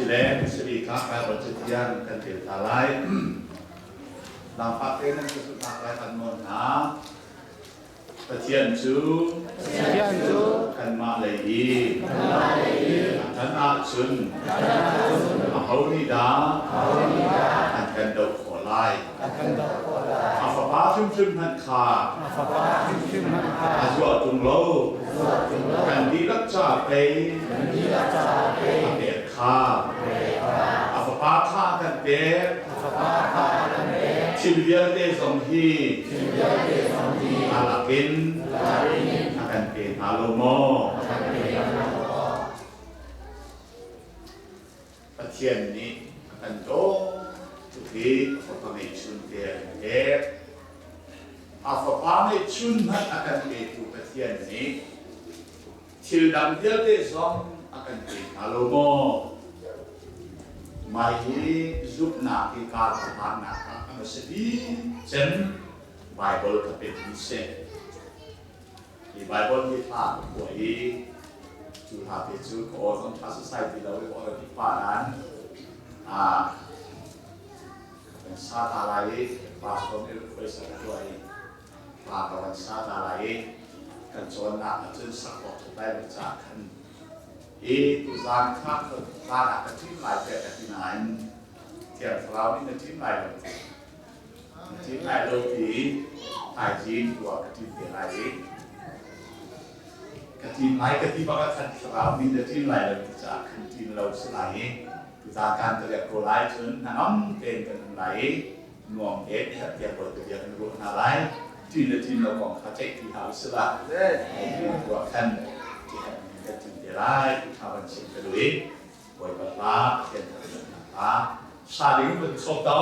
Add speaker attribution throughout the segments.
Speaker 1: Sile sari kha Bible cathiang kan rel ta lai. Zaangfah tein nan ka zumhnak lai kan nawl hna. Pathian cu
Speaker 2: Pathian cu
Speaker 1: kanmah lei i kan ahcun aho nih dah an kan doh khawh lai? A fapa hrimhrim hmanh kha a zuah ṭung lo. Kan dihlak ca pei a pek kha. A fapa kha a kan pek. Thil vialte zong hi a lakin a kan pe hna lo maw? Pathian nih a kan dawt tuk i a fapa ngeihchun te a kan pek. A fapa ngeihchun hmanh a kan petu Pathian nih thil dang vialte zong a kan pe hnga lo maw? Mai hi zumhnak i kaa hlannak ah a hmasa bik cem Bible ka pek mi si. Hi Bible hi hla ka phuah i cu hla te cu ka aw zong ṭha sasai ti lo i aw rak i pah nain kan sa ta lai i pastor nih request a ka tuah i hla ka van sa ta lai i kan cawnnak ahcun sak awk ṭhat lai lo caah khan i tuzaan kha zan ah ka ṭim lai tiah ka ti nain Thiang Thlarau nih na ṭim lai lo na ṭim lai lo ti thaizing tu ah ka ṭim te lai i ka ṭim lai ka ti bak ah khan Thlarau nih na ṭim lai lo ti caah khan ṭim lo si lai i tuzaan kan ka riak ko lai cun hnangam tein kan um lai i nuam tein herh tiang Bawipa bia kan ruah hna lai. Ṭin le ṭin lo kong kha ceih ti hlah usih la. Ruah khan ti herh ning kan ṭin te lai ti kha van chim ka duh i Bawipa hla Pathian thangṭhatnak hla sa ding van sawm to.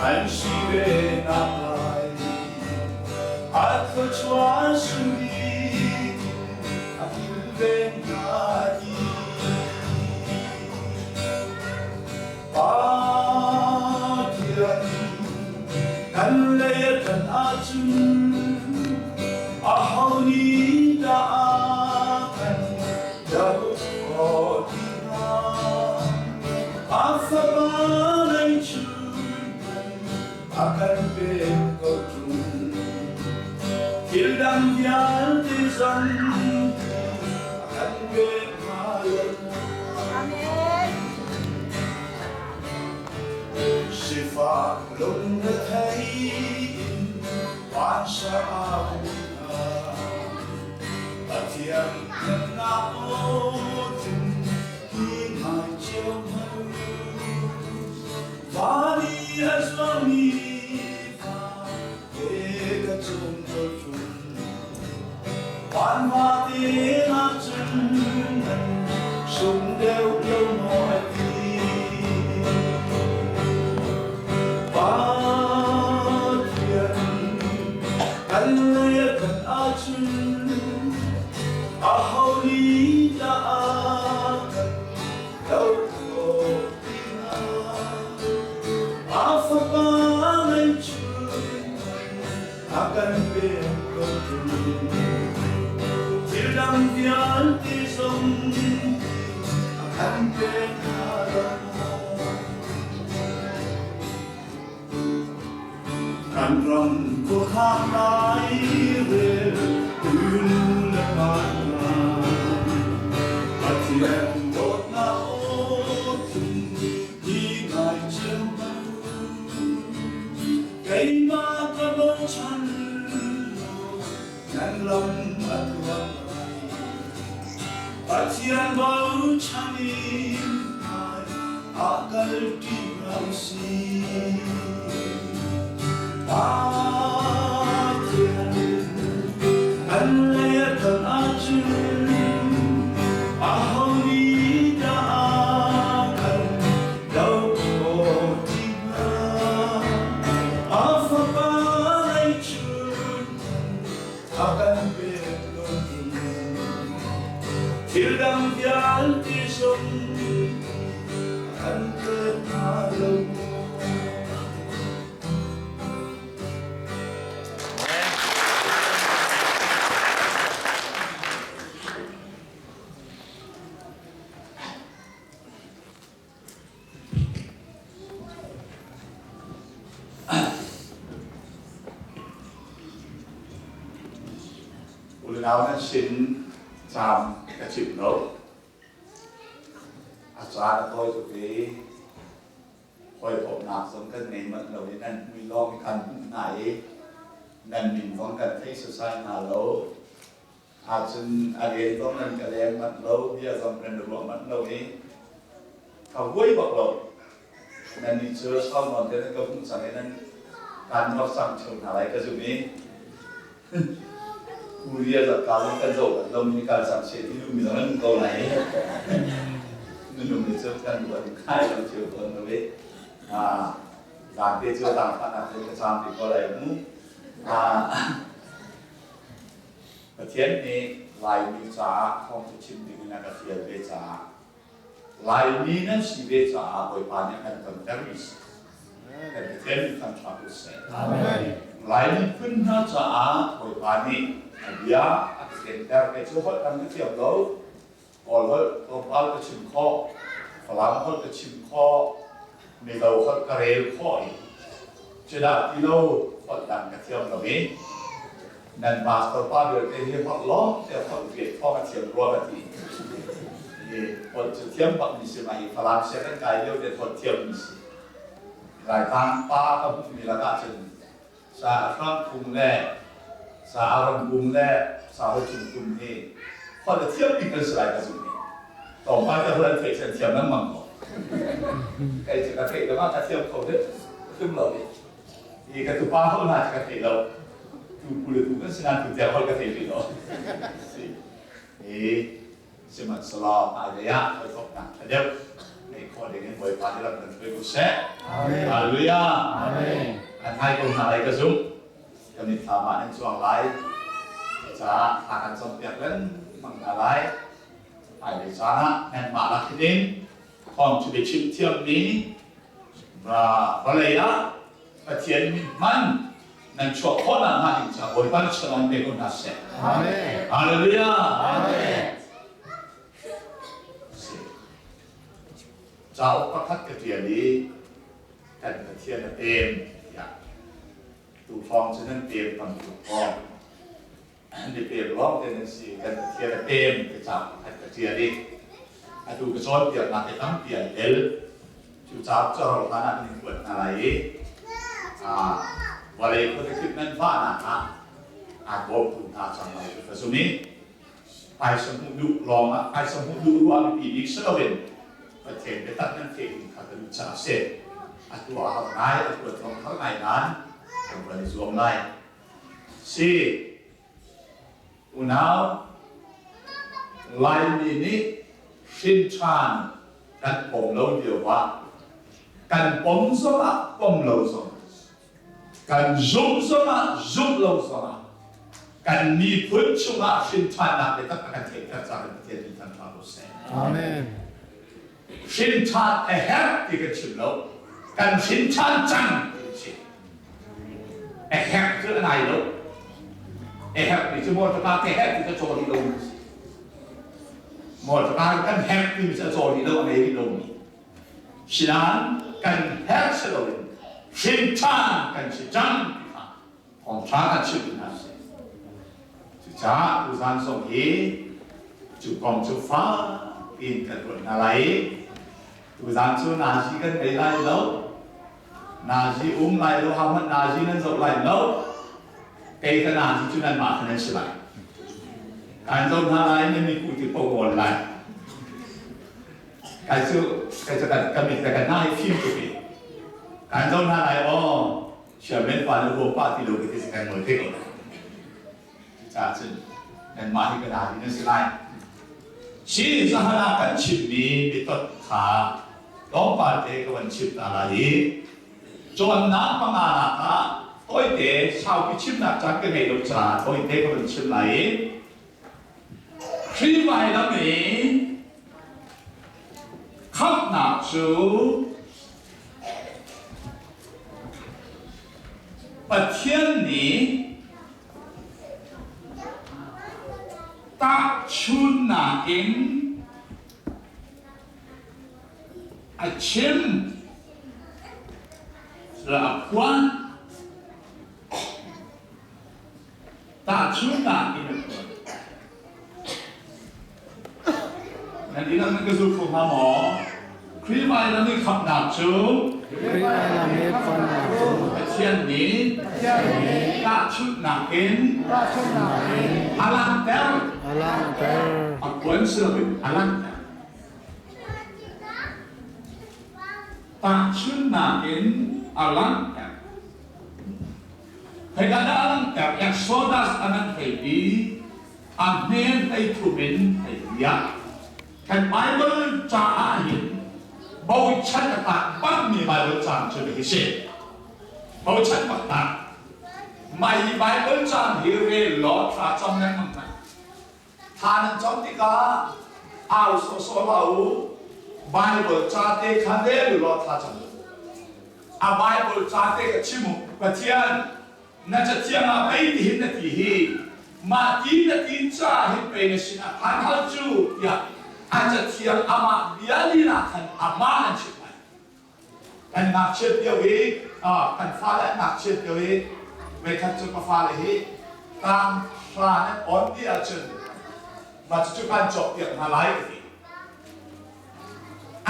Speaker 3: An si ve nak lai a thluachuah sui a kilven hna i Pathian kan lei a ṭan ahcun aho nih dah kan doh khawh ti hnga? A fapa ngeihchun a kan pek ko ṭung. Thil dang vialte zong a kan pek hnga lo. Sifak lungrethei in vansa a um hna. Pathian pennak aw cun hi ngai cio hmanh. Van i a zuangmi fa te ka cung cun van vate ahcun nan sung deuh lo maw a ti. Pathian kan lei a khat ahcun aho nih dah kan doh khawh ti hnga? A fapa ngeihchun a kan pek ko ṭung. Thil dang vialte zong a kan pek hna lo maw? Kan ram khuakhang lai rel tu nu le pa hna Pathian dawtnak aw thlum hi ngai cio hmanh. Keimah ka bo Bochan nan lam a tluang lai. Pathian bochan in hmai ah kalṭi hna usih. Pathian kan lei a ṭan ahcun aho nih dah a kan doh khawh ti hnga? A Fapa ngeihchun a kan pek loin thil dang vialte zong a kan pek hnga lo maw?
Speaker 1: Unau nan sin caam ka chim lo. A caan a tawi tuk i hawikomhnak zong kan ngei manh lo i nan mui lawng i kan hmuh hna i nan min zong kan thei sasai hna lo. Ahcun a rian zong nan ka leng manh lo, bia zong nan ruah manh lo i ka huai bak lo. Nannih cu sau nawn te nan ka hmuh cang i nan kaan nuar cang ṭheo hna lai ka zumh i Korea zakka zong kan zoh manh lo mi kaan sang seh ti duhmi zong nan um ko lai. Minung nih cun kan ruah ding khai lo cio tawn lo i zaante cu zaangfahnak te ka caam te ko lai mu. Pathian nih Laimi caah thawngṭha chim dingin a ka fial ve caah Laimi nan si ve caah Bawipa nih a kan tontermi si. Kan Pathian nih thangṭha ko seh. Laimi phun hna caah Bawipa nih a bia a ka kenter. Kei cu holh dang ka thiam lo. Kawl holh tlawmpal ka chim khawh. Falam holh ka chim khawh. Mizo holh ka rel khawh i cudah ti lo holh dang ka thiam lo i nan pastor pa vialte hi holh lawng te holh riat thawng a thiam rua ka ti. Hi holh cu thiam bak mi si ma hi Falam sia kan kai lio te holh thiam mi si. Laitlang pa ka hmuh mi lakah cun sa Hrang Kung le sa Aron Kung le sa Ho Cung Tum hi holh a thiam bik kan si lai ka zumh i tlawmpal te holh an theih cun thiam lengmang ko. Kei cu ka theih lengmang ka thiam kho deuh tum lo i i ka tupa holh hna cu ka thei lo. Tu pu le tu kan si nain tu tiang holh ka thei rih lo. Si. I sihmanhsehlaw hmailei ah hawikomhnak ṭha deuh ngeih khawh ding in Bawipa nih lam kan hruai ko seh. Hallelujah. Amen. Kan ngai ko hna lai ka zumh. Kan mitthlam ah nan cuang lai. Caah thla kan campiak lengmang hna lai. Hmailei caan ah nanmah lak hin thawng biachim thiammi vawlei ah Pathian min hman nan chuah khawh nakhnga ding caah Bawipa nih shalom pe ko hna seh. Amen. Hallelujah. Amen. Cauk pakhat ka ṭial i kan Pathian a pem tiah tu hrawng cu nan pem tam tuk hrawng mi pem lawng te nan si kan Pathian a pem ti cauk pakhat ka ṭial i atu ka cawnpiaknak hi tampi an tel. Cu cauk cu ro hlan ah nan kuat hna lai i vawlei khuazakip nan vahnak ah aa bawmtu hna cang lai ti ka zum i phaisa hmuh duh lawng ah phaisa hmuh duh ruah biapi bik si loin Pathian biatak nan theih ding kha ka duh caah a si. Atu a har ngai, a kuat zong har ngai nain kan van i zuam lai. Si, unau, Laimi nih hrin ṭhan kan pom lo lio ah kan pom zongah pom lo zongah kan zumh zongah zumh lo zongah kan miphun chungah hrin ṭhannak biatak a kan theihter caah kan Pathian min thangṭhat ko seh.
Speaker 2: Amen.
Speaker 1: Hrin ṭhan a herh ti kan chim lo. Kan hrin ṭhan cang ti kan chim. A herh cu a nai lo. A herh ti cu motor ka herh ti cu a caw rih lo mi si. Motor kan herh ti mi cu a caw rih lo, a ngei rih lo mi. Sinain kan herh si loin hrin ṭhan kan si cang ti kha thawngṭha kan chimh hna si. Cucaah tuzaan zong hi cu kong cu fak piin kan ruat hna lai i tuzaan cu nazi kan ngei lai lo. Nazi um lai lo, hahmanh nazi nan zoh lai lo. Kei ka nazi cu nanmah kha nan si lai. Kaan zoh hna lai, nan miku ti paoh awl lai. Kai cu kai cu ka mit le ka hna hi fim tuk i kaan zoh hna lai aw chairman pa le ruam pa ti lo ka ti si kan ngol te ko lai. Cucaah cun nanmah hi ka nazi nan si lai. Si zahan ah kan chimmi bitot kha tlawmpal te ka van chim ta lai i Cawnnak panganak ah tawite saupi chimnak caan ka ngeih lo caah tawite ka vun chim lai i Khrih vailam i khamhnak cu Pathian nih tahchunnak in A chim le a phuan. Tahchunhnak in a phuan. Nan dihlak nan ka zul kho hnga maw? Khrih vailam i khamhnak cu
Speaker 2: Khrih vailam i khamhnak cu
Speaker 1: Pathian nih tahchunhnak in a langhter.
Speaker 2: A langhter.
Speaker 1: A phuan si loin a langhter. Tahchunhnak in a langhter. Khoika dah a langhter? Exodus a nan thei i a hme 13 in thei tiah. Kan Bible caah hin bochan a tlak bangmi Bible caang cu hi si. Bochan bak tak. Mai Bible caang hi rel law thla cam lengmang hna. Thla nan cam tikah au sawhsawh hlah u. Baibal ca te kha rel u law thla cam u. A Baibal ca te kha chim u. Pathian, na cathiang ah pei tihin na ti hi, mah ti na ti ca hin pei na sinah khan hal cu, tiah a cathiang amah bia lila khan amah an chimh lai. Kan ngakchiat lio i kan fale an ngakchiat lio i voikhat cu ka fale hi tang hra nan on ti ahcun mah cucu kan cawkpiak hna lai ka ti.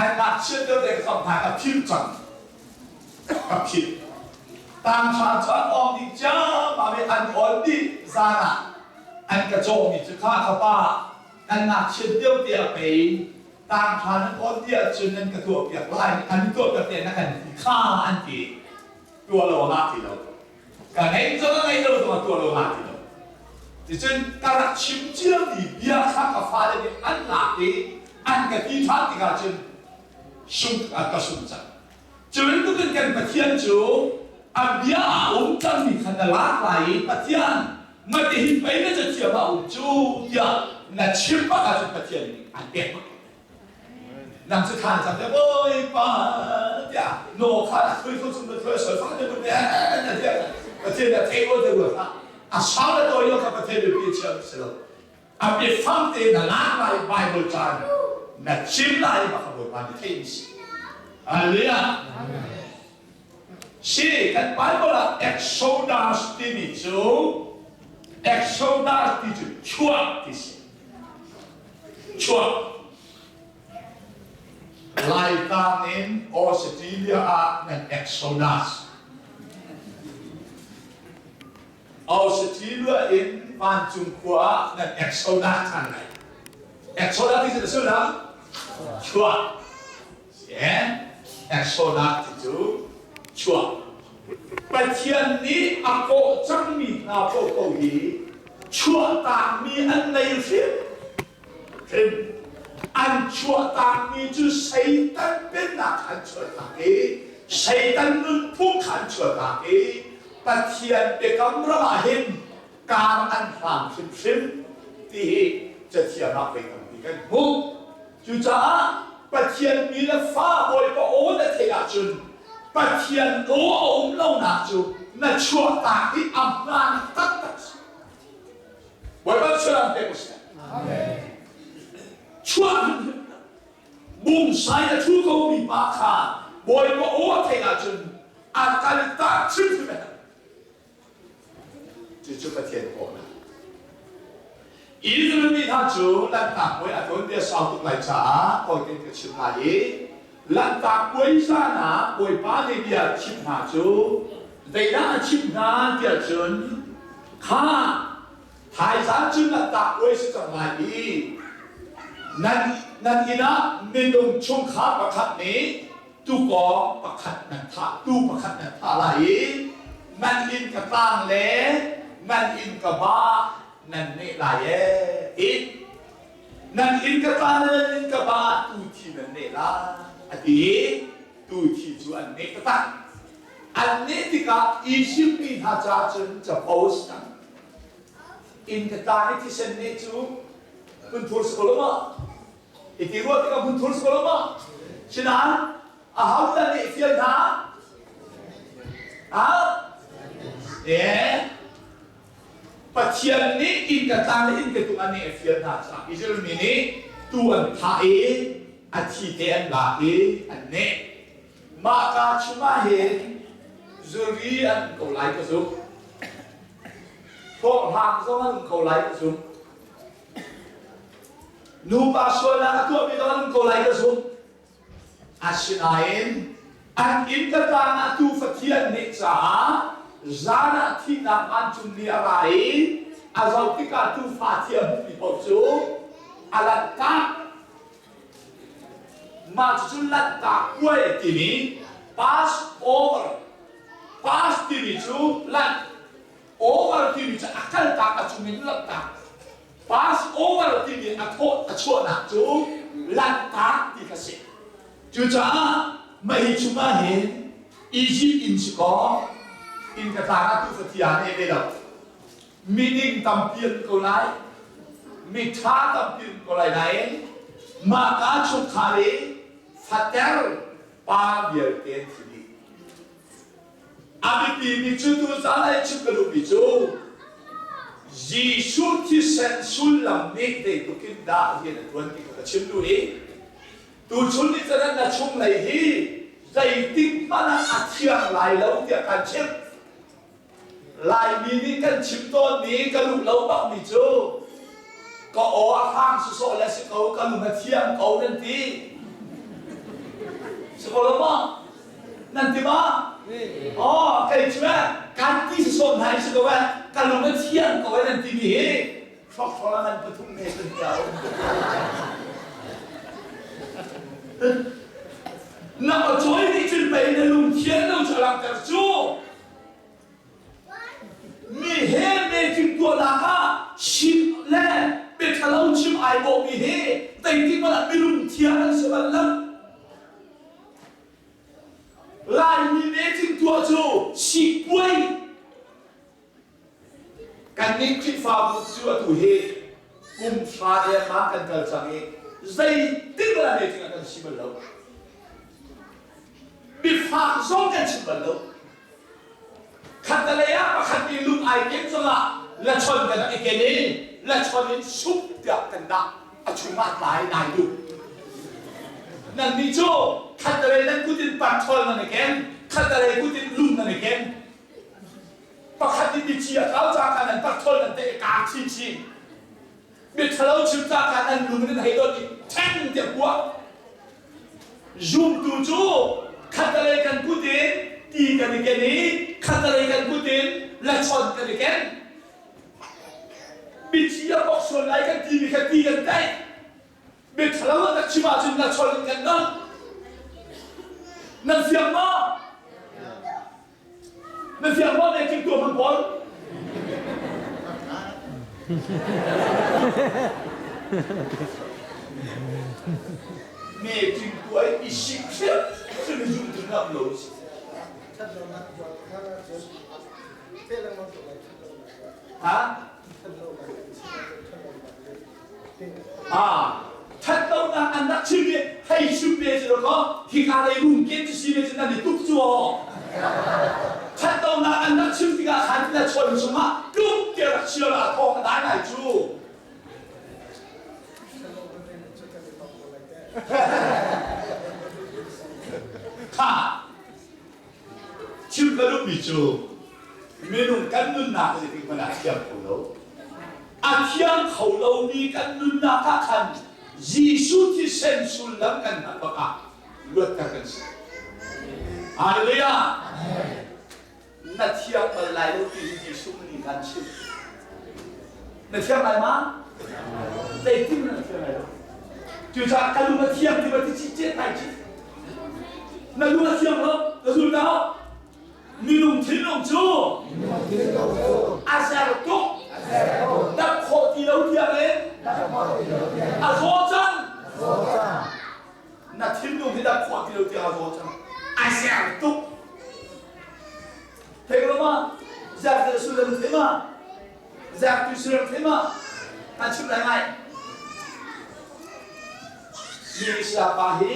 Speaker 1: An ngakchiat lio te ka cawk hna ka philh cang. Ka philh. Tang hra cu an awng dih ciammam i an on dih zan ah an ka cawhmi cu kha ka pa kan ngakchiat lio te ah pei Tangthla nan awn ti ahcun nan ka tuahpiak lai, an tuahpiak te na kan ti kha an ti. Tuah lo ngah ti lo. Ka ngei cu ka ngei lo zong ah tuah lo ngah ti lo. Ticun ka rak chim ciami bia kha ka fale nih an lak i an ka ti ṭhan tikah cun sung ka sung cang. Cu bantukin kan Pathian cu a bia a um cangmi kha na lak lai i Pathian matihin pei na cathiam a um cu tiah na chim bak ahcun Pathian nih an pek bak. Nang cu than cang te Bawipa tiah no kha a thui kho chung na thui soi fa te mun ne na tiah Pathian na thei o te ruat hlah. A sau le tawi lo kha Pathian biapi chiam si lo. A biafang te na lak lai Bible caan na chim lai bak Bawipa nih theih si. Hallelujah. Si kan Bible ah Exodus timi cu Exodus ti cu chuah ti si. Chuah. Laitlang in Australia ah nan Exodus. Australia in vancung khua ah nan Exodus ṭhan lai. Exodus ti cu na sullam? Chuah. Exodus ti cu chuah. Pathian nih a kawh cangmi hna paohpaoh hi chuahtakmi an nei hrim hrim. An chuahtakmi cu Satan pennak an chuahtak i Satan nunphung kha an chuahtak i Pathian biakam ram ah hin kar an hlang hrimhrim ti hi Cathiang ah voi tampi kan hmuh. Cucaah Pathian mi le fa Bawipa aw na theih ahcun Pathian aw a um lonak cu na chuahtak i a hmaan taktak si. Bawipa chuah pek usih. Amen. Chuah hrimhrim bungsai a ṭhu komi pa kha Bawipa aw a theih ahcun a kaltak hrimhrim a herh. Cucu Pathian kawhnak. Israel mi hna cu Lanhtak puai a tuanbia sau tuk lai caah tawi ka chim lai i Lanhtak puai zan ah Bawipa nih bia a chimh hna cu zeidah a chimh hna tiah cun Kha thaizan cun nan tak puai si cang lai i nan nan inn ah minung chungkhar pakhat nih tukawng pakhat nan thah tu pakhat nan thah lai i nan inn ka tlang le nan inn ka ba nan neh lai ee i nan inn ka tlang le nan inn ka ba tu thi nan neh lai a ti i tu thi cu an neh taktak. An nih tikah Izipt mi hna caah cun capo a si cang. Inn ka tla i thisen nih cu hmunthur si ko lo ma? I ti ruah tikah hmunthur si ko lo ma? Sinain ahodah nih fial hna? Ah? Eh? Pathian nih inn ka tlang le inn ka tung an nih a fial hna caah Israel mi nih tu an thah i a thi te an lak i an neh. Mahka chungah hin zuri an um ko lai ka zumh. Hlawhhlang zong an um ko lai ka zumh. Nupa sualnak a tuahmi zong an um ko lai ka zumh. Asinain an inn ka tlang ah tuufa thi an neh caah zan ah thihnak vancung nih a ra i a zoh tikah tuufa thi a hmuhmi paoh cu a lanhtak. Mah cucu Lanhtak puai timi Passover Pass timi cu lanh over timi cu a kaltak a cung in lanhtak Passover timi a thawh a chuahnak cu Lanhtak ti kha si. Cucaah mah hi chungah hin Egypt in si kaw inn ka tlang ah tufa thiang nih ve lo. Miding tampi an ko lai, miṭha tampi an ko lai nain mahka chungkhar i fater pa vialte an thi dih. A biapimi cu tuzaan ah i chim ka duhmi cu Jesuh thisen sullam nih zeitluk in dah rian a ṭuan ti kha ka chim duh i tuchun ni cun na chunglei hi zeitik hmanh ah a thiang lai lo tiah kan chimh. Laimi nih kan chim tawnmi ka duh lo bakmi cu ka aw a hrang sawsawh le si ko ka lung a thiang ko nan ti. Si ko lo maw? Nan ti ma? Aw kei cu eh kan ti sawsawh hna i si ko eh ka lung a thiang ko eh nan timi hi hrawkhrol a ngan pathum he kan ti Na aw cawi nih cun pei na lung thian lo cu a langhter cu. Mi he meeting tuahnak ah chim le biaṭhalo chim ai bawhmi hi zeitik hmanh ah milung thiang an si bal lo. Laimi meeting tuah cu sikpuai Kannih Khrihfabu cu atu hi kum hra dengmang kan kal cang i zeitik hmanh ah meeting ah kan si bal lo. Mifak zong kan chim bal lo. Khattalei ah pakhat nih lung ai ken zongah lachon kan rak i ken i lachon in sup tiah kan dah a chungah tlai nai duh. Nannih cu khattalei nan kut in patthol nan i ken, khattalei kut in lung nan i ken. Pakhat nih mithi a kau ca kha nan patthol nan teh i kaang chinchin. Miṭhalo chim ca kha nan lung in nan hei dot i ṭhen tiah puah. Zumtu cu khattelei kan kut in ti kan i ken i khattelei kan kut in lachon kan i ken. Mithi a bok sual lai kan timi kha ti kan tlaih. Miṭhalo an rak chim ahcun lachon in kan dong. Nan fiang maw? Na fiang maw ne kim tuah hmang pawl? Me king tuah i sik hrim hrim i zum tu ngam lo si. Ha? Ah, ṭhatlonak an rak chim i hei chim ve cu kaw hika lei rung ken cu si ve cu nan i tuk cu aw. Ṭhatlonak an rak chim tikah khan na chawn chungah tluk tiah rak chia la thawng a dai ngai cu. Kha Chim ka duhmi cu minung kan nunnak zeitik hmanh ah a thiang kho lo. A thiang kho lomi kan nunnak ah khan Jesuh thisen sullam kan hngalh bak ah luatter kan si. Hallelujah! Na thiang bal lai lo ti hi Jesuh nih kan chimh. Na thiang lai ma? Zeitin na thiang lai lo? Cucaah ka lung a thiang ti ba ti chi chet lai chi. Na lung a thiang lo, ka zul ta ho. Minung thinlung cu a zer tuk. Dap khawh ti lo tiang in a zaw cang. Na thinlung hi dap khawh ti lo tiang a zaw cang. A zer tuk. Thei ko ma? Zer ti sullam thei ma? Zer ti sullam thei ma? Kan chimh lai ngai. Mi pa hi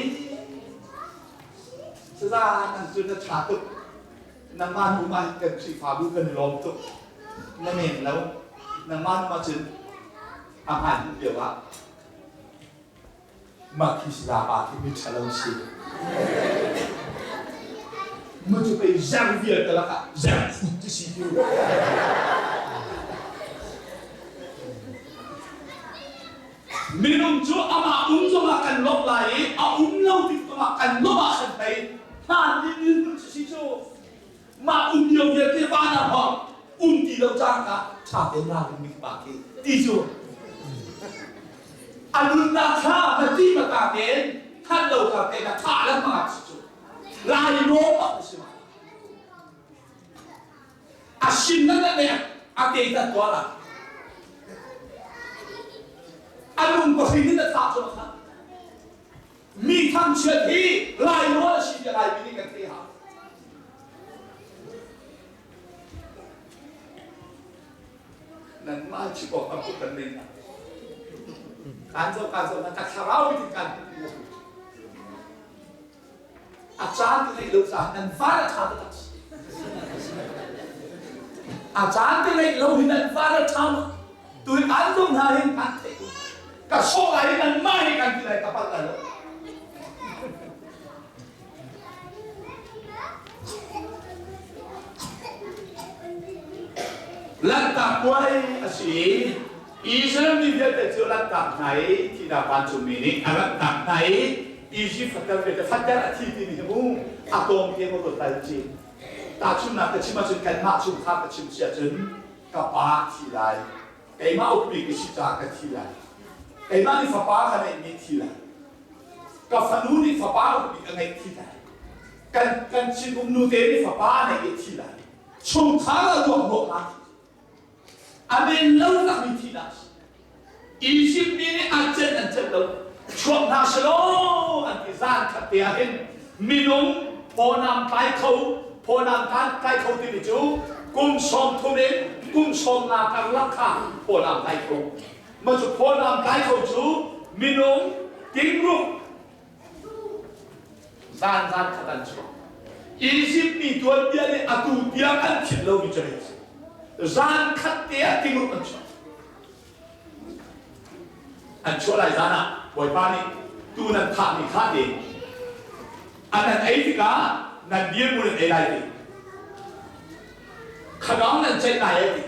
Speaker 1: Saza nan cu na ṭha tuk. Nangmah hnu ah hin kan Khrihfabu kan i lawm tuk. Na men lo. Nangmah hnu ah cun a hmaan hmuh lio ah mah khi saza pa khi mi ṭhalo si. Mu cu pei zer vialte lakah zer phut ti si cu. Minung cu amah um zongah kan lawmh lai i a um lo tik zongah kan lawmh ah khan pei hmaan in nun cu si cu. Mah um lio vialte van ah hawng um ti lo cangka ṭha tein ralring mi pa khi ti cu. A nunnak kha na ti ma tein that lo ka te na thah lengmang ah si cu. Lai lawm ah si ma. A sin na na nek a te ta tua la. A lung pahrin in a thah cu kha. Mi thangchiat hi lai nawl a si tiah Laimi nih kan theih hau. Nanmah chim awk tam tuk kan nei na. Kan zoh kan zoh na ka thlarau in kan A caan te ngeih lo caah nan van a ṭha taktak si. A caan te ngeih lo hi nan van a ṭha ma. Tu hi an zung hna hin an theih ko. Ka sawh lai i nanmah hi kan ti lai ka palh lai lo. Lanhtak puai a si i Israel mi vialte cu lanhtak hna i thihnak vancungmi nih a lanhtak hna i Egypt fater ve te fater a thi timi hi mu a tawm te mu ruat lai ci. Tahchunhnak ka chim ahcun kanmah chungkhar ka chim si ahcun ka pa thi lai. Keimah ukmi ka si caah ka thi lai. Keimah nih fapa ka neihmi thi lai. Ka fanu nih fapa ukmi ka ngeih thi lai. Kan kan chin nu te nih fapa a neih i thi lai. Chungkhar a ruak ruak A men lo takmi thihnak a si. Izipt mi nih an celh an celh lo. Chuak hna selaw an ti zan khat te ah hin minung phawnam tlai kho phawnam tlai kho timi cu kum 30 in kum 50 karlak kha phawnam tlai kho. Mah cu phawnam tlai kho cu minung tingruk Zan zan khat an chuak. Izipt mi tuanbia nih atu tiang an philh lomi cu hei si. Zan khat te ah tingrup an chuak. An chuah lai zan ah Bawipa nih tu nan thahmi kha te an nan ei tikah nan dirhmun in ei lai ti. Khadang nan ceih lai ai ti.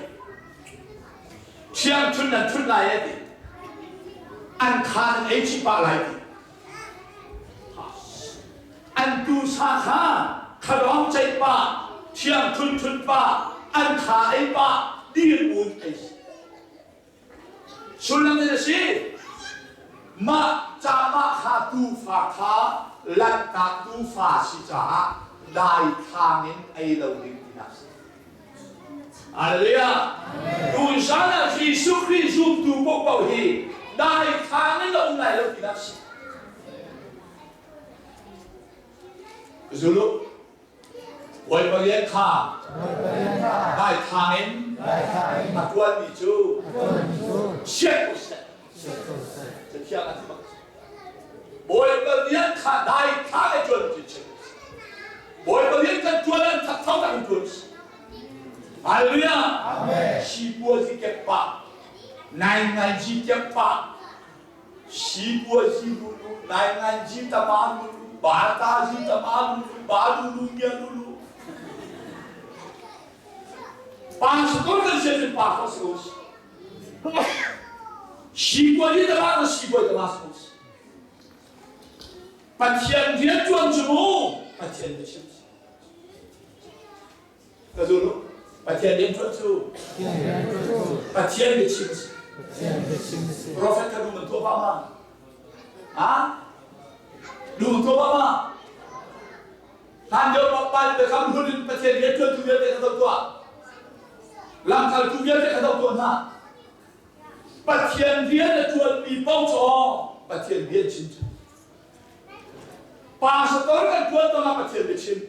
Speaker 1: Thiangṭhun nan ṭhut lai ai ti. An kha nan ei chih pah lai ti. An tuusa kha khalawng ceih pah, thiang thunthun pah, an kha ei pah, dirmun ei si. Sullam in a si. Mah ca mah kha tuufa kha lanhtak tuufa si caah daithlang in ei lo ding tinak si. Hallelujah. Tuzan ah Jesuh Khrih zumtu paohpaoh hi daithlang in a um lai lo tinak si. Zulu Bawipa rian kha daithlang in a tuanmi cu sian ko seh. Cathiang a ti bak. Bawipa rian kha daithlang in tuan cu chim. Bawipa rian kan tuan an thatho tak in tuan Hallelujah. Sipuazi kep pa. Nai ngai ji kep pa. Sipuazi lulu, nai ngai ji tama lulu, ba ta ji tama lulu, ba lulu mia lulu. Pastor kan sian pa ko si ko. Sipuazi tama na sipuai tama si ko. Pathian rian ṭuan cu mu Pathian biachim. Ka zul u. Pathian rian ṭuan cu Pathian biachim a si. Prophet kha dum an tuah pah ma? Ha? Dum an tuah pah ma? Hlan lio pa biakam hlun in Pathian rian ṭuantu vialte kha zoh tuah. Lamkaltu vialte kha zoh tuah hna. Pathian rian a ṭuanmi paoh cu Pathian rian chim cu. Pastor kan ṭuan zongah Pathian biachim,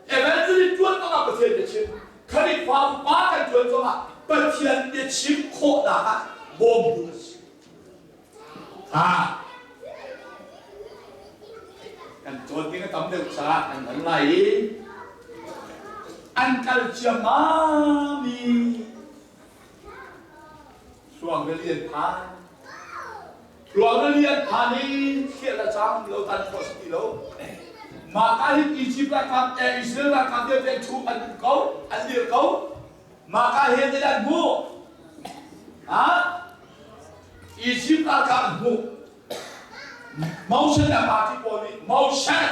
Speaker 1: evangelist ṭuan zongah Pathian biachim, Khrihfa upa kan ṭuan zongah Pathian biachim khawhnak ah bawmtu kan si. Ha. Kan cawn ding a tam deuh caah kan hman lai i an kal ciammam i Hluang rili an phan. Hluang rili an phan i thial a cang lo tan khawh si ti lo. Mah ka hin Egypt ralkap eh Israel ralkap vialte an thu an um ko, an dir ko. Mah ka hin an an hmuh. Ha? Egypt ralkap an hmuh. Moses le party pawl nih Moses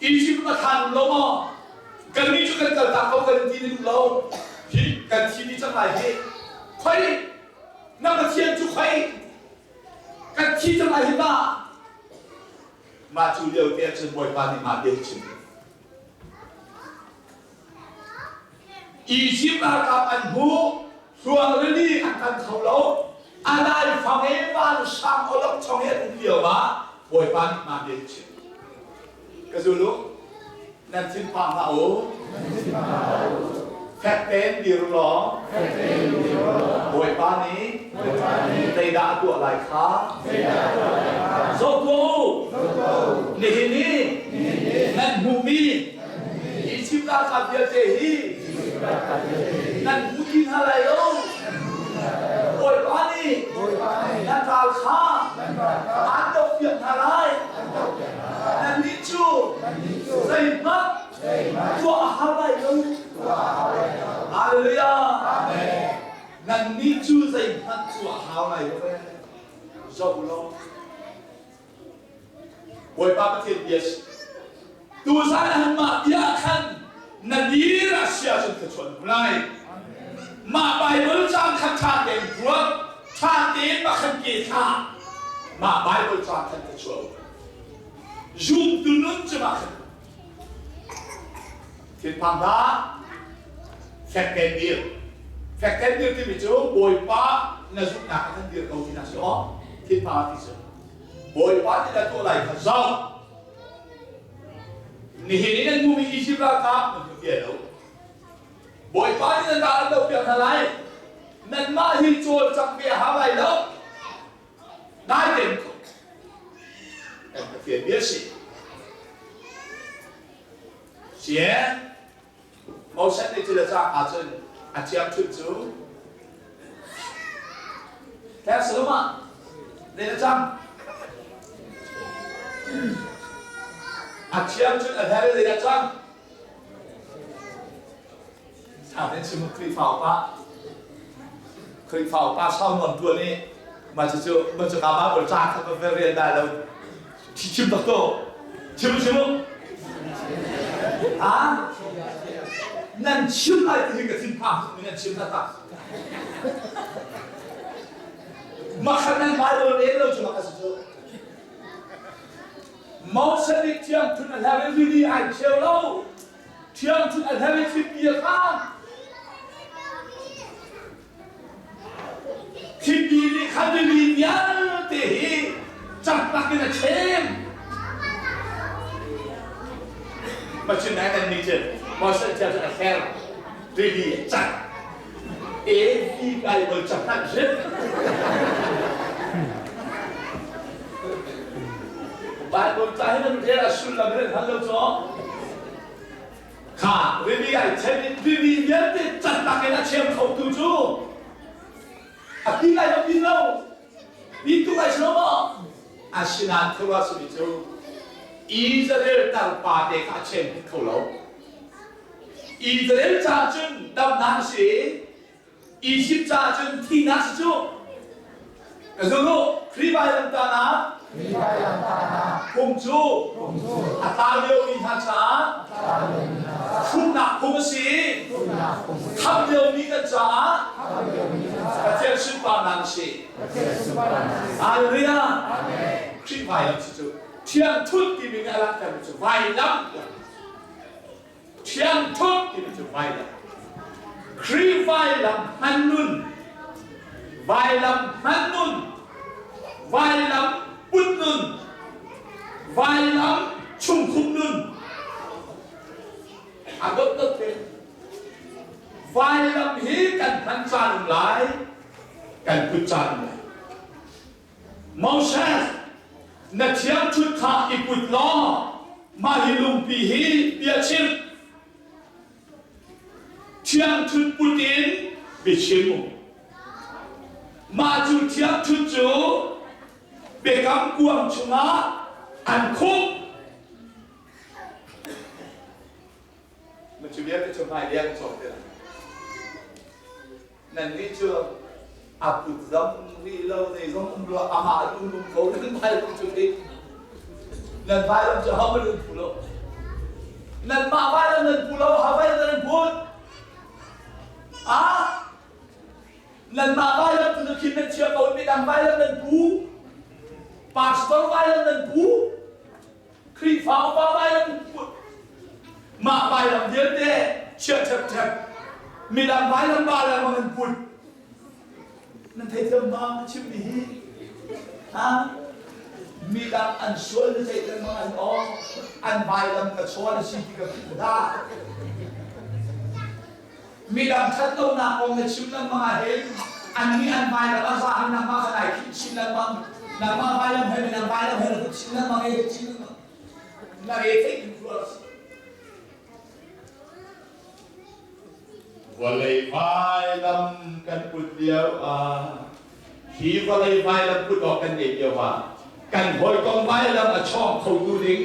Speaker 1: Egypt a than lo maw? Kannih cu kan kaltak ko kan ti duh lo. Hi kan thi dih cang lai hi. Khoi na Pathian cu khoi kan thi cang lai hi ta. Mah cu lio te cun Bawipa nih mah bia chim. Egypt ralkap an hmu, hluang rili an kan kho lo. A laifang i vansang awlok chong i an um lio ah Bawipa nih mah bia chim. Ka zul u, nan thinphang hlah u. Fek tein dir law, Bawipa nih zeidah a tuah lai kha zoh tuah u. Nihin i nan hmuhmi Egypt ralkap vialte hi nan hmu ti hna lai lo. Bawipa nih nan ral kha aan dohpiak hna lai. Nannih cu zeihmanh tuah a hau lai lo. Hallelujah. Nannih cu zeihmanh tuah a hau lai lo. Zoh law. Bawipa Pathian bia si. Tuzan ah mah bia khan na dir a si ahcun thluachuah na hmu lai. Mah Bible caang kha ṭha tein ruat, ṭha tein mah khan ke thla. Mah Bible caang khan thluachuah u. Zumtu nun cu mah khan thinphang hlah. Fek tein dir. Fek tein dir timi cu Bawipa na zumhnak ah khan dir ko ti na si aw. Thinphang ti si. Bawipa nih na tuah lai kha zoh. Nihin i nan hmumi Izipt ralkap nan hmu ti lo. Bawipa nih nan ral an dohpiak hna lai. Nanmah hi cawlcangh ve a hau lai lo. Dai tein ko. Kan Pathian bia si. Sie Moses nih thil a cak ahcun a thiangṭhunh cu Absalom ah len a cang. A thiangṭhunh a hler i len a cang. Ṭha tein chim Khrihfa upa Khrihfa upa sau nawn ṭuan i mah cucu mah cu ka Bible ca kha ka rel dai lo chim tak to chim chim u ah nan chim lai ti hi ka thinphang tuk mi nan chim tak makhat nan Bible rel lo cu maka cu Moses nih thiang thun a hler i rili ai cheu lo thiang thun a hler i thlipi a khan Thimi nih khan rili vialte hi caknak in a chem. Machin nai kan nih cun Moses cia cun a her rili a cak. AV Bible caknak zit. Bible ca hi nan rel a sullam hi nan hngal lo caw. Kha rili ai chen in rili vialte cantak in a chem khotu cu a pi lai lo pin lo pi tu lai si lo maw asinain thura simi cu Israel tarpa te kha a chem hit kho lo Israel ca cun damnak si Egypt caah cun thihnak si cu. Ka zul u, Khrih vailamtahnak phung cu a tlau liomi hna caah. Hrumnak phung a si. Khamh liomi kan caah Pathian sunparnak a si. Hallelujah. Khrih vailam si cu thiangthunh timi nih a langhtermi cu vailam. Thiangthunh timi cu vailam. Khrih vailam hman nun, vailam hman nun, vailam put nun, vailam chungkhum nun. A dotdot te. Vailam hi kan hman caan um lai, kan put caan um lai. Moses, na thiangṭhut kha i put law mah hi lungpi hi bia chim. Thiangṭhut put in biachim u. Mah cu thiangṭhut cu biakam kuang chungah an khumh. Na cu vialte cu hmai liang cawk te lai. Nannih cu a put zong rih lo, zei zong um lo, amah lu lung ko nan vailam cu hi. Nan vailam cu ho nan phu lo. Nanmah vailam nan phu lo, ha vailam nan put. Ah, nanmah vailam tu na khin nan chia ko, midang vailam nan pu. Pastor vailam nan pu. Khrihfa upa vailam put. Mah vailam vialte chia ṭhepṭhep. Midang vailam vailam an put. Nan theithiam ma ka chimmi hi? Ha? Midang an sual na theih lengmang an aw an vailam ka chawn a si ti ka philh hna. Midang ṭhat lonak kong na chim lengmang ah hin annih an vailam a za hin nangmah kha nai khinh chin lengmang. Nangmah vailam he midang vailam he na put chin lengmang i chin lengmang. Na re theih in rual a si. Vawlei vailam kan put lio ah hi vawlei vailam put awk kan ngeih lio ah kan hawikom vailam a chawng khotu ding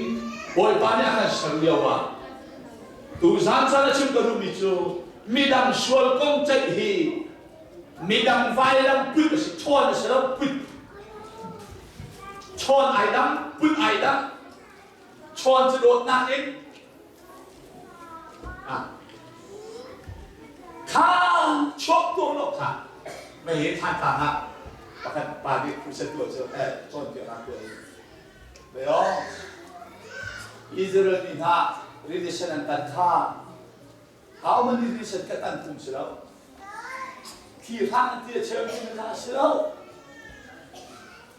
Speaker 1: Bawipa nih a kan ser lio ah tuzaan caan a chim ka duhmi cu midang sual kong ceih hi midang vailam put a si chawn a si lo put chawn ai dang put ai dang chawn cu dawtnak in Kha chuak tuah lo kha mei hi Thantlang ah pakhat pa nih crusade tuah cu eh cawnpiaknak tuah i mei aw Israel mi hna religion an tan kha how many religion kan tan phung si lo thi hrang an ti a cheu mi kha a si lo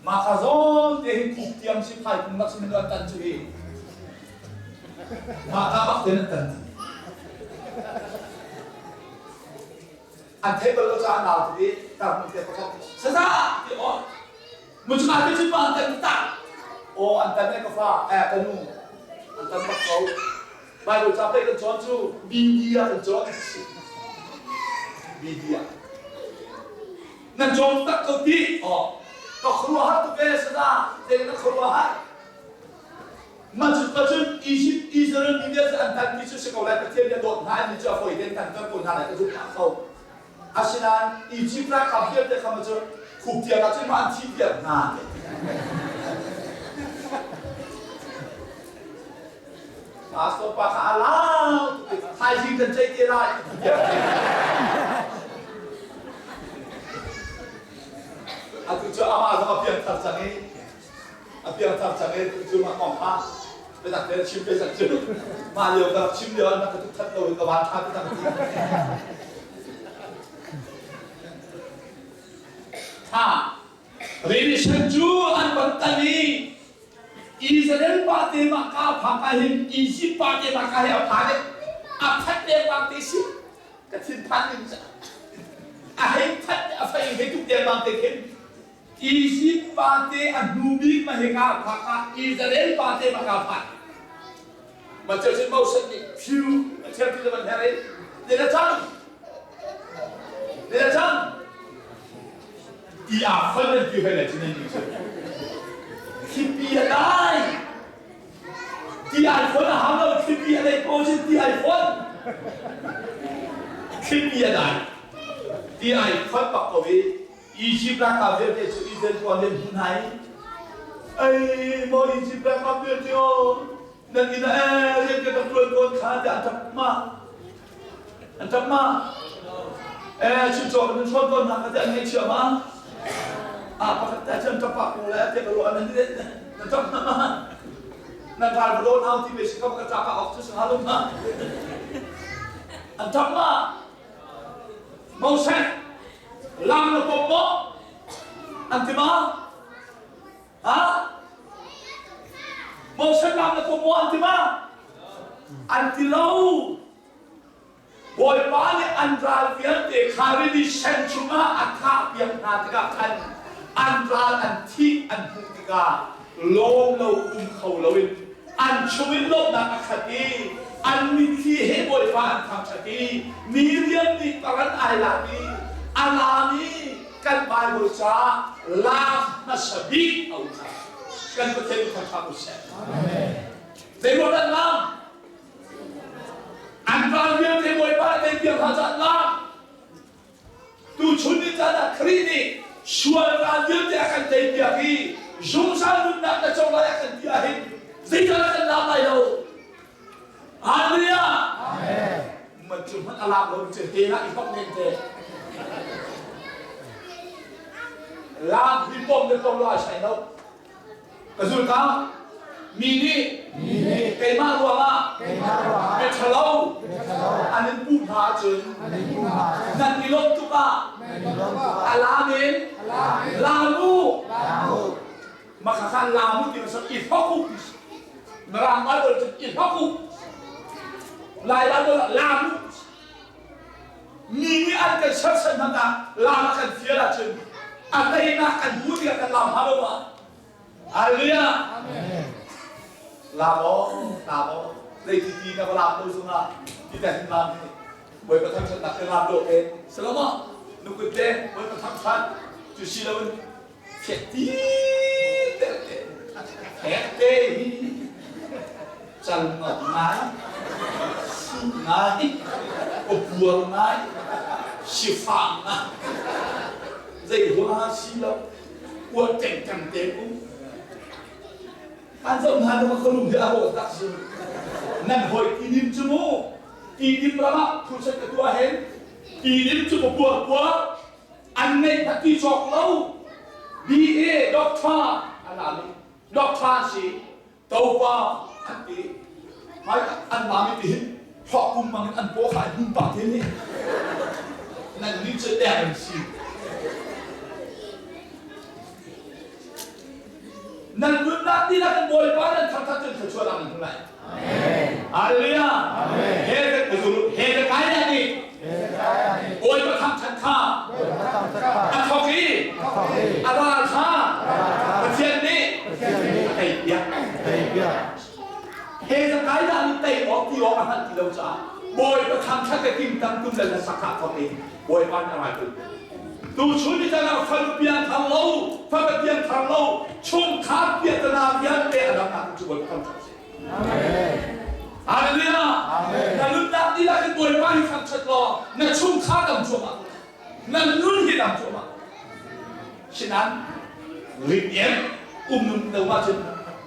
Speaker 1: Mah kha zawn te hin khuk tiam si phai kum lak sin an tan cu hi. Mah ka bak ten an tan. An theih bal lo caah nau ti tar mun te pakhat saza ti aw mu chunga te cun ma an tan tak aw an tan e ka fa eh ka nu an tan bak ko Bible ca pei kan cawn cu BD ah kan cawn BD ah Nan cawm tak ko ti aw ka khuaruahhar tuk ee sada te na khuaruahhar mah cu pa cun Egypt Israel mi vialte an tan ti cu si ko lai Pathian nih a dawt hna an cu a fawi tein tan ter ko hna lai ka zumh hna kho asinain Egypt ralkap vialte kha ma cu khup tiang ah cun ma an thi piak hna Pastor pa kha a lau thaizing kan ceih te lai atu cu amah zong a piangthar cang i a piangthar cang i tu cu mah kong kha biatak tein chim pe cang cu mah lio ka rak chim lio ah na ka tuk that lo in ka van tha biatak ti ha Revision cu an van tan i Israel pa te mah ka phak ah hin Egypt pa te mah ka hi a phan i a that lengmang te si ka thin phan ning cu a hei that a fei hei tuk lengmang te khin Egypt pa te a hnu bik ma he ka phak ah Israel pa te ma ka phan ma ceu cun Moses nih phiu a thiam tu van her i ne na cang ne na cang Ti aa fon an ti hoi lai cu nan nih cu. Thlipi a dai. Ti ai fon a hau lo, thlipi a dai ko cun ti ai fon. Thlipi a dai. Ti ai fon bak ko i Egypt ralkap vialte cu Israel pawl nih an hmuh hna i ei maw Egypt ralkap vialte aw nan inn ah ee rian ka rak ṭuan tawn kha tiah an ṭap ma. An ṭap ma? Eh, chuncaw kan chuan tawn hna kha te an ngaihchia ma? Ah, pakhat te cun ṭap ah ko le te ka ruah nan nan ṭap hna ma? Nan ral va dawn hau ti ve si ka ka ṭap ah ok cu sa lo ma? An ṭap ma? Moses, lam na pom maw? An ti ma? Ha? Moses lam na pom maw an ti ma? An ti lo. Bawipa nih an ral vialte kha rili sen chungah a thahpiak hna tikah khan an ral an thih an hmuh tikah lawm lo um kho loin an chungin lawmhnak a khat i an mitthli he Bawipa an thangṭhat i Miriam nih paran ai lak i a laam i kan Baibal caah laam hmasa bik a um kan Pathian thangṭhat u seh. Zei ruang dah laam? An ral vialte Bawipa nih teipiak hna caan lak. Tuchun ni caan ah Khrih nih sual ral vialte a kan teipiak i zungzal nunnak na co lai a kan ti ahhin zeital a kan lak lai lo. Hallelujah! Amen. Man cu hmanh a lak lo cu he lah i hok nen te. Lam hi pom le pom lo ai sai lo. Ka zul ka mi nih keimah ruangah miṭhalo an in puh hna ahcun nan i lawmh tuk ah a laam in laam u makhakha laam u ti ma i hlok u ti Mirang Bible cun i hlok u Lai Bible ah laam u mi nih an kan sersan hmanh ah laam a kan fial ahcun a teinak kan hmu tikah kan laam hnga lo ma Hallelujah Laam aw laam aw zeiti ti na va laam lo zongah ti ta hin laam hi Bawipa thangṭhatnak ke laam dawh ke Saloma nukut te Bawipa thangṭhat cu si loin Fiat ti te te te hi cal ngok ngai su ngai awpuar ngai sifang ngai zei hua si lo uat tengteng te um an zoh hna dong ka lung hi a rawh tak si nan hoi tidim cu mu tidim ram ah crusade ka tuah hen tidim cu ka puar puar an neih kha ti cawk lo BA doctor an ali doctor si topa an ti mai an mami ti hin thok kum mang in an paw kha an hum pa te ni nan ni cu deng an si nan nunnak dihlak in Bawipa nan thangthat cun thluachuah nan hmu lai. Hallelujah. He he kai na nih Bawipa thangthat kha a thawk i a ral kha Pathian nih a tei piak. He kai dah nih tei awk ti awk a hngalh ti lo caah Bawipa thangthat le tingtang tum le hlasak kha thawk i Bawipa nih a ngai tuk. Tuchun ni caan ah fanu piangthar lo, fapa piangthar lo, chungkhar piahtana vialte a dangnak cu Bawipa thangṭhat si. Hallelujah! Na nunnak dihlak in Bawipa hi thangṭhat law na chungkhar dam cuahmah. Na nun hi dam cuahmah. Sinan rit em um nun lo ma cun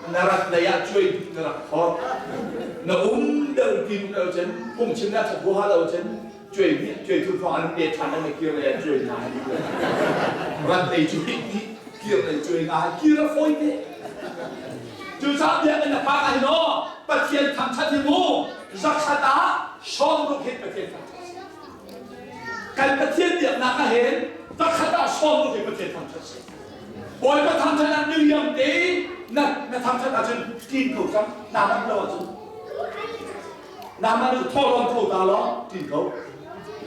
Speaker 1: na rat lei ah cuai na rak thor. Na um deuh ti lo cun phungchim na that huaha lo cun cuai nih cuai thu thawng an pe ṭhan an kir lei ah cuai hna rat lei cuai nih kir lei cuai hna kir a fawi te cucaah biakinn a phak ah hin aw Pathian thangṭhat hi mu zakhat ah 60 hin Pathian thangṭhat si kan Pathian biaknak ah hin zakhat ah 60 hin Pathian thangṭhat si Bawipa thangṭhat ah miriam te na na thangṭhat ahcun ṭin ko cang naa manh lo ahcun Nangmah nih thawhlawm tho ta law ṭin ko.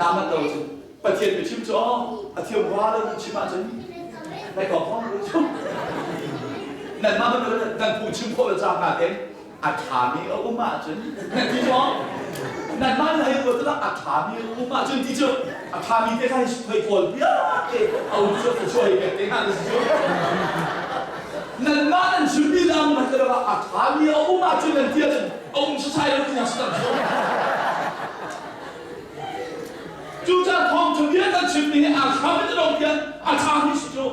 Speaker 1: Nangmah lo cun Pathian biachim cu a thiam rua lo nan chim ahcun nai kong hong lu cu. Nanmah bantuk nan phungchim khawh lo caah hna ten a ṭhami a um ahcun nan ti cu nanmah nih hei ruat a ṭhami a um ahcun ti cu a ṭhami te kha hei kawl piak te a um cu a chuah hei pek te hna na si cu. Nanmah nan chimmi lam hmanh a ṭhami a um ahcun nan ti ahcun a um sasai lo tinak si tam Cucaah thawngṭha bia kan chimmi hi a hram in dong tiang a ṭhami si cu.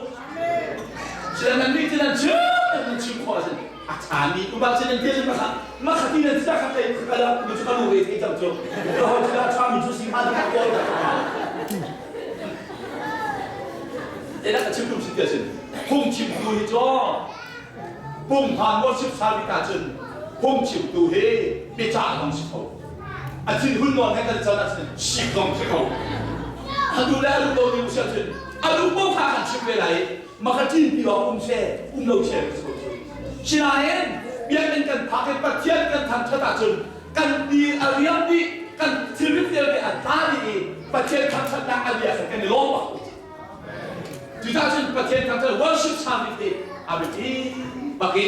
Speaker 1: Sila nan nih ti nan chim nan chim khawh ahcun a ṭhami um ah cun thil ma kha ma kha ti na ti kha kai ka la mi cu ka lu ve thei cang cu ka hoi cu a ṭhami cu si hnga ti kawl ka te na ka chim tum si ti sin phungchimtu hi cu pumhman worship service ah cun phungchimtu hi biacah zong si kho a thinhun nawn he kan can ahcun sik zong si kho a duh le a duh lo mi si ahcun a duh paoh kha kan chim ve lai maka ṭin pi awk um she um lo she si ko cu sinain biakinn kan phak i Pathian kan thangṭhat ahcun kan ti a riam dih kan thilrit vialte a tla dih i Pathian thangṭhatnak a bia kan i lawm bak. Cucaah cun Pathian thangṭhat worship service hi a biapi bak i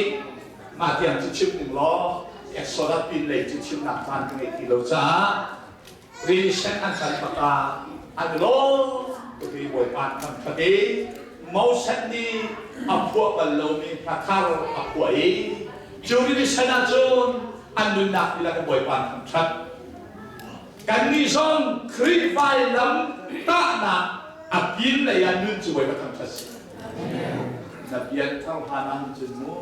Speaker 1: mah tiang cu chim ning law Exodus pin lei cu chimnak caan ka ngeih ti lo caah Rili-sen an kan bak ah an i lawm tuk i Bawipa an thangṭhat i Moses nih a phuah bal lomi hla thar a phuah i cu rili-sen ah cun an nunnak dihlak in Bawipa an thangṭhat. Kannih zong Khrih vailam tahnak a pin lei ah nun cu Bawipa thangṭhat si. Na pianthar hlan ah cun mu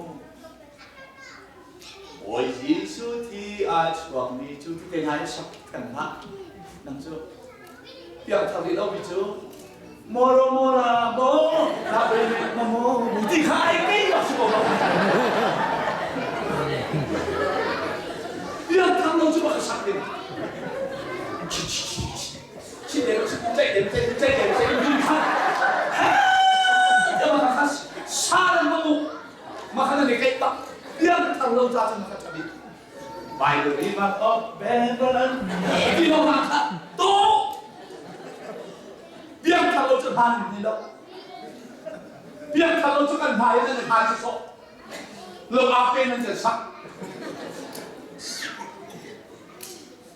Speaker 1: Bawi Jesuh thi a chuakmi cu ti te hna in sak kan hlah. Nang cu piangthar rih lomi cu moro mora mo na mo mo ti kha ai kei bak si ko lo. Piangthar lo cu bak sak ding. Chi de chạy đến chạy chạy đến chạy đến kha. He sa lan mo Mah kha nan i keih bak. Piangthar lo ca cun kha ṭha bik. By the river of Babylon ti lo hna kha to piangthar lo cu hmaan ni lo. Piangthar lo cu kan hmai in nan hmaan si sawh. Lo aa pe nan kan sak.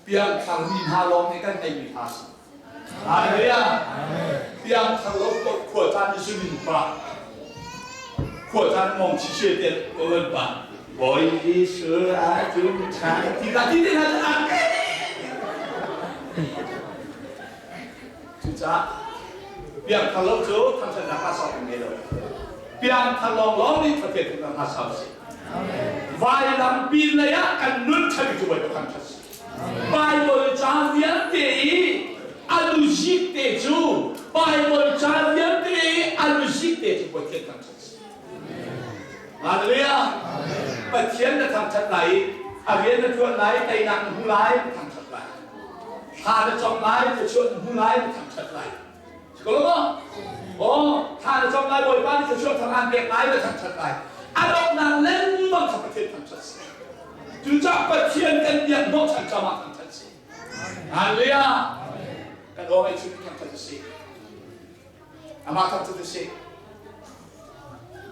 Speaker 1: Piangthar mi hna lawng nih kan ngeihmi hna si. Hallelujah. Piangthar lo ko khua caan i zumin pa. Khua caan mong chi she te owen pa. Bawi Jesuh a cung ṭhan ti ka ti te hna cu a Cucaah piangthar lo cu thangṭhatnak kha sau ngei lo. Piangthar lawng lawng nih Pathian thangṭhatnak kha sau si. Vailam pin lei ah kan nun ṭhat cu Bawipa thangṭhat si. Baibal ca vialte i a luzik te cu Baibal ca vialte i a luzik te cu Pathian thangṭhat si. Hallelujah! Pathian na thangṭhat lai i a rian na ṭuan lai, teinak na hmu lai, na thangṭhat lai. Thla na cam lai, thluachuah na hmu lai, na thangṭhat lai. Si ko lo maw? Oh, thla na cam lai, Bawipa nih thluachuah thar aan pek lai, na thangṭhat lai. A donghnak lengmang kha Pathian thangṭhat si. Cucaah Pathian kan biak hnawhchan cam ah thangṭhat si. Hallelujah! Kan aw ngaih chung thangṭhat si. Amah thangṭhat si.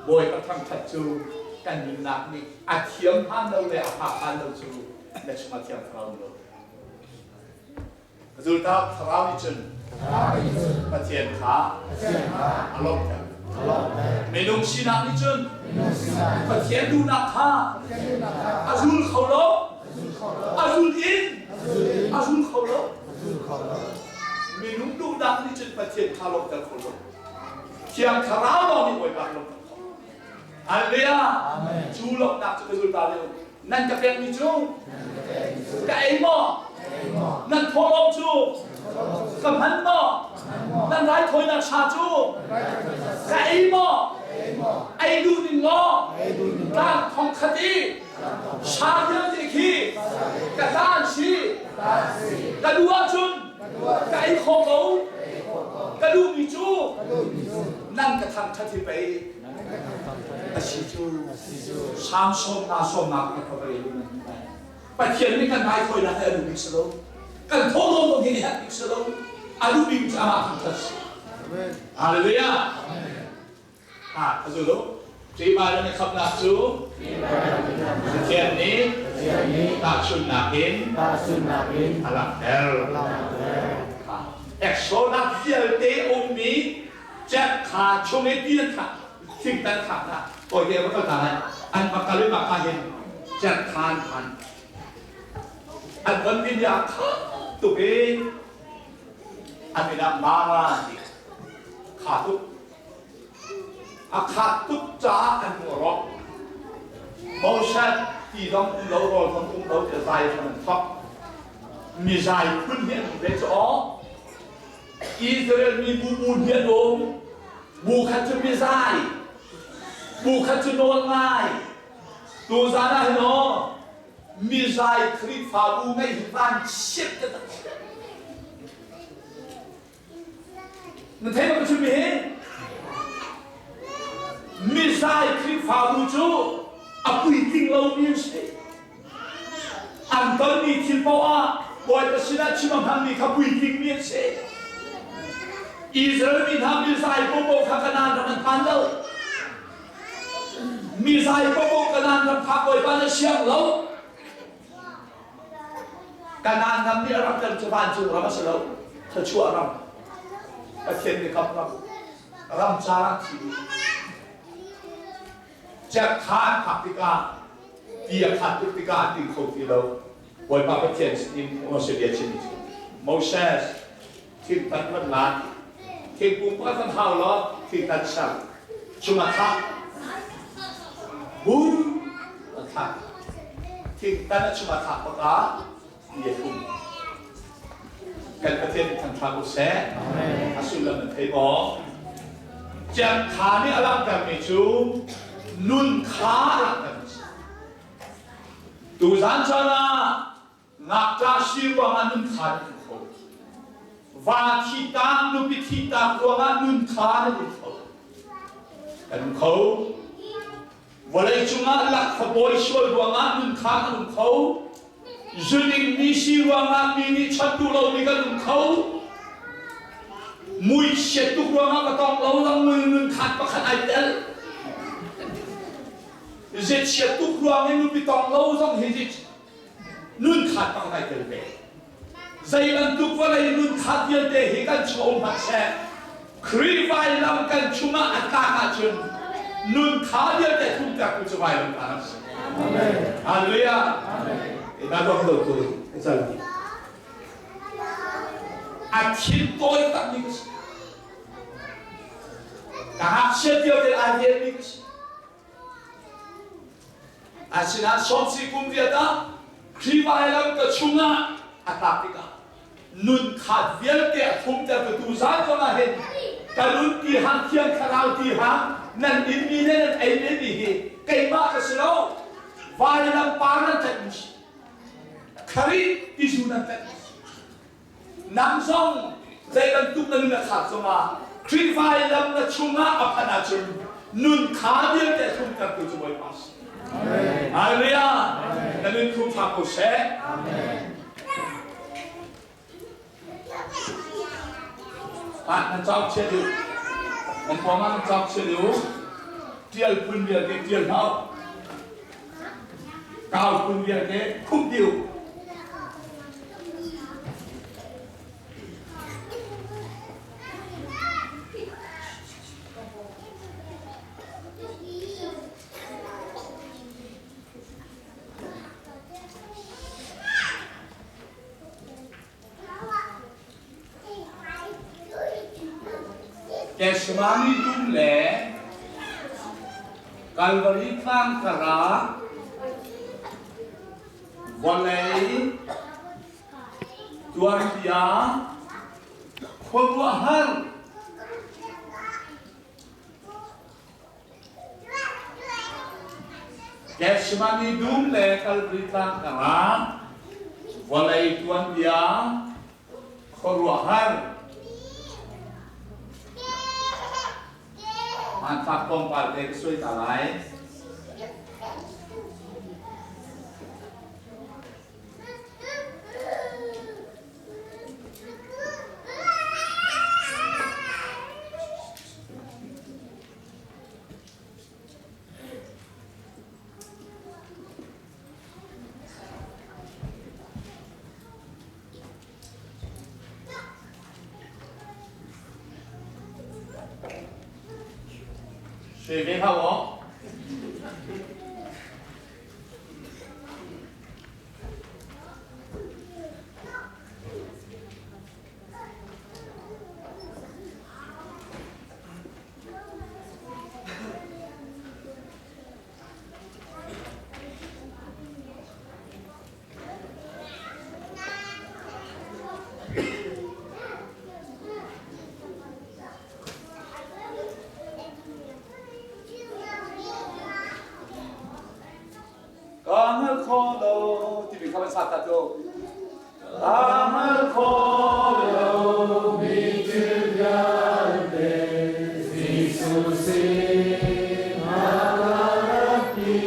Speaker 1: Bawipa thangṭhat cu kan nunnak nih a thiam hman lo le a phak hman lo cu na chungah thiang thlarau lo. Zultak thlarau nih cun Pathian kha a lawmhter. Minung sinak nih cun Pathian duhnak kha a zul kho lo. A zul in a zul kho lo. Minung duhnak nih cun Pathian kha lawmhter kho lo. Thiang Thlarau lawng nih Bawipa lawmhter kho. Hallelujah. Cu lawmhnak cu ka zul ta lio. Nan ka pekmi cu ka ei maw? Nan thawhlawm cu ka hman maw? Nan raithawinak sa cu ka ei maw? Ei duh ning law tlang thong khat i sa vialte khi ka ta an si. Ka duh ahcun ka ei kho ko. Ka duhmi cu nan ka thangṭhat hi pei a si cu. Samson hna sawmnak ka ka rel nan lai. Pathian nih kan raithawinak hi a duh bik si lo. Kan thawhlawm zong hi a herh bik si lo. A duh bik cu amah thangṭhat si. Hallelujah. Ha, a zul u. Khrihfa ram i khamhnak cu Pathian nih tahchunhnak in a langhter. Exodus vialte ummi cek kha chung i ti an thah thingtan thlak hna kawi te va kal ta lai an va kal i mah ka hin cek kha an phan an von mi nih a kha tuk i an min ah Mara an ti kha tuk a khat tuk caah an hmu a rawk. Moses ti zong um lo rawl zong um lo tiah zai hram an thawk. Mi zai phun hi an um ve cu aw. Israel mi bu bu hi an um. Bu khat cu mi zai, bu khat cu nawl ngai. Tuzan ah hin aw mi zai Khrihfabu ngeih hi van chiat taktak. Na thei ma ka chim hi? Mizai Khrihfabu cu a puitling lomi an si. An tonmi thil paoh ah Bawipa sinah chim a hmangmi kha puitlingmi an si. Israel mi hna mizai popo kha Kanaan ram an phan lo. Mizai popo Kanaan ram kha Bawipa na siang lo. Kanaan ram nih a ram kan cu vancung ram a si lo, thluachuah ram, Pathian biakam ram, ram car ah thi dih. Cekha an phak tikah, ti a khat tuk tikah an ting kho ti lo. Bawipa Pathian in Moses bia chim cu. Moses, thingtan van lat, thingkung pakhat van hau law thingtan ser, chungah thlah, bur an thlak. Thingtan a chungah thlak bakah ti a tlum. Kan Pathian nih thangthlak u seh. A sullam nan thei maw? Chiakha nih a langhtermi cu nun kha a langhtermi si. Tuzan caan ah Ngakṭah si ruangah nun kha nan in kho. Va thihtak, nupi thihtak ruangah nun kha nan in kho. Kan um kho. Vawlei cungah lakfabawi sual ruangah nun kha kan um kho. Zuding mi si ruangah mi nih chawnh duh lomi kan um kho. Mui chiat tuk ruangah ka tong lo lang mui nun khat pakhat ai tel. Zechiat tuk ruang i nupi tong lo zong hi nun khat pakhat ai tel ve. Zei bantuk vawlei nun khat vialte hi kan chung um hmanh seh, Khrih vailam kan chungah a tlak ahcun nun kha vialte thumtertu cu vailam ta a si. Hallelujah. Na dok lo tu cal. A thin tawi tak mi ka si. Ka ngakchia cio te ai vel mi ka si. Asinain sawmsi kum riat ah Khrih vailam ka chungah a tlak tikah nun khat vialte a thumter tu zan zongah hin ka nun ti hang thiang thlarau ti hang nan dinmi le nan ei mi hi keimah ka si lo vailam par nan tlaih mi si Khrih ti zu nan tlaih mi si Nang zong zei bantuk na nun a thlak zongah Khrih vailam na chungah a phanh ahcun nun kha vialte a thlumtertu cu Bawipa a si. Hallelujah! Na nun thlum hram ko seh. Ah, nan cauk chia deuh. Nan pawng ah nan cauk chia deuh. Tial phun vialte tial hna u. Kau phun vialte khumh dih u. Gethsemane dum le Kalvari tlang karah vawlei tuanbia khuaruahhar Gethsemane dum le Kalvari tlang karah vawlei tuanbia khuaruahhar hmanthlak tlawmpal te ka suai ta lai. Suai ve hau aw. sa ta tu.
Speaker 3: Amal kho lo mi thil vialte Jesuh sin a ka ratpi.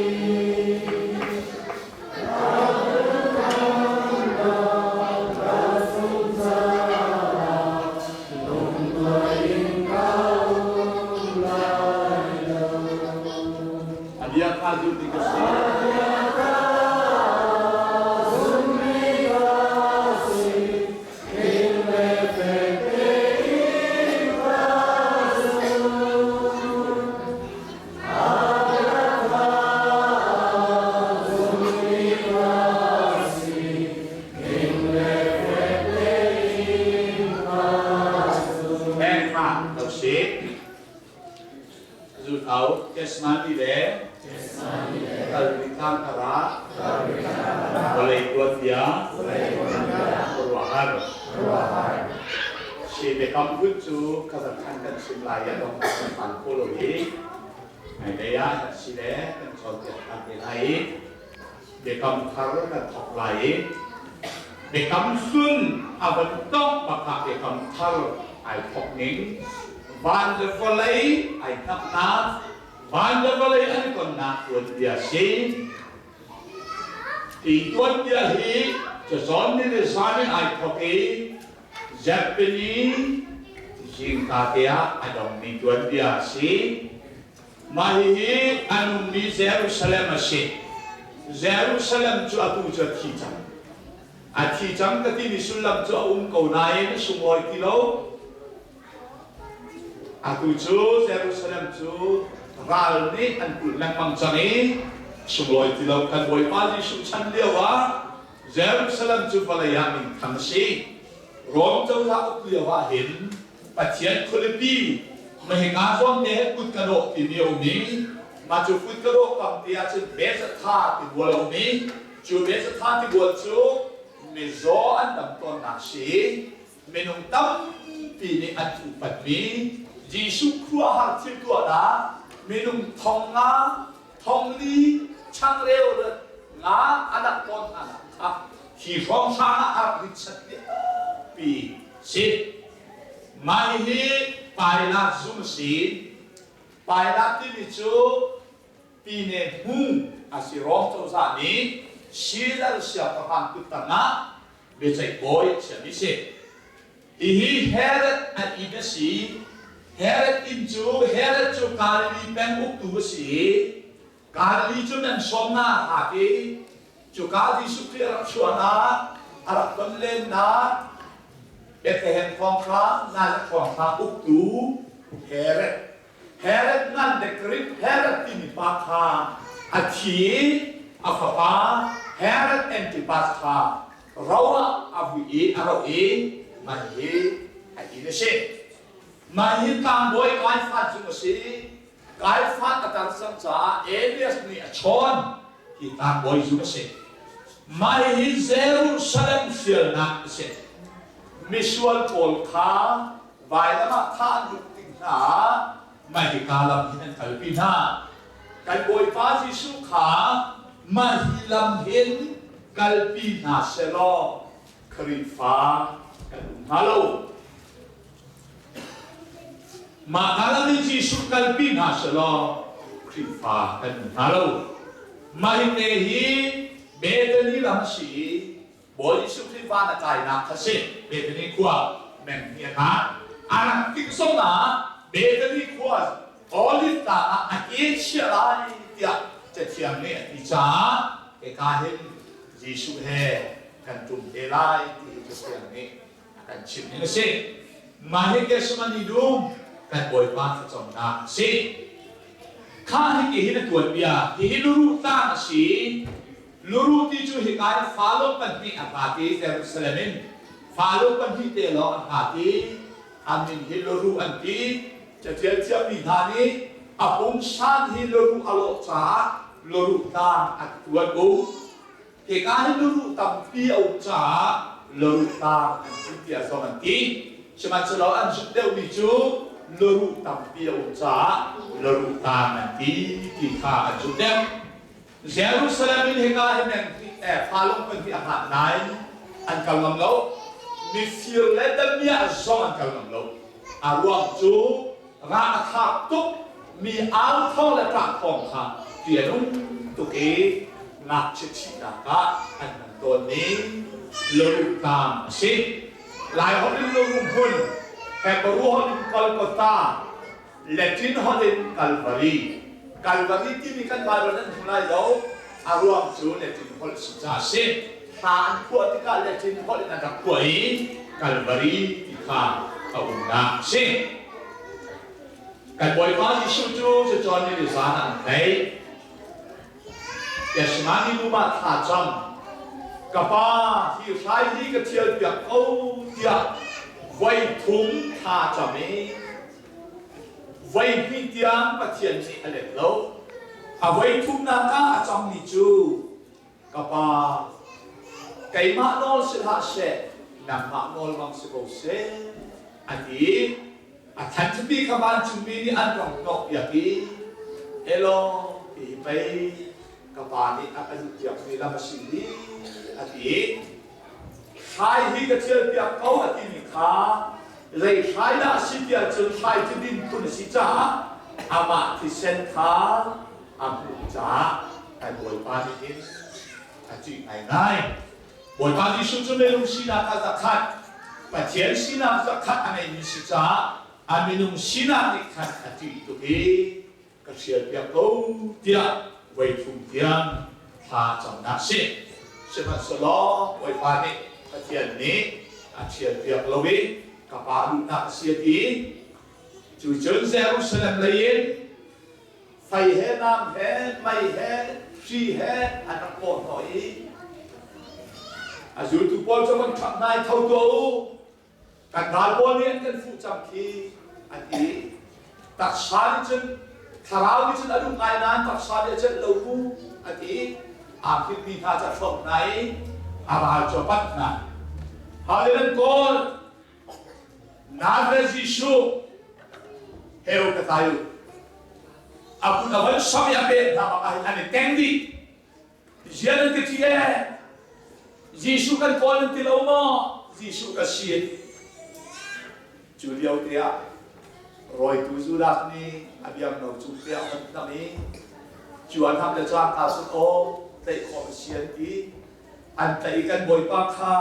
Speaker 1: A bia kha zum ding ka si. Heng lo si. Zulhau Kesmani le Kalri tlang karah vawlei tuanbia khuaruahhar. Si biakam phun cu Kazakhstan kan chim lai i a dong kan phan kho lo i hmailei ah kan si le kan cawnpiak ṭhan te lai i biakam thar kan thawk lai i biakam hlun a van tongh bak ah biakam thar ai thawk ning van le vawlei ai hnapnak van le vawlei an tonnak tuanbia si. Hi tuanbia hi cacawn ni le zan in ai thawk i Japanese zingka te ah a dongmi tuanbia a si. Mah hihi a nungmi Jerusalem a si. Jerusalem cu atu cu a thi cang. A thi cang ka timi sullam cu a um ko nain a sunglawi ti lo. Atu cu Jerusalem cu ral nih an kulh lengmang cang i sunglawi ti lo. Kan Bawipa Jesuh chan lio ah Jerusalem cu vawlei ah minthang a si. Rom cozah uk lio ah hin Pathian khualipi mahika zawn te he kut ka dawh timi a um i mah cu kut ka dawh kam te ah cun Bethzatha tibual a um i cu Bethzatha tibual cu mizaw an dam tawnnak si minung tampi nih an upatmi Jesuh khuahar thil tuahnak minung thong nga thong li changreu le nga a rak tawn hna nak kha hi hrawnghrang ah a rak ritchat pi si. Mah hihi Pailat zung a si. Pailat timi cu pine hmu a si. Rom cozah nih Caesar siangpahrang kut tangah biaceih bawi a chiahmi si. Hihi Herod an inn a si. Herod inn cu Herod cu Galilee peng uktu a si i Galilee cu nan sawm hna hak i cuka Jesuh Khrih a rak chuahnak, a rak ton lennak Bethlehem thawng kha Nazareth thawng kha uktu Herod. Herod ngan the Greek Herod timi pa kha a thi i a fapa Herod Antipas kha ro ah a vui i a roh i mah hi a inn a si. Mah hi tlangbawi Kaifa cung a si. Kaifa a tar cang caah Elias nih a chawn hi tlangbawi zung a si. Mah hi Jerusalem hrialnak a si. Misual pawl kha vailam ah thah an duh tik hna ah mah hika lam hin an kalpi hna. Kan Bawipa Jesuh kha mah hi lam hin kalpi hna selaw Khrihfa kan um hnga lo. Mah hna lam in Jesuh kalpi hna selaw Khrihfa kan um hnga lo. Mah hi te hi Bethany lam a si i Bawi Jesuh Khrih van a kainak kha si. Bethany khua meng hi a hna. A rak tik zong ah Bethany khua Olive tlang ah a ke chia lai tiah Cathiang nih a ti caah hika hin Jesuh he kan ṭum te lai ti hi Cathiang nih a kan chimh ning a si. Mah hi Gethsemane dum kan Bawipa thlacamnak a si. Kha hiti hin a tuanbia, hihi luruh tlang a si. Luruh ti cu hika in falo pahnih a hlat i Jerusalem in falo pahnih te lawng a hlat i a min hi luruh an ti. Catial thiammi hna nih a pungsan hi luruh a lawh caah luruh tlang an tuan u. Hika hi luruh tampi a um caah luruh tlang an ti tiah zong an ti. Sihmanhsehlaw an zumh deuhmi cu luruh tampi a um caah luruh tlang an ti ti kha an zumh deuh. Jerusalem in hika hi meng falung pan hi a hlat nain an kal ngam lo. Mifir le damiah zong an kal ngam lo. A ruang cu ra a thlak tuk mi au thawng le ṭah thawng kha ṭih a nung tuk i ngakchia thihnak ah an hman tawnmi loruk tlang a si. Lai holh in loruk hmun, Hebrew holh in Golgotha, Latin holh in Calvary. Calvary timi kan Bible nan hmu lai lo. A ruang cu Latin holh si caah a si. Hla an phuah tikah Latin holh in an rak phuah i Calvary ti kha a umnak a si. Kan Bawipa Jesuh cu cucawn ni zan ah an theih. Gethsemane dum ah thla cam. Ka Pa, hi hrai hi ka thialpiak ko tiah voi thum thla cam i voi hnih tiang Pathian nih a let lo. A voi thumnak ah a cammi cu Ka Pa, keimah nawl si hlah seh, nangmah nawl bang si ko seh, a ti. A thanchmi kha vancungmi nih an rong hnawhpiak i, Elaw, hihi pei ka pa nih a ka duhpiakmi lam a si hi, a ti. Hrai hi ka ṭhialpiak ko a timi kha zei hrai dah a si ti ahcun hrai cu din phun a si caah amah thisen kha a hmuh caah kan Bawipa nih hin a ṭih ngaingai. Bawipa Jesuh cu minung sinak ah zakhat, Pathian sinak zakhat a ngeimi si caah a minung sinak nih khan a ṭih tuk i ka hrialpiak ko tiah voi thum tiang thla camnak si. Sihmanhsehlaw Bawipa nih Pathian nih a ṭhialpiak lo i ka pa duhnak a si a ti. Cu cun Jerusalem lei in fei he nam he mei he hri he an rak kawh hnawh i a zultu pawl cu van ṭhap hna i tho tuah u kan ral pawl nih an kan fuh cang khi an ti. Taksa nih cun thlarau nih cun a duh ngai nain taksa nih a celh lo mu a ti. Aa hngilhmi hna cu a hrawk hna i a ral cu a panh hna. Hale nan kawl Nazareth Jesuh heu ka tlai u. A kut a van sam i a pek hna bak ah an i teng dih. Zian an ti ṭi ee. Jesuh kan kawl nan ti lo maw? Jesuh ka si. Cu lio te ah rawitu Judas nih a biangno cung te ah a van hnam i cu an hnam le cangka cun aw tlaih khawh a si an ti. An tlaih i kan Bawipa kha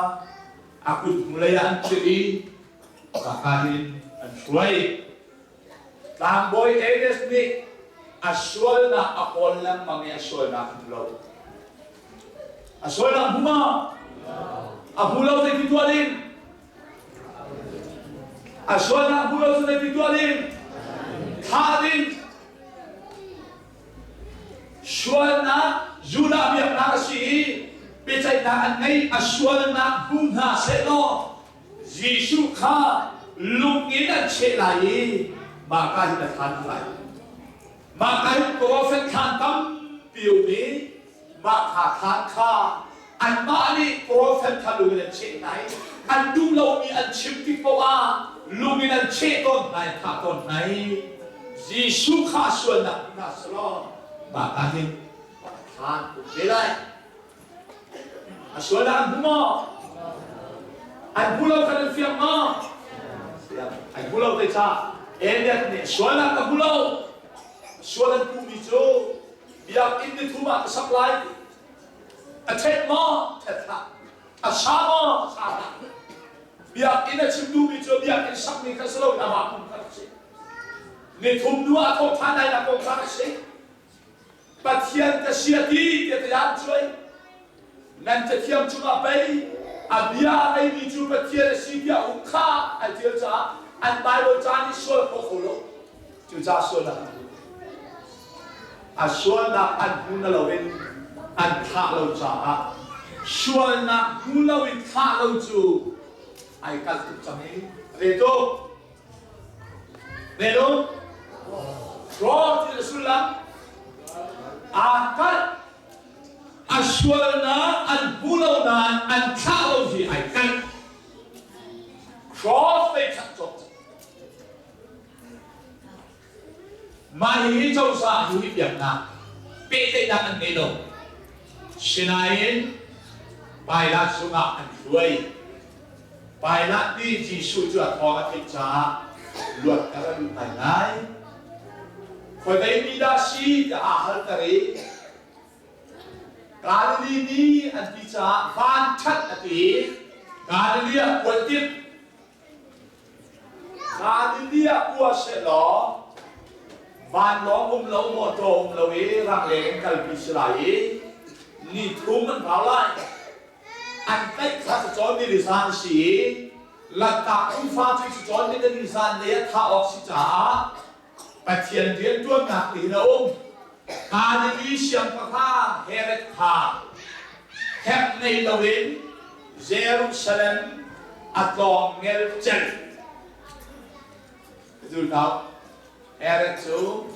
Speaker 1: a kut hnulei ah an khirh i kaka hin an hruai. Tlangbawi Annas nih a sualnak a kawl lengmang i a sualnak a hmu lo. A sualnak hmu maw? A hmu lo zeiti tuah ding? A sualnak hmu lo cu zeiti tuah ding? Thah ding. Sualnak Judah biaknak a si i biaceihnak an ngei. A sualnak hmu hna sehlaw Jesuh kha lung in an cheh lai i mahka hin a thlan lai. Mahka hin profet thlan tampi um i mahka thlan kha anmah nih profet kha lung in an cheh hna i an duh lomi an chim tik paoh ah lung in an cheh tawn hna i thah tawn hna i Jesuh kha sualnak hna selaw mahka hin thlan um ve lai. A sualnak an hmu maw? An hmu lo khan an fiang maw? An hmu lo te ca Elias nih sualnak ka hmu lo. Sual an puhmi cu biakinn ni thum ah ka sak lai. A ṭhet maw? Ṭhet hlah. A sa maw? Sa hlah. Biakinn a chim duhmi cu biakinn sakmi kha si loin amah pum kha a si. Ni thum hnu ah thawh ṭhan lai nak kong kha a si. Pathian ka si a ti tiah tiah an cuai. Nan cathiang cungah pei a bia a ngeimi cu Pathian a si tiah um kha an ṭial caah an Baibal ca nih sual khawh kho lo. Cucaah sualnak an hmu. A sualnak an hmu na loin an thah lo caah sualnak hmu loin thah lo cu ai kalh tuk cang i re tuk. Melung Raw ti a sullam aa kalh a sualnak an hmu lo nain an thlah lo hi ai kalh cross lei khat cawk mah hi cozah hi biaknak pehtlaihnak an ngei lo. Sinain Pilat zungah an hruai. Pilat nih Jesuh cu a thawng a theih caah luatter a duh ngaingai. Khuadei mi dah si tiah aa halter i Galilee mi an ti caah vanṭhat a ti i Galilee ah kuat timh. Galilee ah kua sehlaw vanlawng um lo, mawṭaw um lo i rangleng in kalpi si lai i ni thum an rau lai. An tlaih kha cu cawn ni zan si i Lanhtak Khrihfa cu cu cawn ni ni zan lei ah thah awk si caah Pathian rianṭuannak tiin a um. Galilee siangpahrang Herod kha herh ngei loin Jerusalem a tlawng ngelcel. Zultau Herod cu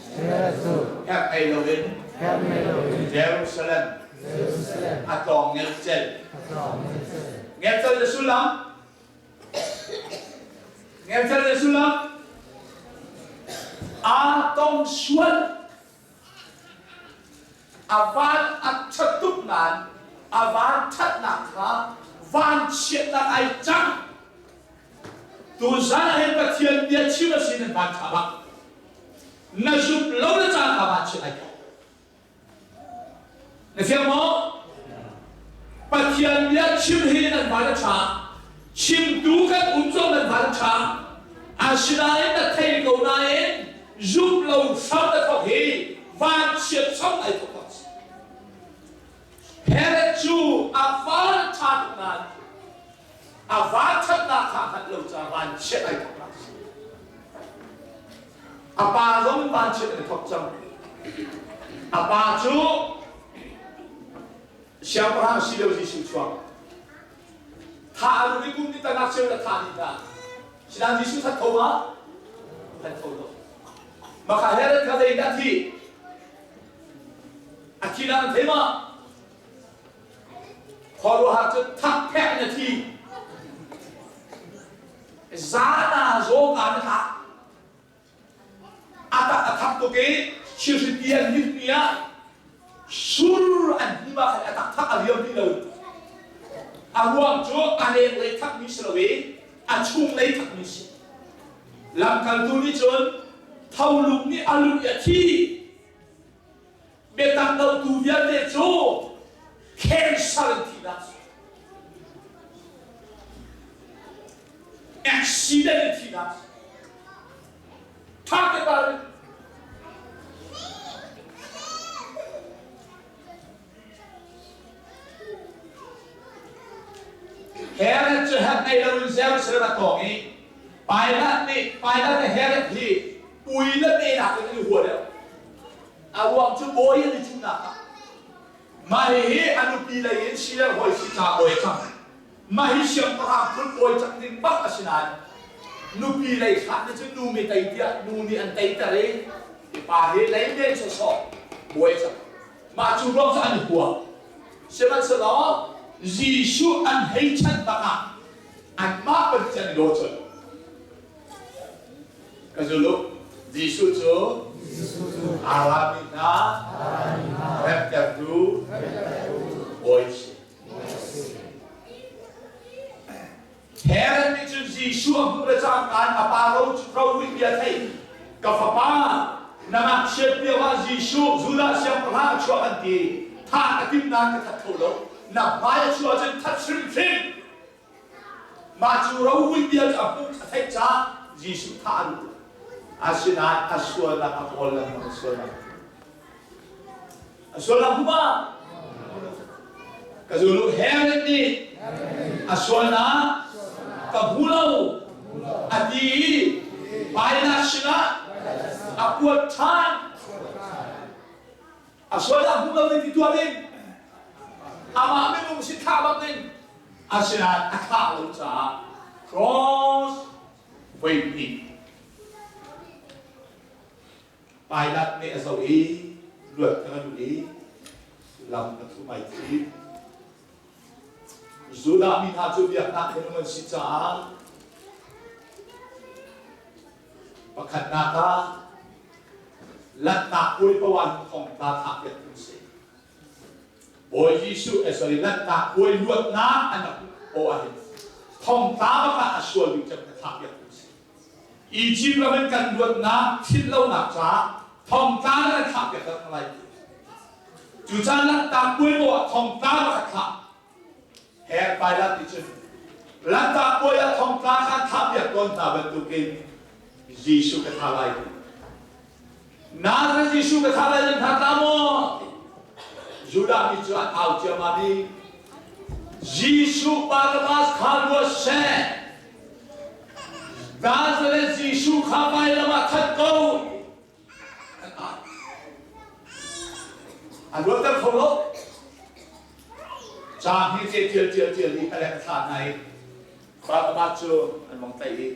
Speaker 1: herh ngei loin Jerusalem a tlawng ngelcel. Ngelcel na sullam? Ngelcel na sullam? Aa tong sual. A van a ṭhat tuk nain a van ṭhatnak kha vanchiatnak ai cang. Tuzan ah hin Pathian bia chim a si nan van ṭha bak. Na zumh lo na caan kha vanchiat ai thawk. Na fiang maw? Pathian bia chim hi nan van a ṭha. Chimtu kan um zong nan van a ṭha. Asinain na thei ko nain zumh lo hram na thawk hi vanchiat hram ai thawk bak. Herod cu a van a ṭha tuk nain a vanṭhatnak kha a hngalh lo caah vanchiat ai thawknak a si. A pa zong vanchiat an i thawk cang. A pa cu siangpahrang si lo Jesuh chuak. Tha a rum i kum ni tangak cheu le tha dih hna. Sinain Jesuh that kho ma? That kho lo. Maka Herod kha zeidah a thi? A thi nak an thei ma? Khuaruahhar cu thakphek in a thi. Zana zaw ka na tlak. A tak a thak tuk i thilhripi an hinh ah sur an hnim ah khan a tak thak a riam ti lo. A ruang cu a lenglei thakmi si lo i a chunglei thakmi si. Lamkaltu nih cun tholung nih a lung i a thi. Biatak dotu vialte cu cancer in thihnak si. Accident in thihnak si. Tha te pa Herod cu herh ngei loin Jerusalem a tawng i Pilate nih Pilate le Herod hi pui le me nakin an i hua deuh. A ruang cu bawi an i cuhnak ah mah hihi a nupi lei in siler hawi si ca bawi cang. Mah hi siangpahrang phun bawi cang ding bak a si nain nupi lei hrat nih cun nu mi tei tiah nu nih an teiter i pa hi lei men sawsawh bawi cang. Mah cu ruang cu an i hua. Sihmanhsehlaw Jesuh an hei chanh bak ah anmah Pathian i daw colh. Ka zul u. Jesuh cu Arami hna remtertu bawi si. Herod nih cun Jesuh a hmuh le cangka in a pa ro rovuih bia thei ka fapa na ngakchiat lio ah Jesuh Judah siangpahrang a chuah kan ti thah ka timh nain ka that kho lo na hmai a chuah cun that hrimhrim Mah cu rovuih bia cu a hmuh a theih caah Jesuh thah a duh. Asinain a sualnak a kawl lengmang a sualnak. A sualnak hmu ma? Ka zulu Herod nih a sualnak ka hmu lo a ti i Pilate sinah a kuat ṭhan. A sualnak hmu lo ding ti tuah ding. Amah minung si thah bak ding. Asinain a thah lo caah cross voi hnih Pilate nih a zoh i luat kha a duh i lam a thum ai thim. Judah mi hna cu biaknak minung an si caah pakhatnak ah Lanhnak puai poah in thongtla thlakpiak an si. Bawi Jesuh eh sorry Lanhtak puai luatnak an rak aw ahhin thongtla bak ah a sual bik cem ka thlah piak tu si. Egypt ram in kan luatnak philh lonak caah thongtla na kan thlah piak tak lai ti. Cucaah Lanhtak puai maw ah thongtla bak a thlah. Her Pilate nih cun Lanhtak puai ah thongtla kha an thlah piak tawn hna bantukin Jesuh ka thlah lai ti. Nazareth Jesuh ka thah lai nan thah tla maw? Judah mi cu an au ciammam i Jesuh Barnabas kha luat seh. Nazareth Jesuh kha vailam ah that ko. An au. An luatter kho lo. Ca hi ce tial tial tial i a lek a thlah hna i Barnabas cu an vong tlaih i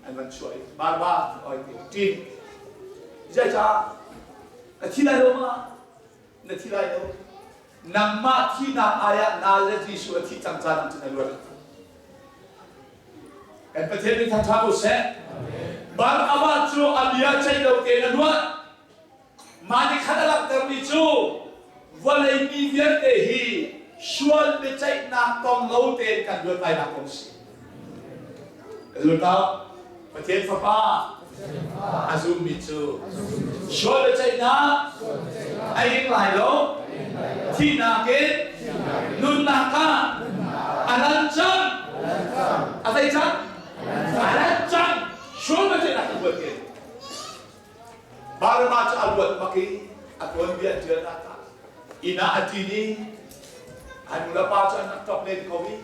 Speaker 1: an van chuah i Barnabas oi ti ṭin zeicah na thi lai lo ma na thi lai lo nangmah thihnak ai ah Nazareth Jesuh a thih cang caan cun na luat kan Pathian min thangṭhat u seh Barnabas cu a bia ceih lo tein a luat Mah nih khan a langhtermi cu vawlei mi vialte hi sual biaceihnak tong lo tein kan luat lainak kong si. Ka zultau, Pathian Fapa a zummi cu sual biaceihnak a ing lai lo, thihnak in nunnak ah a lan cang. A zei cang? A lan cang. Sual biaceihnak kan luat ke. Barnabas cu a luat bak i a tuanbia an ṭialnak ah inn ah a ṭin i a nulepa cu an rak ṭap len ko i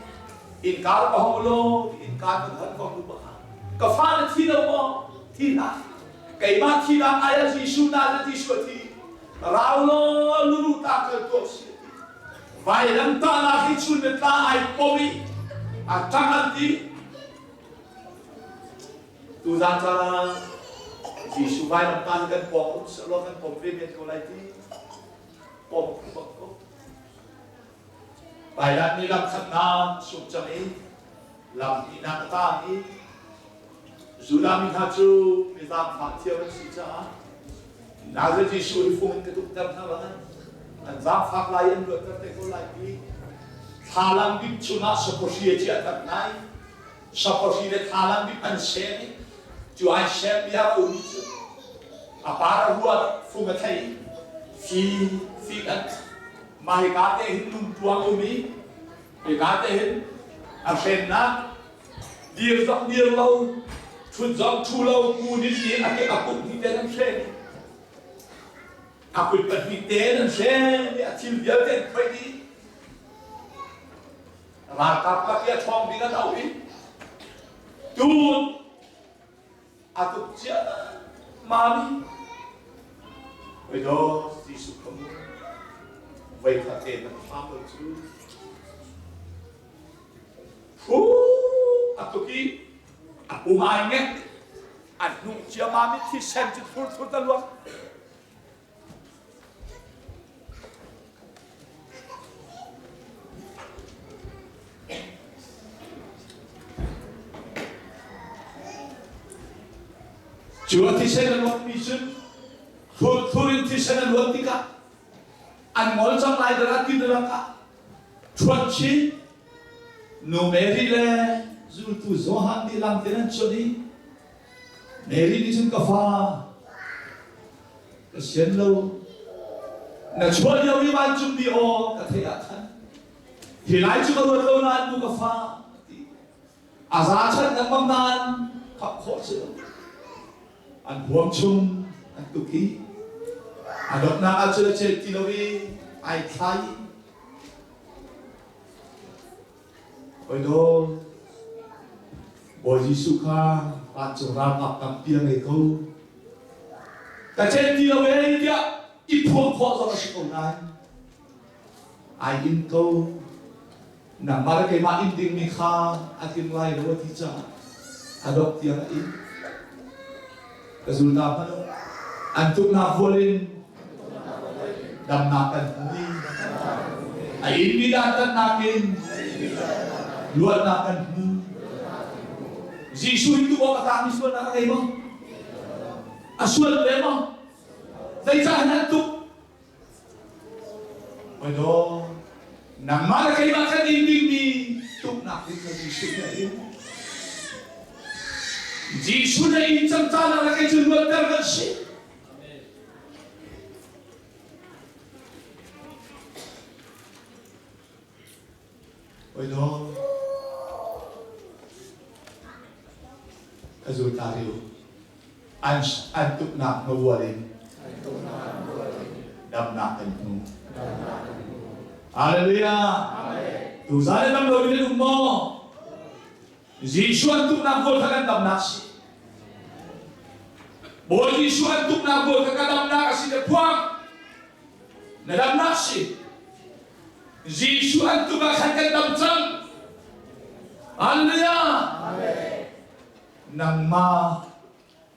Speaker 1: innka rak ka hong law innka kan hon ko hnu bak ah ka fa na thi lo maw thi hlah keimah thihnak ai ah Jesuh na le Jesuh a thi rau law lulu ta kal tuah si vailam tahnak hi chun le tla ai pom i a ṭang an ti Tuzaan caan ah Jesuh vailamtah hi kan pawng um sehlaw kan pom ve men ko lai ti pom khu bak ko. Pailat nih lam khatnak sung cang i lam hnihnak a taang i Judah mi hna cu mi zaangfah thiam an si caah Nazareth Jesuh hi fung in ka tukter hna lai an zaangfak lai an luatter te ko lai ti thlalang bik chungah sapawhri a chiah tak nai Sapawhri le thlalang bik an sem i cu ai sem bia a ummi cu a par a ruat fung a thei fi fi kan mah hika te hin lungtuang um i hika te hin a hrennak dir zong dir lo thut zong thu lo kun in i a ke a kut hnih ten an hren a kut pahnih ten an hren i a thil vialte an phoih dih Ralkap lak i a ṭhawng ding an auh i tun a tuk cia mami Oi do Jesuh ka mu voi khat te na hram lo cu phu a tuk i a pum ai ngek a hnuh cia mami thisen cu thur thur ta luang Cu a thisen a luanmi cun thur in thisen a luan tikah an ngol cang lai dara ti ah ṭhuat chin nu Mary le zultu Johan nih lam tein an cuanh i Mary nih cun ka fa ka sian lo na chuah lio i vancungmi aw ka theih ah khan hi lai cu ka ruat lo nain mu ka fa ti a za chan lengmang nain khap khawh si lo an huam chung an tuk i a dawtnak ah cun a chet ti lo i ai thlai Oi dawt, Bawi Jesuh kha vancung ralkap tampi a ngei ko. Ka celh ti lo ee tiah i phuang khawh zong a si ko nain ai in ko. Nangmah le keimah in dingmi kha a tling lai lo a ti caah a dok tiang a in. Ka zul hna hmanh u. An tuknak vual in damnak kan hmu i a inmi dantatnak in luatnak kan hmu. Jesuh hi tu awk a tlakmi sualnak a ngei maw? A sual ve maw? Zeicah an tuk? Oi daw. Nangmah le keimah kan in dingmi tuknak ding kha Jesuh nih a in. Jesuh na in cang caan ah le kei cu luatter kan si. Oi do. Ka zul ta riu. An an tuknak hmavual in damnak kan hmu. Hallelujah. Tuzan in dam lo in um maw? Jesuh an tuknak vual kha kan damnak si. Bawi Jesuh an tuknak vual kha ka damnak a si te phuang. Na damnak si. Jesuh an tuk ah khan kan dam cang. Hallelujah. Nangmah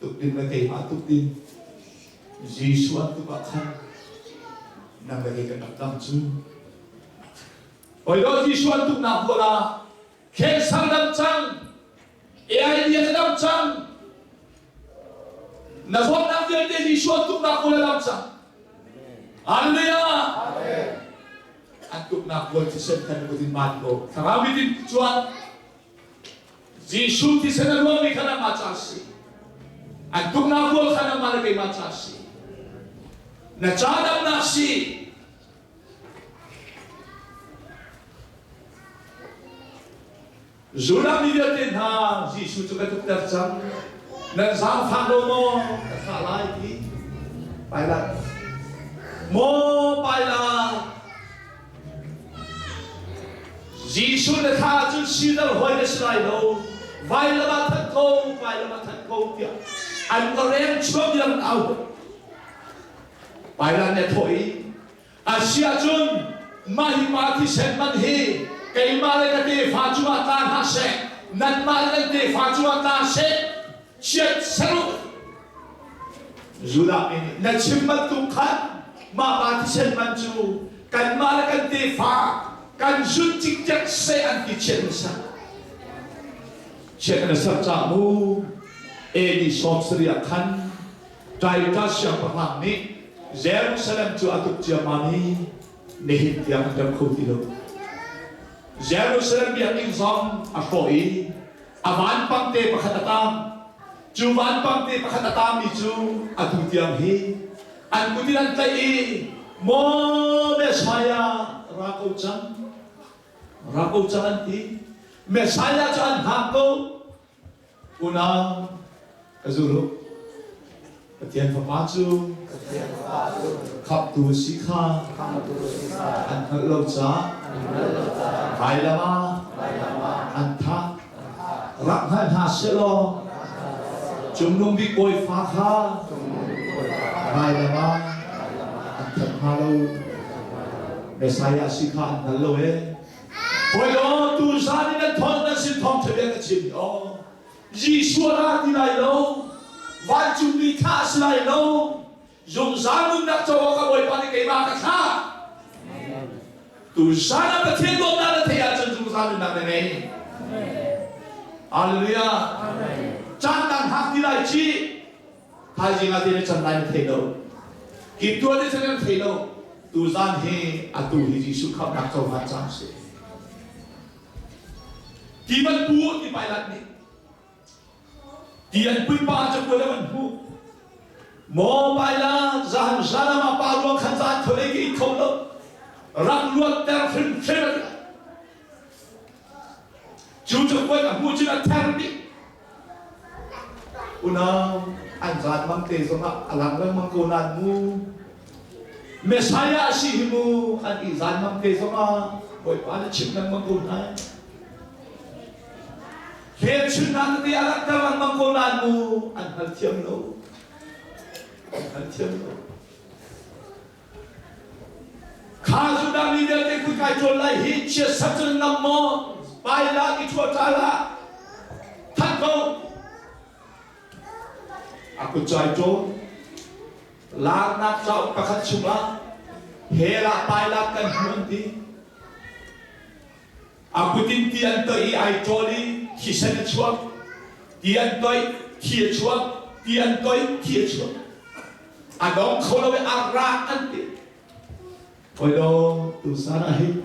Speaker 1: tuk ding le keimah tuk ding Jesuh an tuk ah khan nang le kei kan rak dam cu. Oi Jesuh an tuknak bual ah Cancer dam cang, AIDS dam cang, na zawtnak vialte Jesuh an tuknak bual a dam cang. Hallelujah! An tuknak bual thisen khan kut in maan ko. Thlarau mit in chuan Jesuh thisen a luangmi kha nangmah ca a si. An tuknak bual kha nangmah le keimah ca a si. Na ca damnak si. Judah mi vialte hna Jesuh cu ka tukter cang. Nan zaangfah lo maw ka thah lai ti Pilate. Maw Pilate, Jesuh na thah ahcun Caesar hawi na si lai lo. Vailam ah that ko, vailam ah that ko tiah an ka reng chuak tiang an au. Pilate nih a thawh i A si ahcun mah hi pa thisen man hi keimah le ka tefa cungah tla hna seh, nanmah le nan tefa cungah tla seh, chiat ser u. Judah mi nih na chim bantuk khan mah pa thisen man cu kanmah le kan tefa kan zun cikcek seh an ti chiat na ser. Chiat na ser cah mu AD 70 ah khan Titus siangpahrang nih Jerusalem cu a tuk ciammam i nihin tiang an rem kho ti lo. Jerusalem biakinn zong a hrawh i a vanpang te pakhat a tang. Cu vanpang te pakhat a tangmi cu atu tiang hi an kut in an tlaih i Maw Messiah ra ko cang, ra ko cang an ti. Messiah cu an hngak ko. Unau ka zul u. Pathian Fapa cu khamhtu a si kha an hngalh lo caah vailam ah an thah. Rak hngal hna sehlaw Cungnung Bik Bawifa kha vailam ah an that hnga lo. Messiah si kha an hngal lo ee. Hawi tuzan in nan thawng nan sin thawng ṭha bia ka chim i aw Jesuh ra ti lai lo vancungmi thlah a si lai lo zungzal nunnak co awk ah Bawipa nih keimah ka thlah tuzan ah Pathian dawtnak na theih ahcun zungzal nunnak na ngei Hallelujah caan dang hak ti lai ci Thaizing ah na can lai na thei lo. Kiptual nih cun kan thei lo. Tuzan hi atu hi Jesuh khamhnak cohlan caan si. Ti van pu ti Pilate nih ti an pui pa cu kual an hmuh. Maw Pilate zahan zalam ah pa ruang khan zan thole ki kho lo. Rak luatter hrimhrim Cu cakuat a hmuh cun a ther dih. Unau an zaan mang te zongah a lang lengmang ko nain mu. Messiah a si hi mu an i zaan mang te zongah Bawipa nih chim lengmang ko hna. Hmelchunhnak tete a langhter lengmang ko nain mu an hngalthiam lo. An hngalthiam lo. Kha Judah mi vialte kut kai ṭawl lai hi chiatser cu nan ngam maw? Pailah i ṭhuah ṭa hlah. That ko. A kut cu ai ṭawl. Laarnak cauk pakhat chungah hell ah Pailat kan hmu an ti. A kut in ti an toih i ai ṭawl i thisen a chuak. Ti an toih, thi a chuak. Ti an toih, thi a chuak. A dong kho lo i a rak an ti. Hawi do, tusan ah hin.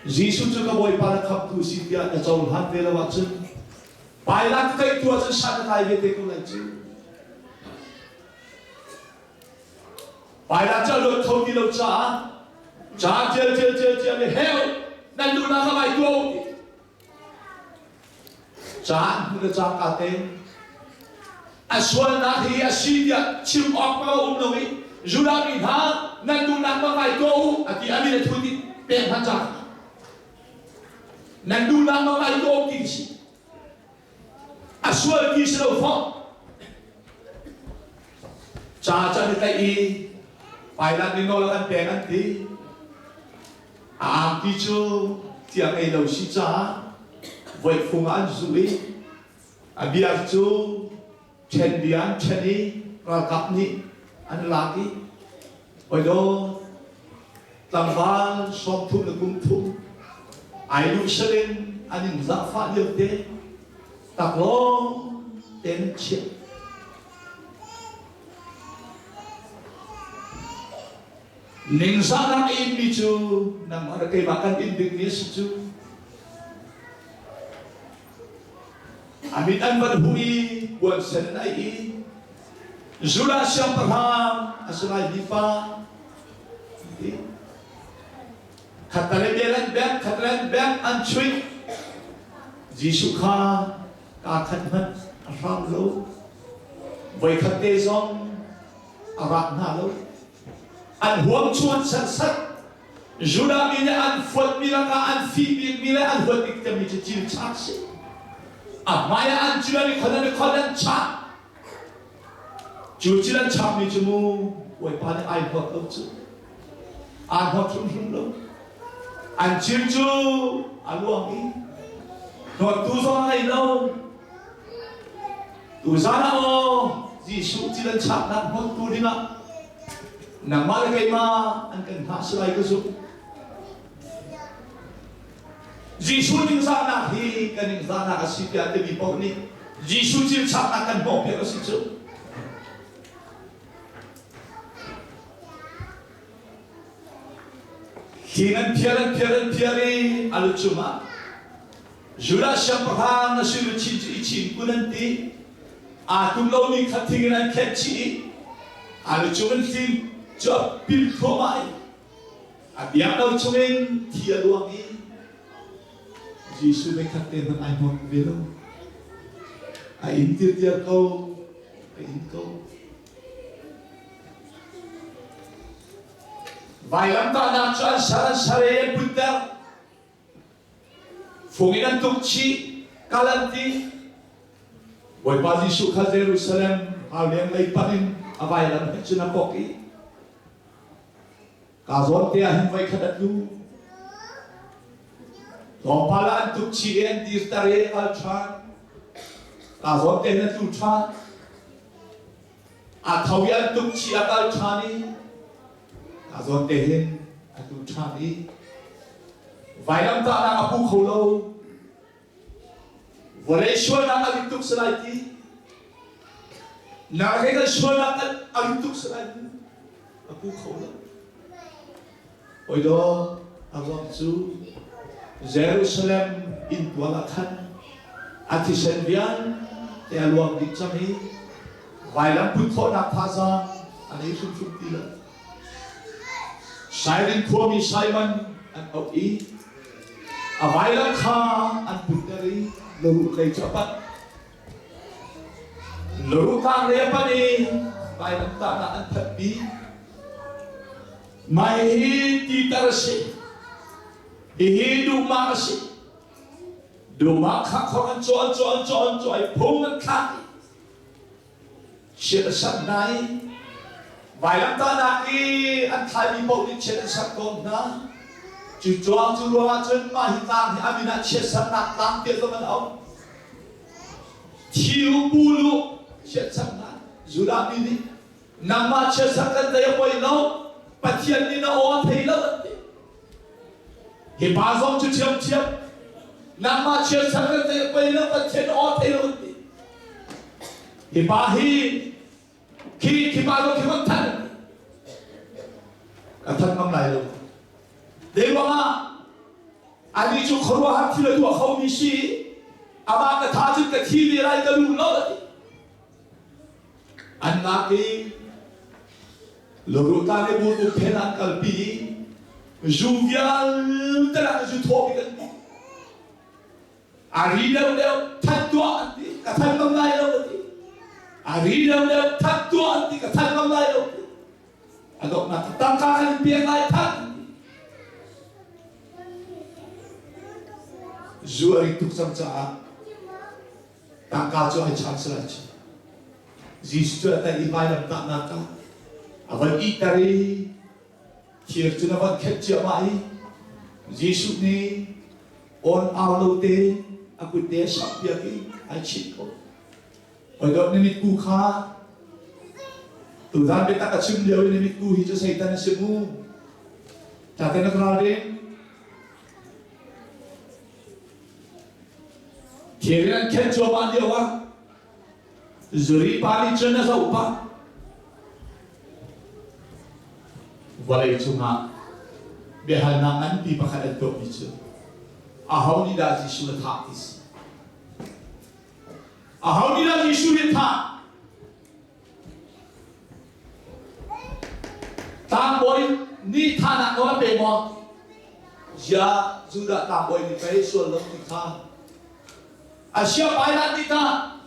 Speaker 1: Jesuh cu ka Bawipa le Khamhtu si tiah na cohlan ve lo ahcun Pilate tlaihtu ahcun san a tlai ve te ko lai cu. Pilate cu a luat kho ti lo caah ca tial tial tial tial i hell nan duhnak a vai tuah u ti. Caan hmu le cangka te a sualnak hi a si tiah chim awk ma um lo i Judah mi hna nan duhnak ma ngai tuah u a ti a min a thut i pek hna cang nan duhnak ma ngai tuah u ti si a sual ti si lo fawh ca can i tlaih i Pilate nih nawl a kan pek an ti A angki cu tia ngei lo si caah voihfung ah an zuh i a bia cu ṭhen bia an ṭhen i ralkap nih an lak i oidaw tlangval 30 le kum thum ai duh salin an in zahfah lio te taklawng tein an chiah. Ningzahnak a inmi cu nangmah le keimah kan in dingmi a si cu. A mit an van huh i puan sen an aih i Judah siangpahrang a si lai mi pa ti. Khattalei bel an bek, khattalei an bek, an chuih. Jesuh kha kaa khat hmanh a hram lo. Voikhat te zong a rak hna lo. An huam cu an serhsat. Judah mi nih an fuatmi lakah an fih bikmi le an huat bik cemmi cu cilchak si. A hmai ah an cil an i khon an i khon an chak. Cu cil an chakmi cu mu Bawipa nih ai huat lo cu. Aa huat hrimhrim lo. An cil cu a luang i hnawttu zong a ngei lo. Tuzan ah aw Jesuh cil an chaknak hnawttu dingah nangmah le keimah an kan hngah si lai ka zumh. Jesuh ningzahnak hi kan ningzahnak a si tiah timi paoh nih Jesuh cil chaknak kan hnawhpiak a si cu. Hi nan phiar an phiar an phiar i a lu cungah Judah siangpahrang na si luchin cu i chim kun an ti. Aa tum lomi kha thing in an khenh chih i a lu cung in hling cu a pil thluahmah i a biakno chungin thi a luang i Jesuh meikhat te hmanh ai hmawt ve lo. A in tirtiar ko, a in ko. Vailamtahnak cu an sar an sar i an putter. Fung in an tuk chih, kal an ti. Bawipa Jesuh kha Jerusalem hauleng lei panh in a vailam he cun a pok i ka zawn te ah hin voikhat a tlu. Tlawmpal ah an tuk chih i an dirter i a kal ṭhan. Ka zawn te hin a tlu ṭhan. A tho i an tuk chih a kal ṭhan i a zawn te hin a tu ṭhan i vailamtahnak a pu kho lo. Vawlei sualnak a rit tuk si lai ti. Nang he kan sualnak a rit tuk si lai ti. A pu kho lo. Oi daw a ruang cu Jerusalem inntual ah khan a thisen vialte a luang dih cang i vailam put khawhnak thazaang a nei hrimhrim ti lo. Sairin khuami Simon an auh i a vailam kha an putter i loruh lei cu a panh. Loruh tlang lei a panh i vailam tahnak an phanhpi. Mai hi titar a si. Hihi duhmak a si. Duhmak kha khor an caw an caw an caw an caw i phung an thlak i chiat a sat hna i vailamtahnak i an thlaimi paoh nih chiat an sat tawn hna. Cu cuang cu ruangah cun mah hi tlang hi a min ah chiatsatnak tlang tiah zong an auh. Thi u pul u chiatsatnak Judah mi nih Nangmah chiatserh kan tei a poi lo, Pathian nih na aw a thei lo an ti. Hi pa zong cu ṭhiamṭhiam nangmah chiatserh kan tei a poi lo, Pathian na aw a thei lo an ti. Hi pa hi khi khi pa zong khi van thanh an ti. Ka thanh ngam lai lo. Zei ruangah? Anih cu khuaruahhar thil a tuah khomi si. Amah ka tha cun ka thi ve lai ka duh lo a ti. An lak i Lorota nih burbuk phen an kalpi i zu vialte lak zu thaw bik an ti. A ri deuh deuh that tuah an ti ka that ngam lai lo a ti. A ri deuh deuh that tuah an ti ka that ngam lai lo ti. A donghnak tangka kan in pek lai that an ti. Zu a rik tuk cang caah tangka cu ai chan si lai cu. Jesuh cu a tei i vailamtahnak ah a van ihter i thir cun a van khenh ciahmah i Jesuh nih awn au lo tein a kut te a samhpiak i ai chinh ko. Hawi na mitku kha tuzan biatak a chim lio i na mitku hi cu Satan a si mu. Tate na ka ralring. Thir in an khenh cuahmah lio ah Zuri pa nih cun a zoh pah. Vawlei cungah biahalnak nganpi pakhat an tuahmi cu aho nih dah Jesuh a thah ti si. Aho nih dah Jesuh hi a thah? Tlangbawi nih thahnak nawl a pe maw? Ziah Judah tlangbawi nih pei sual lo ti kha A sia Pilate nih tah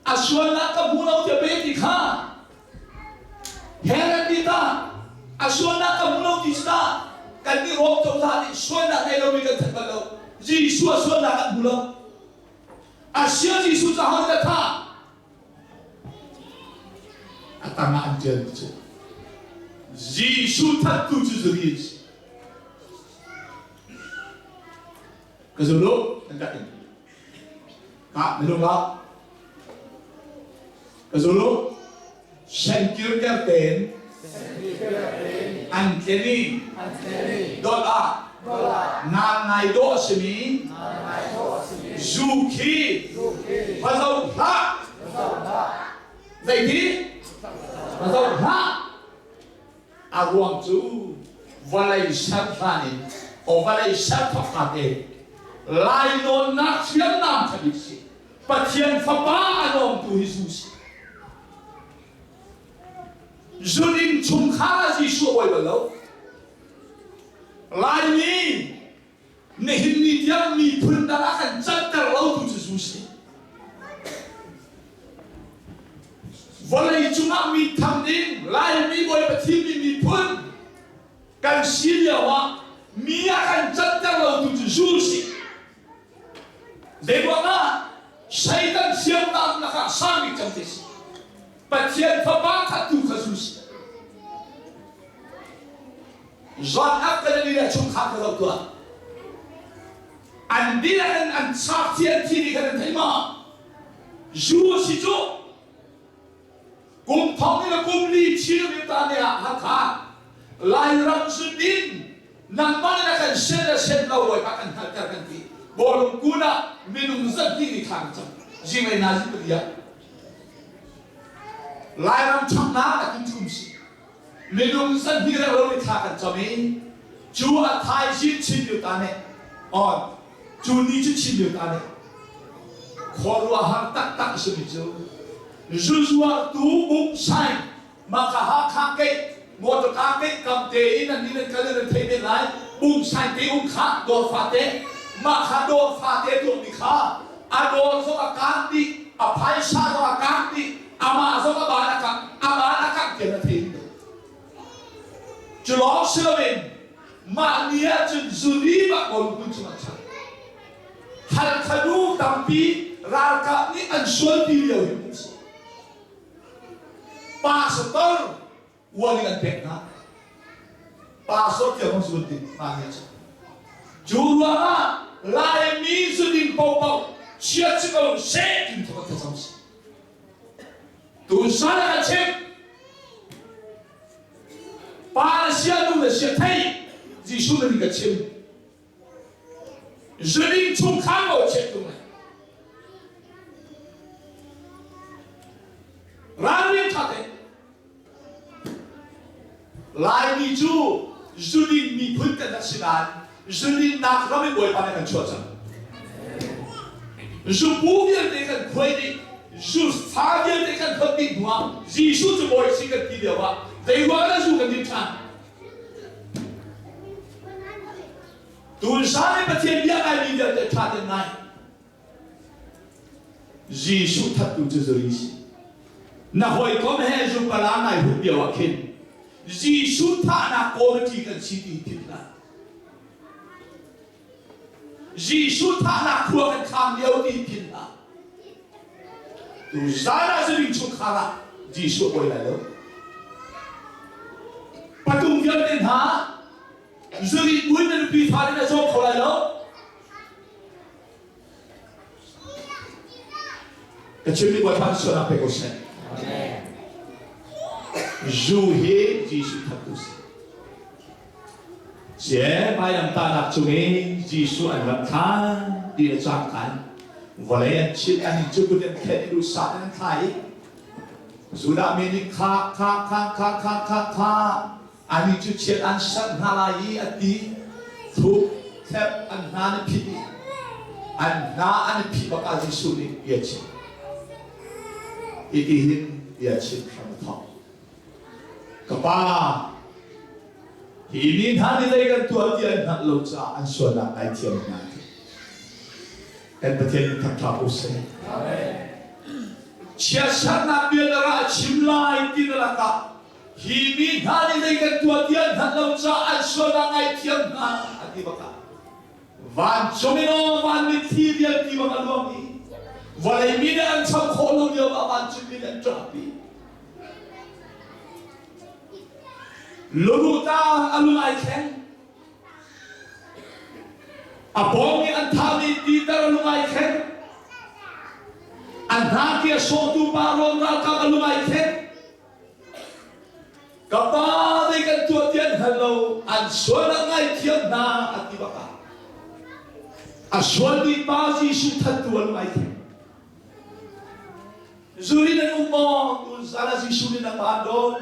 Speaker 1: a sualnak ka hmu lo tiah pe ti kha Herod nih tah a sualnak ka hmu lo ti cu tah kan nih Rom cozah nih sualnak ngei lomi kan that bal lo. Jesuh a sualnak kan hmu lo. A sia Jesuh cu aho nih dah thah? A tangah an ṭialmi cu Jesuh thattu cu zuri an si. Ka zum lo kan kat in. Ka minung ah ka zum lo Shenkir kerten an tleni dot ah ngal ngai dawh a simi zu khi va zoh hlah zeiti va zoh hlah A ruang cu vawlei ser hlan in aw vawlei ser thawk ka te lainawnnak hriamnam ṭha bik si. Pathian Fapa a nawmtu hi zu si. Zun chungkhar ah Jesuh a bawi bal lo. Laimi nihin ni tiang miphun dang ah kan canter lo tu cu zu si. Vawlei cungah mi tham ding Laimi Bawipa thimmi miphun kan si lio ah mi ah kan canter lo tu cu zu si. Zeiruangah Satan hriamnam lakah sami cang ti si. Pathian Fapa kha tu kha zu si. John F. Kennedy le chungkhar kha zoh tuah. An dihlak in an chak thi an thi ni kha nan thei ma? Zu a si cu. Kum thong in a kum li Chin Rinta nih ah Hakha Lairam zudin nangmah in a kan sen le sen lo Bawipa kan hngalhter kan ti. Bawlung kun ah minung zat hnih nih thla kan cam. Zinglei nazi pali ah Lairam ṭhangnak a ti ṭhum si. Minung zat hnih reng lo nih thla kan cam i cu a thaizing Chin Myo ta nih on cu ni cu Chin Myo ta nih khuaruahhar taktak a simi cu zuzuartu bungsain maka Hakha keih motorka keih kam te in an nih nan kal in nan thei men lai bungsain te um kha dawr fate mah kha dawr fate tuahmi kha a dawr zong a kang dih a phaisa zong a kang dih amah zong a ban a kangh a ban a kangh tiang a thei rih cu lawng si loin mah ni ah cun zuni bak bawlung cung ah chan Halkha nu tampi ralkap nih an sualpi lio hi hmuh si pastor uan in an pek hna pastor tiang hong zun ding mah ni cu cu ruangah Laimi zuding paohpaoh chiat si ko seh tin thawk thlacam si Tuusan ah ka chimh. Pa na sia nu na sia thei Jesuh na nih ka chim. Zuning chungkhar mo chiat tung lai. Ralring tha te. Laimi cu zudin miphun kan rak si nain Zulinnak ram in Bawipa nih kan chuah cang. Zupu vialte kan khuai dih, zu fa vialte kan phot dih hnuah Jesuh cu Bawi si kan ti lio ah zei ruang dah zu kan din ṭhan? Tun san i Pathian bia ngaimi vialte ṭha ten ngai. Jesuh thattu cu zuri si. Na hawikom he zupala nai hut lio ah khin Jesuh thahnak committee kan si ti philh hlah. Jesuh thahnak khua kan kham lio ti philh hlah. Tu zan ah zubing chungkhar ah Jesuh a bawi lai lo. Patung vialte hna zuri buin na nupi fale na cawm kho lai lo. Ka chimmi Bawipa nih sualnak pe ko seh. Zu hi Jesuh thattu si. Sie vailamtahnak cung i Jesuh an rat than ti le cangka in vawlei an chit an in cu kut an khen i duhsah in an thla i Judah mi nih kha kha kha kha kha kha kha Anih cu chiat an sanh hna lai i a ti thuk thlep an hna an i phih i an hna an i phih bak ah Jesuh nih bia chim. Hiti hin bia chim hram a thawk. Ka pa, hi mi hna nih zei kan tuah ti an hngalh lo caah an sualnak ngaithiam hna ti. Kan Pathian in thangṭha ko seh. Chiatsernak bia na ra chim lai ti na lakah Hi mi hna nih zei kan tuah ti an hngalh lo caah an sualnak ngaithiam hna an ti bak ah vancung in aw van mitthli vialpi bang a luang i vawlei mi nih an cham khawh lo lio ah vancung mi nih an ṭahpi. Luru ta a lung ai thleng. A pawng i an thahmi Peter a lung ai thleng. A hna ki a sawhtu pa Rom ralkap a lung ai thleng. Ka pa zei kan tuah ti an hngal lo, an sual ah ngaithiam hna a ti bak ah a sualmi pa Jesuh thattu an ngaithiam. Zuri nan um maw? Tun zan ah Jesuh nih nangmah an dawn.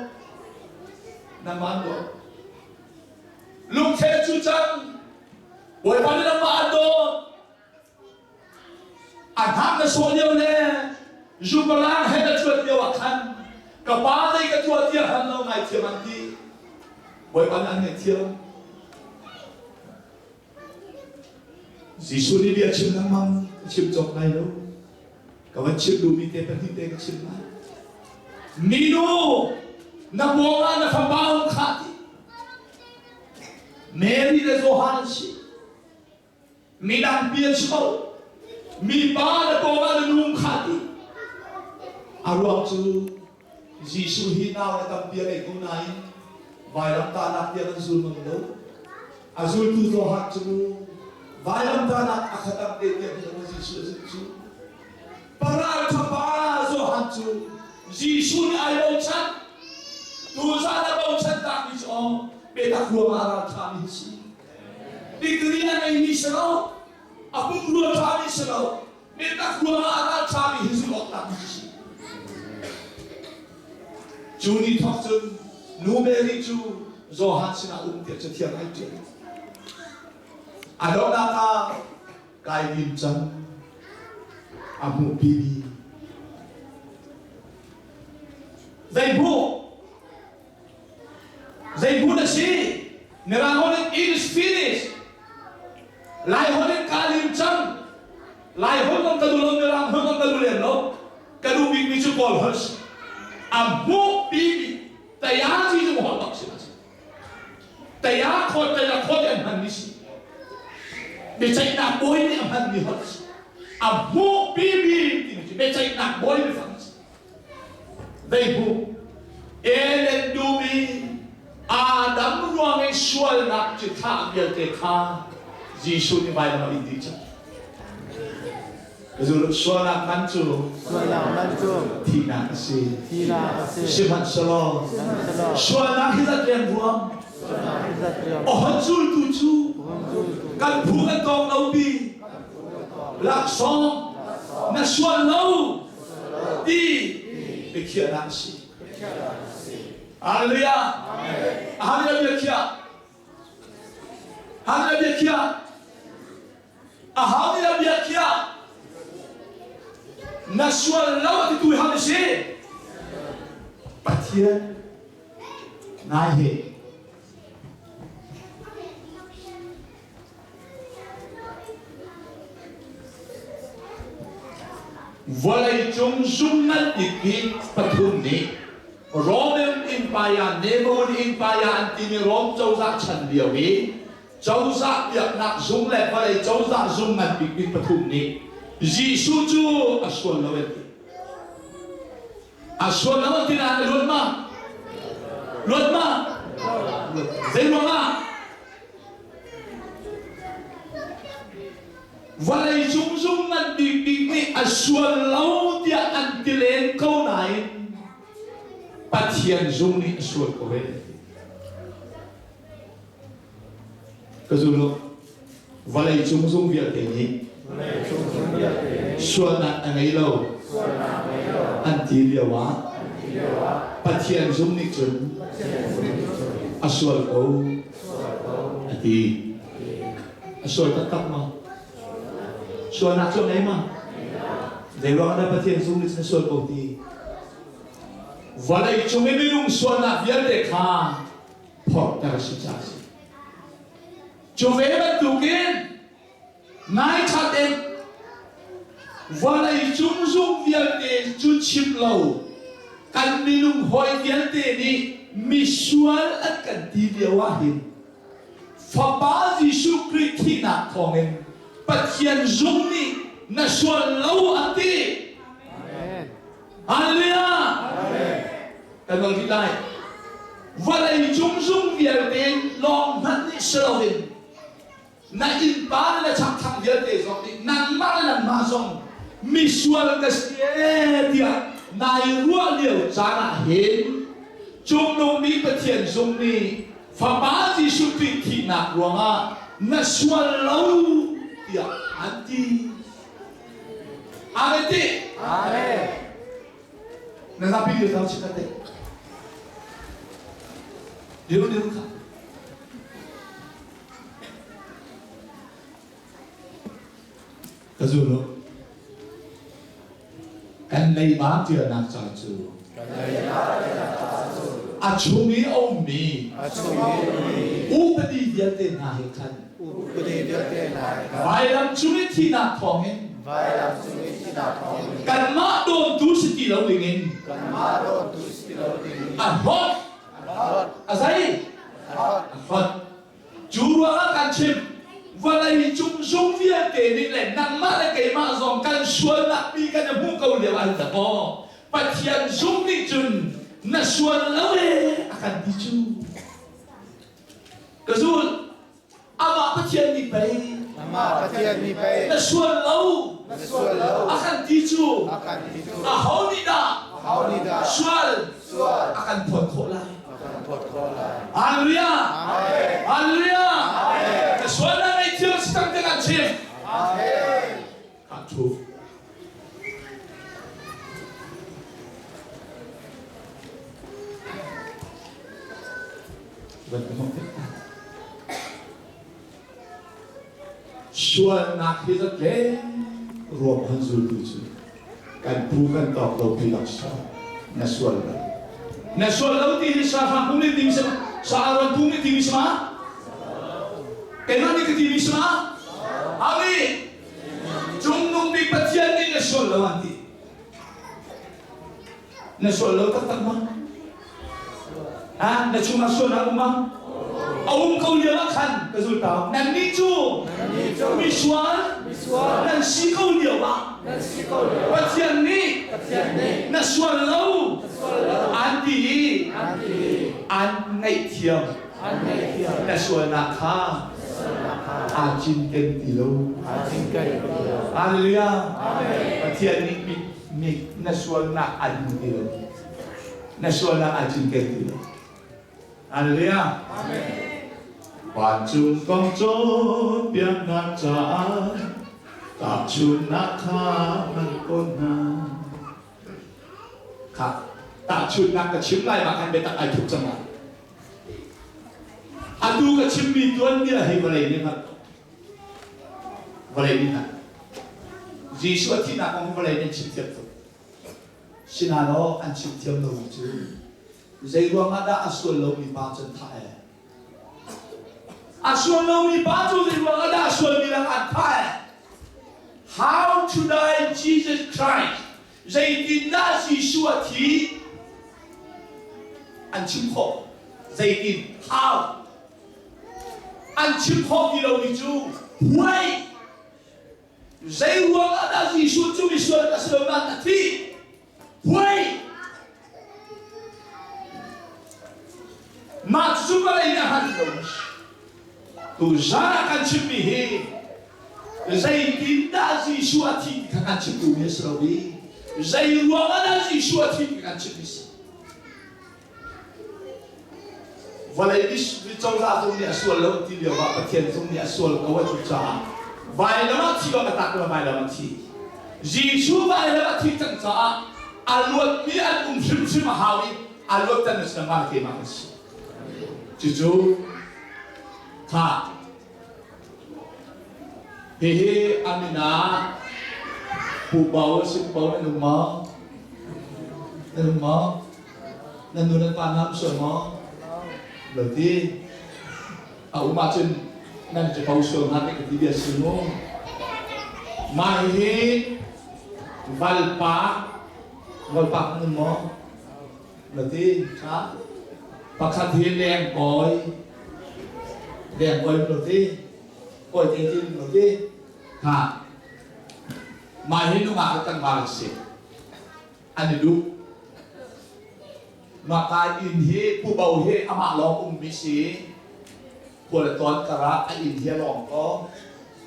Speaker 1: Nangmah an dawn. Lungthen cu cang. Bawipa nih nangmah an dawn. A hnak na sawh lio le zupalang he na cuat lio ah khan ka pa zei ka tuah tiah han lo ngaithiam an ti. Bawipa nih an ngaihthiam. Jesuh nih bia chim lengmang ka chim cawk lai lo. Ka van chim duhmi te pahnih te ka chim lai. Minu, na pawng ah na fapa um khah ti. Mary le Johan an si. Midang pi an si ko. Mipa na pawngah na nu kha ti. A ruang cu Jesuh hi nau le tampi a ngei ko nain vailamtahnak tiang an zul ngam lo. A zultu Johan cu vailamtahnak a khatam te tiang hin Jesuh a zulh cu. Paral pa Johan cu Jesuh nih ai bochan. Tuzan a bochan takmi cu aw biatak ruangah a ralṭhami hi si. Degree a ngeimi si lo, a pumrua ṭhami si lo, biatak ruangah a ral ṭhami hi zulh awk tlakmi si. Cu ni thawk cun nu Mary cu Johan sinah um tiah cathiang ai ṭial. A donghnak ah kai lim cang a hmuhpimi zei hmuh Zei hmun a si? Mirang holh in it is finished. Lai holh in kaa lim cang. Lai holh zong ka duh lo, Mirang holh zong ka duh lem lo. Ka duh bikmi cu Kawl holh si. A hmuh bimi taya ci zung holh bak si a si. Taya khawt taya khawt an hmanmi si. Biaceihnak bawi nih a hmanmi holh si. A hmuh bimi timi cu biaceihnak bawi biafang si. Zeibu Eden dum i Adam ruang i sualnak cu thlah vialte kha Jesuh nih vailam ah in dih cang. Sualnak man cu
Speaker 2: Sualnak man cu
Speaker 1: thihnak a si.
Speaker 2: thihnak a si.
Speaker 1: Sihmanhsehlaw
Speaker 2: Sihmanhsehlaw
Speaker 1: sualnak hi zat riangruang
Speaker 2: sualnak hi zat riang
Speaker 1: a hon zultu cu
Speaker 2: hon zultu
Speaker 1: kan phu kan tawng lo pi laksawng na sual lo ti biakhiahnak a si. Hallelujah. Hallelujah biakhiah. Han le bia khiah. A hau nih dah bia khiah. Na sual lo a titu hi han si. Pathian ngai he. Vawleicung zung ngan bikbik pathum nih Roman Empire, Nemoun Empire an timi Rom cozah chan lio i cozah biaknak zung le vawlei cozah zung ngan bikbik pathum nih Jesuh cu a sual lo an ti. A sual lo an ti nain a luat ma? Luat ma? Zei ruangah? Vawleicung zung ngan bikbik nih a sual lo tiah an ti len ko nain Pathian zung nih a sual ko ve. Ka zul lo. Vawleicung zung vialte nih sualnak a ngei lo an ti lio ah Pathian zung nih cun a sual ko a ti. A sual taktak maw? Sualnak cu a ngei ma? Zeiruang dah Pathian zung nih cun a sual ko ti? Vawlei cung i minung sualnak vialte kha phorhter a si caah a si. Cu ve bantukin nai ṭhat in vawlei cung zung vialte cu chim lo kan minung hawi vialte nih misual an kan ti lio ah hin Fapa Jesuh Khrih thihnak thawngin Pathian zung nih na sual lo a ti. Hallelujah! Kan nol rih lai. Vawlei cung zung vialte lawng hmanh nih si loin na innpa le na chakthlang vialte zong nih nangmah le nangmah zong misual ka si ee tiah nai ruah lio caan ah hin cungnung bik Pathian zung nih Fapa Jesuh Khrih thihnak ruangah na sual lo tiah an ti. Amen ti.
Speaker 2: Amen.
Speaker 1: Na zapi lio tau chim te. Diru diru kha. Ka zul Kan leiba tialnak ca cu a chung i a ummi upadi vialte hna he khan vailam cung i thihnak thawngin kanmah dawntu si ti lo dingin a hlawt a zei a hlawt Cu ruangah kan chim, vawlei cung zung vialte nih le nangmah le keimah zong kan sualnak pi kan i hmuh ko lio ah hin maw Pathian zung nih cun na sual lo ee a kan ti cu. Ka zul, amah Pathian nih pei
Speaker 2: Amah Pathian nih pei
Speaker 1: na sual lo
Speaker 2: na sual lo
Speaker 1: a kan ti cu
Speaker 2: a kan ti cu
Speaker 1: aho nih dah
Speaker 2: aho nih dah
Speaker 1: sual
Speaker 2: sual
Speaker 1: a kan phawt khawh lai
Speaker 2: Hallelujah.
Speaker 1: Hallelujah. Hallelujah. Ka sual na ngei thiam si tang te kan chim.
Speaker 2: Amen.
Speaker 1: Ka thu. Sualnak hi zat le ruam han zultu cu kan pu kan tawk lo pi laksawng na sual lo. Na sual lo ti hi sa hrang pung nih timi sama sa aron pung nih timi sama keimah nih ka timi sama Ami cungnung bik Pathian nih na sual lo an ti. Na sual lo taktak ma? Ha? Na chungah sualnak um ma? A um ko lio ah khan ka zul tau. Nannih cu misual nan si ko lio ah Pathian nih na sual lo an ti i an ngaihthiam. Na sualnak kha aa cinken ti lo. Hallelujah. Pathian nih nih na sualnak an hmu ti lo. Na sualnak aa cinken ti lo. Hallelujah. Vancung kong cawnpiaknak caah tahchunhnak kha hman ko hna. Kha tahchunhnak ka chim lai ma khan biatak ai thup cang lai. Atu Tu ka chimmi tuanbia hi vawlei nih hngalh ko. Vawlei nih hngalh. Jesuh a thihnak kong hi vawlei nih an chim thiam tuk. Sinain an chim thiam lomi cu zei ruangah dah a sual lomi pa cu an thah ee? A sual lomi pa cu zei ruangah dah a sualmi lakah an thah ee? How to die Jesus Christ? Zeitindah Jesuh a thi? An chim khawh. Zeitin? How? An chim khawh ti lomi cu why? Zei ruangah dah Jesuh cu misual a si lo nain a thih? Why? Mah cu vawlei nih a hngalh lo. Tuzan ah kan chimmi hi zeitindah Jesuh a thih ti kha kan chim duhmi a si lo i zei ruangah dah Jesuh a thih ti kha kan chimmi a si. Vawlei mi cozah zong nih a sual lo ti lio ah Pathian zong nih a sual ko a ti caah vailam ah thi bak a tak lo vailam ah thi. Jesuh vailam ah thi cang caah a luatmi an um hrimhrim a hau i a luat tan na si nangmah le keimah kan si. Cucu kha hihi a min ah Pu Pau a si Pu Pau nan um maw? Nan um maw? Nan nu nan pa hna um sual maw? Lo ti. A um ahcun nan capo sual hnga te ka ti bia si mu. Mah hihi valpa valpa nan um maw? Na ti kha pakhat hi lengkawi lengkawi lo ti kawi te ti lo ti ha mah hi nungak le tlangval an si an i duh mah ka inn hi pu bo hi amah lawng ummi si khua le tawn karah a inn hi a lawng ko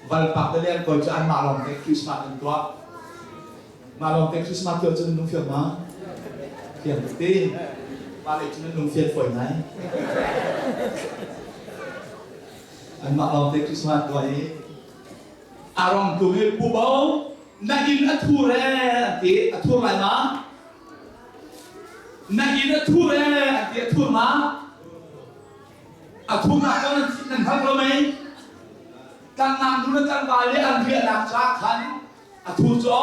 Speaker 1: valpak le lengkawi cu anmah lawng te Christmas an tuah Mah lawng te Christmas tuah cu nan lung fiang ma? Fiang tuk ti. Mah le cu nan lung fian fawi ngai. Anmah lawng te Christmas tuah i a rong tu hi pu bo na inn a thur e an ti a thur lai ma? Na inn a thur e an ti a thur ma? A thurnak ko nan nan hngal lo mei? Tlangnak nu le tlangval le an riahnak ca khan A thur cu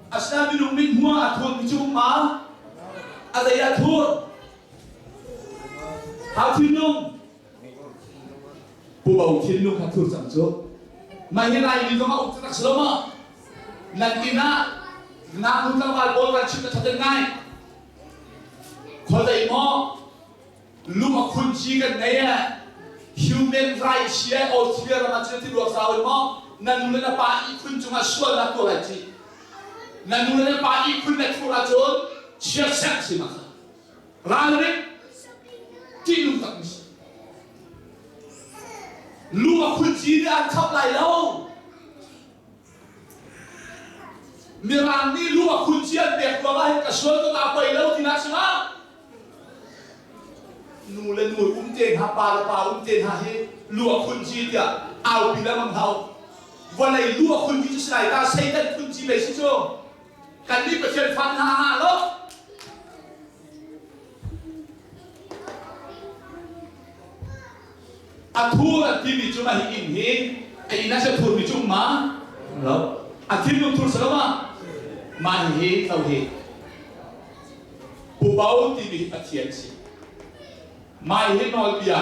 Speaker 1: asinain minung nih hmuh ah a thurmi cu um ma? A zei a thur? Hau thinlung? Pu Bo thinlung kha thur cang cu. Mah hi Laimi zong a um taktak si lo maw? Nan inn ah ngaknu tlangval pawl kan chim na thaten ngai. Khuazei maw lung a khun ci kan ngei e human right si e Australia ram ah cun ti ruak zau in maw na nu le na pa ihkhun cungah sualnak tuah lai ci na nu le na pa ihkhun na thur ahcun chiatserh si ma kha ralring ṭihnung tak mi si lung a khun ci nih an khap lai lo Mirang nih lu a khun ci an pek ruangah hin ka sual ka nga poi lo tinak si ma Nu le nu um te hna, pa le pa um te hna hi lu a khun ci tiah aupi lengmang hau. Vawlei lu a khun ci cu si lai ta Satan khun ci mei si cu. Kan nih Pathian fa hna ha lo. A thur an timi cu mah hi inn hi a inn ah se thurmi cu um ma? Lo. A thinlung thur si lo ma? Mah hi hi lo hi. Pubo timi hi Pathian si. Mah hi nawlbia.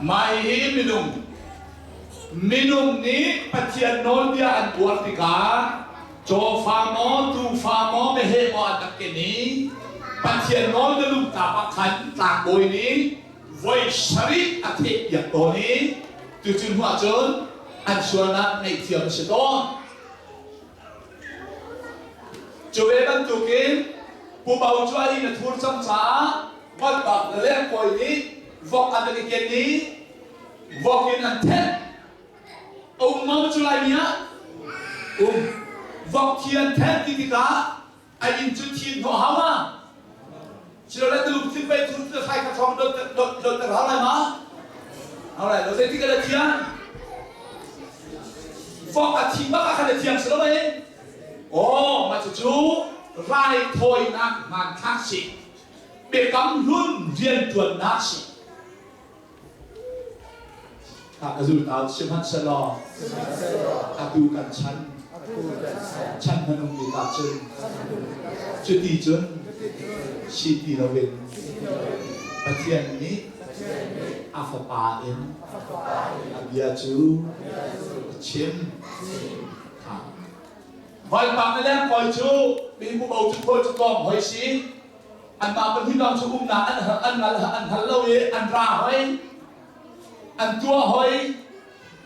Speaker 1: Mah hi minung. Minung nih Pathian nawlbia an buar tikah cawfa maw, tuufa maw, meheh maw an rak ken i Pathian nawl na lungtap ah khan tlangbawi nih voi sarih a thehpiak tawn i tucun hnu ahcun an sualnak ngaihthiam a si tawn. Cu ve bantukin Pu Bo cu a inn a thur cang caah valpak le lengkawi nih vok an rak i ken i vok in an thenh. A um maw cu Laimi ah? Um. Vok thi an thenh ti tikah a inn cu thi in hnawh hau ma? Silole Tuluk thil pei thur thil thlai kha thawng dot dot ter hau lai ma? Hau lai lo. Zeitik ah dah thiang? Vok a thi bak ah khan a thiang si lo mei? Aw, mah cucu raithawinak hmanthlak si. Biakam hlun rianṭuannak si. Ka zultau sihmanhsehlaw atu kan chan chan hmanung bik ah cun cuti cun si ti loin Pathian nih a Fapa in a bia cu a chim. Vaipa na leng kawi cu mibu bo cu khual cu tlawm hoi si. Anmah pahnih lawng cu umnak an an ngal an hngal lo i an ra hoi. An tuah hoi.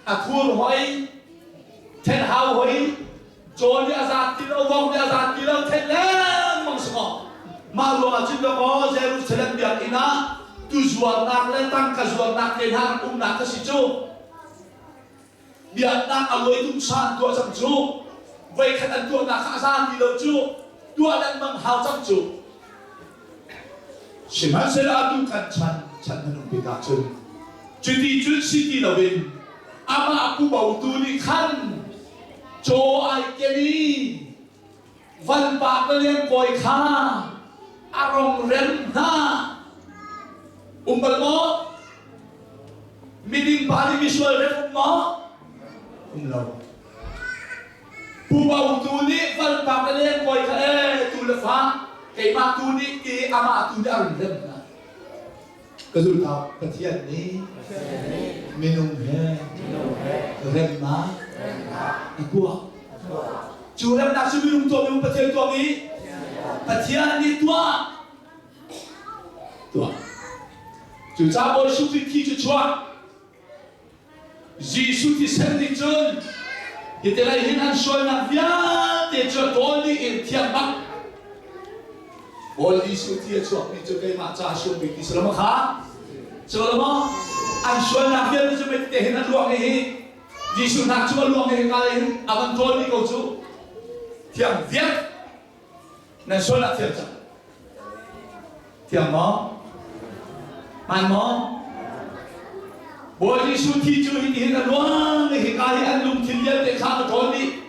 Speaker 1: A khur hoi. Then hau hoi. Caw nih a zaat ti lo, vok nih a zaat ti lo, then lengmang si maw. Mah ruangah cun dawkaw Jerusalem biakinn ah tuzuarnak le tangka zuarnak te hna rak umnak kha si cu. Biaknak a voi dumsa an tuah cang cu. Voikhat an tuahnak kha a za ti lo cu. Tuah lengmang hau cang cu. Sihmanhsehlaw atu kan chan chan hmanung bik ah cun cuti cun si ti loin amah pubotu nih khan caw ai ken i vanpa ka lengkawi kha a rong rem hna. Um bal maw? Miding pa nih misual rem um maw? Um lo. Pubo tu nih vanpa ka lengkawi kha ee tu le fa keimah tu nih ti amah tu nih a run rem hna. Ka zulhnak Pathian nih minung he remnak a tuah. Cu remnak cu minung tuah minung Pathian tuah mi Pathian nih tuah. Tuah. Cucaah Bawi Jesuh Khrih thi cu chuak. Jesuh thisen nih cun hi te lei hin an sualnak vialte cu a tawl dih in thiang bak. Bawi Jesuh thi a chuakmi cu keimah ca sual bik ti si lo maw kha? Si lo maw? An sualnak vialte cu mei te hin an luang i hi Jesuh hnak cu a luang i hika lei hin a van tawl dih ko cu. Thiang viak. Nan sualnak thiang cang. Thiang maw? Hmaan maw? Bawi Jesuh thi cu hitihin a luang i hika hi an lungthin vialte kha a va ṭawl dih.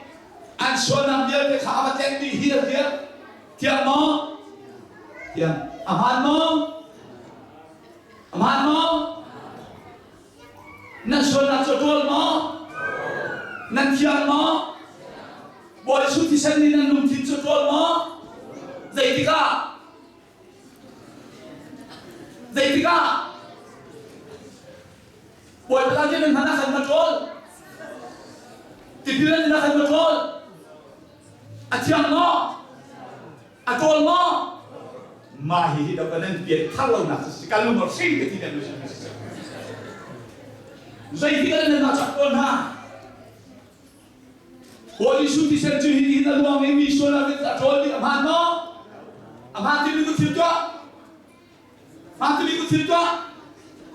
Speaker 1: An sualnak vialte kha a va tleng dih hi a thiang. Thiang maw? Thiang. A hmaan maw? A hmaan maw? Nan sualnak cu a ṭawl maw? Nan thiang maw? Bawi Jesuh thisen nih nan lungthin cu a ṭawl maw? Zeitikah? Zeitikah? Bawipa nih nan hman ah khan ma ṭawl. Tipil an in ah khan ma ṭawl. A thiang maw? A ṭawl maw? Mah hihi dok nan pian thar lonak cu si ka lung hring ka ti nan si. Zeitik ah nan mah cak tawn hna? Bawi Jesuh thisen cu hitin a luang i mi sual ah a ṭawl dih a hmaan maw? A hmaan timi ku thil tuah. Hmaan timi ku thil tuah.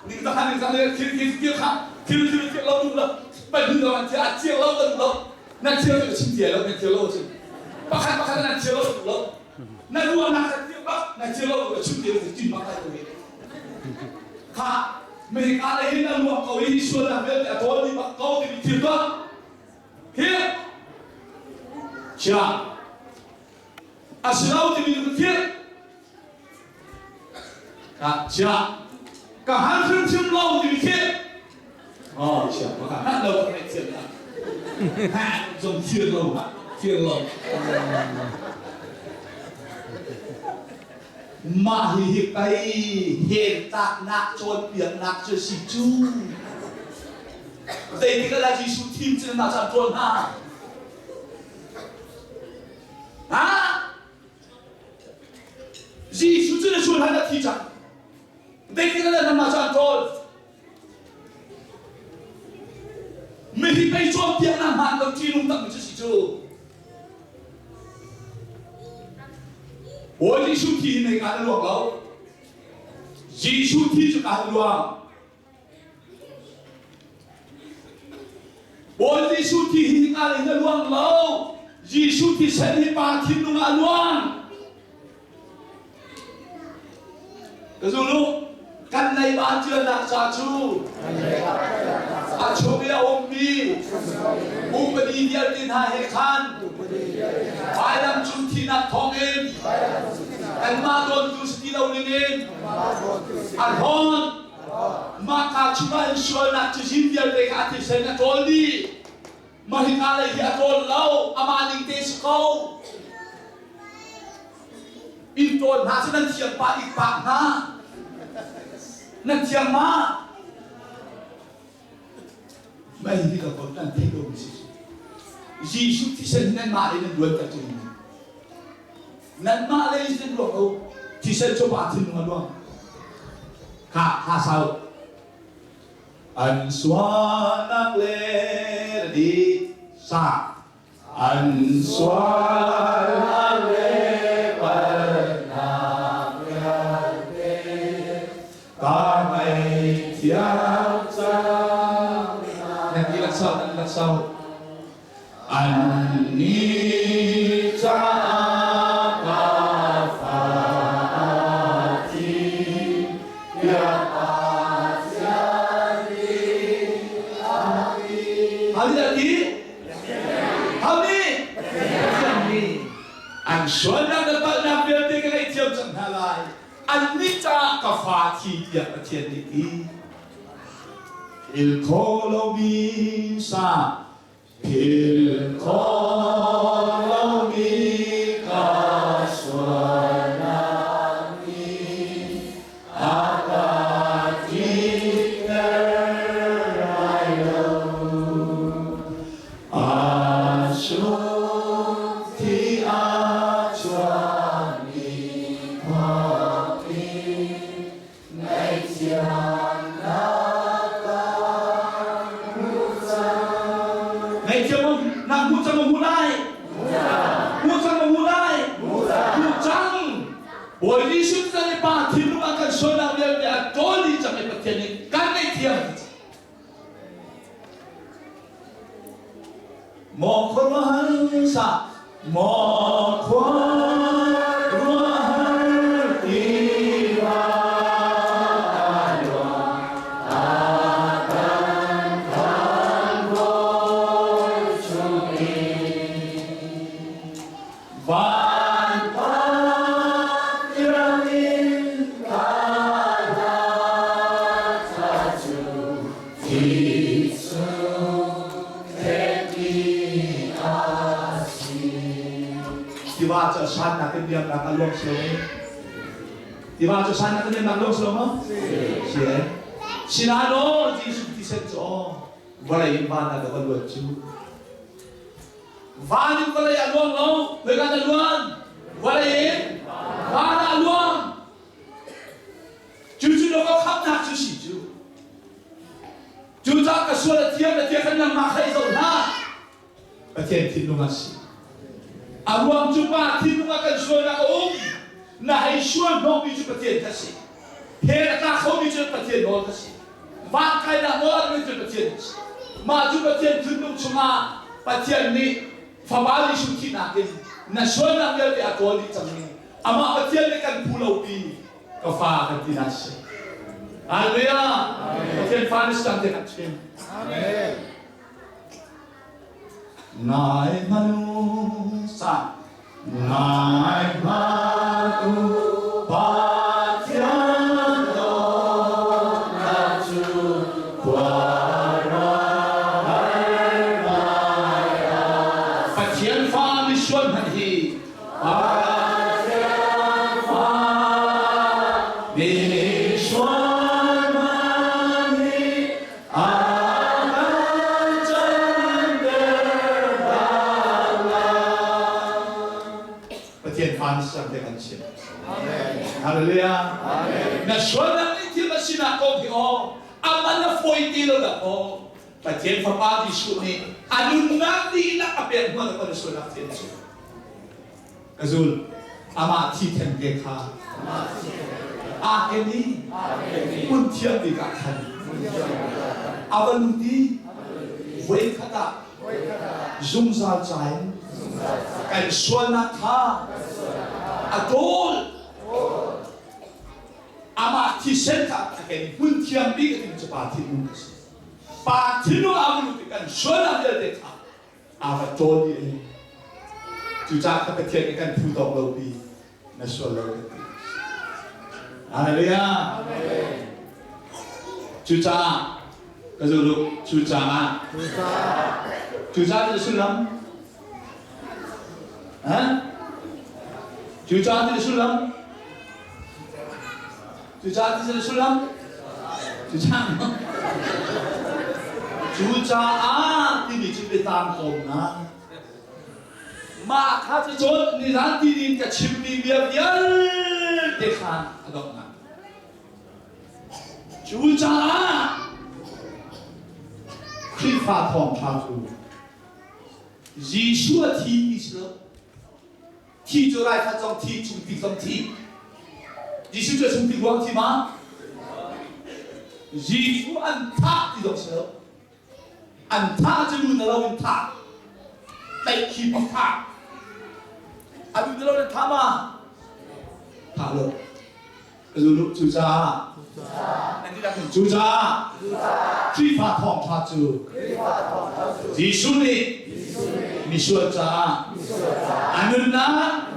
Speaker 1: Ning tak ning zang le thil thil thil kha thil thil thil lo duh lo. Pahnih lo an thil a thiang lo ka duh lo. Na thil cu chim tia lo, na thil lo chim. Pakhat pakhat na thil lo duh lo. Na ruahnak kha thil bak, na thil lo ka chim tia lo cin bak lai ko Kha America le hin a luang ko i sualnak vialte a tawl dih bak ko timi thil tuah. Hi chia a si lo timi cu thil ka chia ka hal hrimhrim lo timi thil oh chia ka hal lo ka ngaih thiam la ha zong thil lo ha thil lo Mah hihi pei hentaknak cawnpiaknak cu a si cu. Zeitik ah dah Jesuh thim cu nan caan ṭawl hna? Ha? Jesuh cu na sual hlan a thi cang. Zeitik ah dah nanmah caan ṭawl? Mihi pei cawnpiaknak hmaan lo ṭihnung takmi cu si cu. Bawi Jesuh thi hi mei kaan a luang lo. Jesuh thi cu kaan luang. Bawi Jesuh thi hi kaan in a luang lo. Jesuh thisen hi pa thinlung ah a luang. Ka zulu kan leiba ṭialnak ca cu a chung i a ummi upadi vialte hna he khan vailam cung thihnak thawngin kanmah dawntu si ti lo dingin a hlawn. Mah kaa chungah in sualnak cazin vialte kha a thisen a ṭawl dih. Mah hika lei hi a ṭawl lo, amah ning te si ko. Inn ṭawl hna cu nan thiam pah ik pak hna. Nan thiam ma? Mei hi ka kot nan theih lomi si. Jesuh thisen hi nanmah lei nan luan ter cu Nanmah lei in luang lo. Thisen cu pa thinlung a luang. Kha kha sau. An sualnak le di sa. An sualnak le palhnak vialte ka ngaihthiam cang hna. Nan dihlak sau, nan dihlak sau. Annih caah ka fa thi tiah Pathian nih a ti. Hal nih a ti? Hal nih? Pathian nih an sualnak le palhnak vialte ka ngaihthiam cang hna lai. Annih caah ka fa thi tiah Pathian nih ti. Philh khawh lomi sa Philh khawh lomi ka sualnak nih a ka tliter lai lo. A sung thi a chuakmi thawngin Ngaihthiamnak ka hmu cang. Ngaihthiam nak hmu cang maw hmu lai? Hmu cang maw hmu lai? Hmu cang. Bawi Jesuh chan i Pa thinlung ah kan sualnak vialte a ṭawl dih cang i Pathian nih kan ngaihthiam. Maw khuaruahhar sa maw khuaruahhar tiva a luang a kan khamhbawi chungin van pak tiangin ka hla thla cu Tiva cu sannak in biaknak a luang silo eh. Tiva cu sannak in biaknak luang silo maw? Si eh. Sinain aw Jesuh thisen cu aw vawlei in van ah dah a luan cu. Van in vawlei a luang lo, khoika dah luan? Vawlei in van ah a luang. Cucu na ka khamhnak cu si cu. Cucaah ka sual a thiam na tia khan nangmah kha i zoh hlah. Pathian thinlung ah si. A ruang cu pa thinlung ah kan sualnak a um. Na hei sual hnawhmi cu Pathian kha si. Hell a tla khomi cu Pathian nawl kha si. Van kainak nawl a cu Pathian kha si. Mah cu Pathian thinlung chungah Pathian nih Fapa Jesuh thihnak in na sualnak vialte a kawl dih cang i amah Pathian nih kan phu lo pi ka fa kan ti na si. Hallelujah. Pathian fa na si cang tiah kan chim.
Speaker 2: Amen.
Speaker 1: Ngai hmanu sa ngai hmanu Pathian dawtnak cu khuaruahhar ngai a Pathian fa misual hmanh hi Pathian fa misual hmanh hi a kan canter bal lai. Pathian fa na ser te kan chim. Hallelujah. Na sualnak nih thil a sinak kong hi aw aman a fawi ti lo dah aw Pathian Fapa Jesuh nih a nunnak dihlak a pek hmuh na sualnak thian cu. Ka zul. Amah thi theng te kha aa ken i hmun thiang bik ah khan a va lut i voikhat ah zungzal ca in kan sualnak kha a ṭawl. Amah thisen kha a ken i hmun thiang bik a timi cu Pa thinlung a si. Pa thinlung aa va lut i kan sualnak vialte kha aa va ṭawl i a in. Cucaah ka Pathian nih kan phu tawk lo pi na sual lo kan ti. Hallelujah. Cucaah ka zuluk cucaah cucaah ti sullam ha cucaah ti sullam cucaah ti sullam cucaah cucaah timi cu biatang kawmnak Mah kha cu cun nizan tinin ka chimmi bia vialte kha a donghnak. Cucaah Khrihfa thawngṭha cu Jesuh a thi ti si lo. Thi cu raikhat zong thi, chungtlik zong thi. Jesuh cu a chungtlik ruang thi ma? Jesuh an thah ti zong si lo. An thah cu lu na lo in thah. Tlaihkhip in thah. A lu na lo in thah ma? Thah lo. Lu cucaah cucaah Khrihfa thawngṭha cu Jesuh nih misual caah a nunnak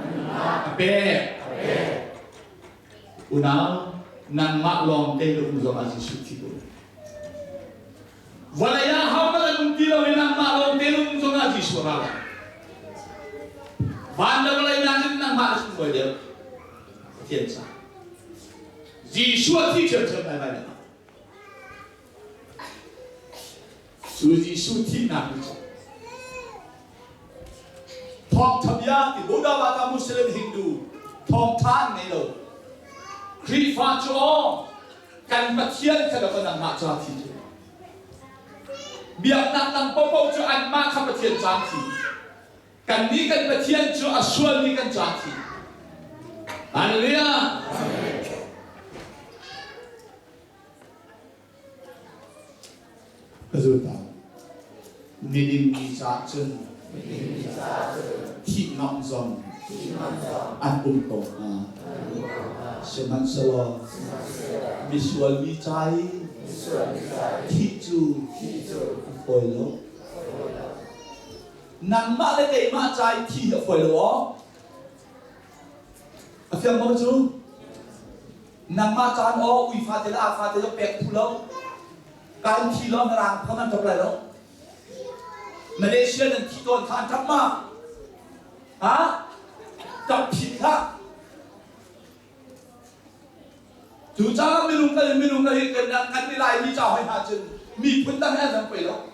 Speaker 1: a pek. Unau, nangmah lawng te lung zong ah Jesuh thi ko. Vawlei ah hohmanh an um ti lo i nangmah lawng te lung zong ah Jesuh ra lai. Van le vawlei nakin nangmah na sunglawi deuh. Pathian ca. Jesuh a thi ṭhiamṭhiam lai lai. Cu Jesuh thihnak nih cun thawngṭha bia ti Buddha Vata Muslim Hindu thawngṭha an ngei lo. Khrihfa cu aw kan Pathian kha dawk nangmah ca thi cu. Biaknak dang paohpaoh cu anmah kha Pathian ca thi. Kannih kan Pathian cu a sualmi kan ca thi. Hallelujah! Ka zulta. Miding mi caah cun thih ngam zong an um ko hnga. Sihmanhsehlaw misual mi ca i thih cu a fawi lo. Nangmah le keimah ca i thih a fawi lo aw. A fiang maw cu? Nangmah caan aw ui fate le aa fate zong pek phu lo. Kan thi lo na rang phang an ṭap lai lo. Malaysia nan thi tawn kha an ṭap ma? Ha? Ṭap phit hlah. Cucaah minung kan minung kan kan kan i lai mi ca hoi hna cun miphun dang he an dang pei lo.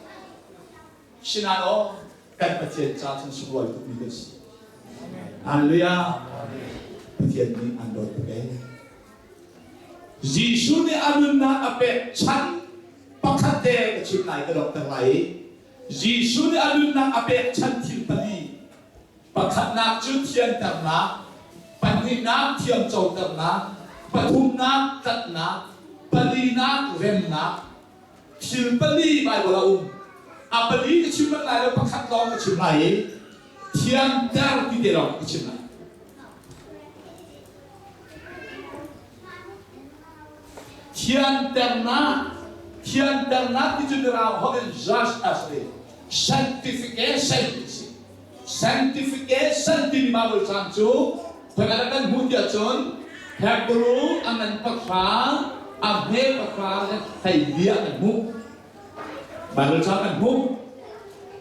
Speaker 1: Sinain aw kan Pathian ca cun sunglawi tukmi kan si. Hallelujah. Pathian nih an dawt tuk ee. Jesuh nih a nunnak a pek chan pakhat te ka chim lai ka donghter lai i Jesuh nih a nunnak a pek chan thil pali pakhatnak cu thianternak pahnihnak thiamcoternak pathumnak tlatnak palinak remnak Thil pali Baibal a um. A pali ka chim bal lai lo, pakhat lawng ka chim lai i thianter ti te lawng ka chim lai. Thianternak, thianternak ti cu Mirang holh in just as a sanctification ti si. Sanctification timi Bible cang cu khoika dah kan hmuh tiah cun Hebrew a ngan pahra a hme pahra le hleili ah kan hmuh. Bible ca kan hmuh.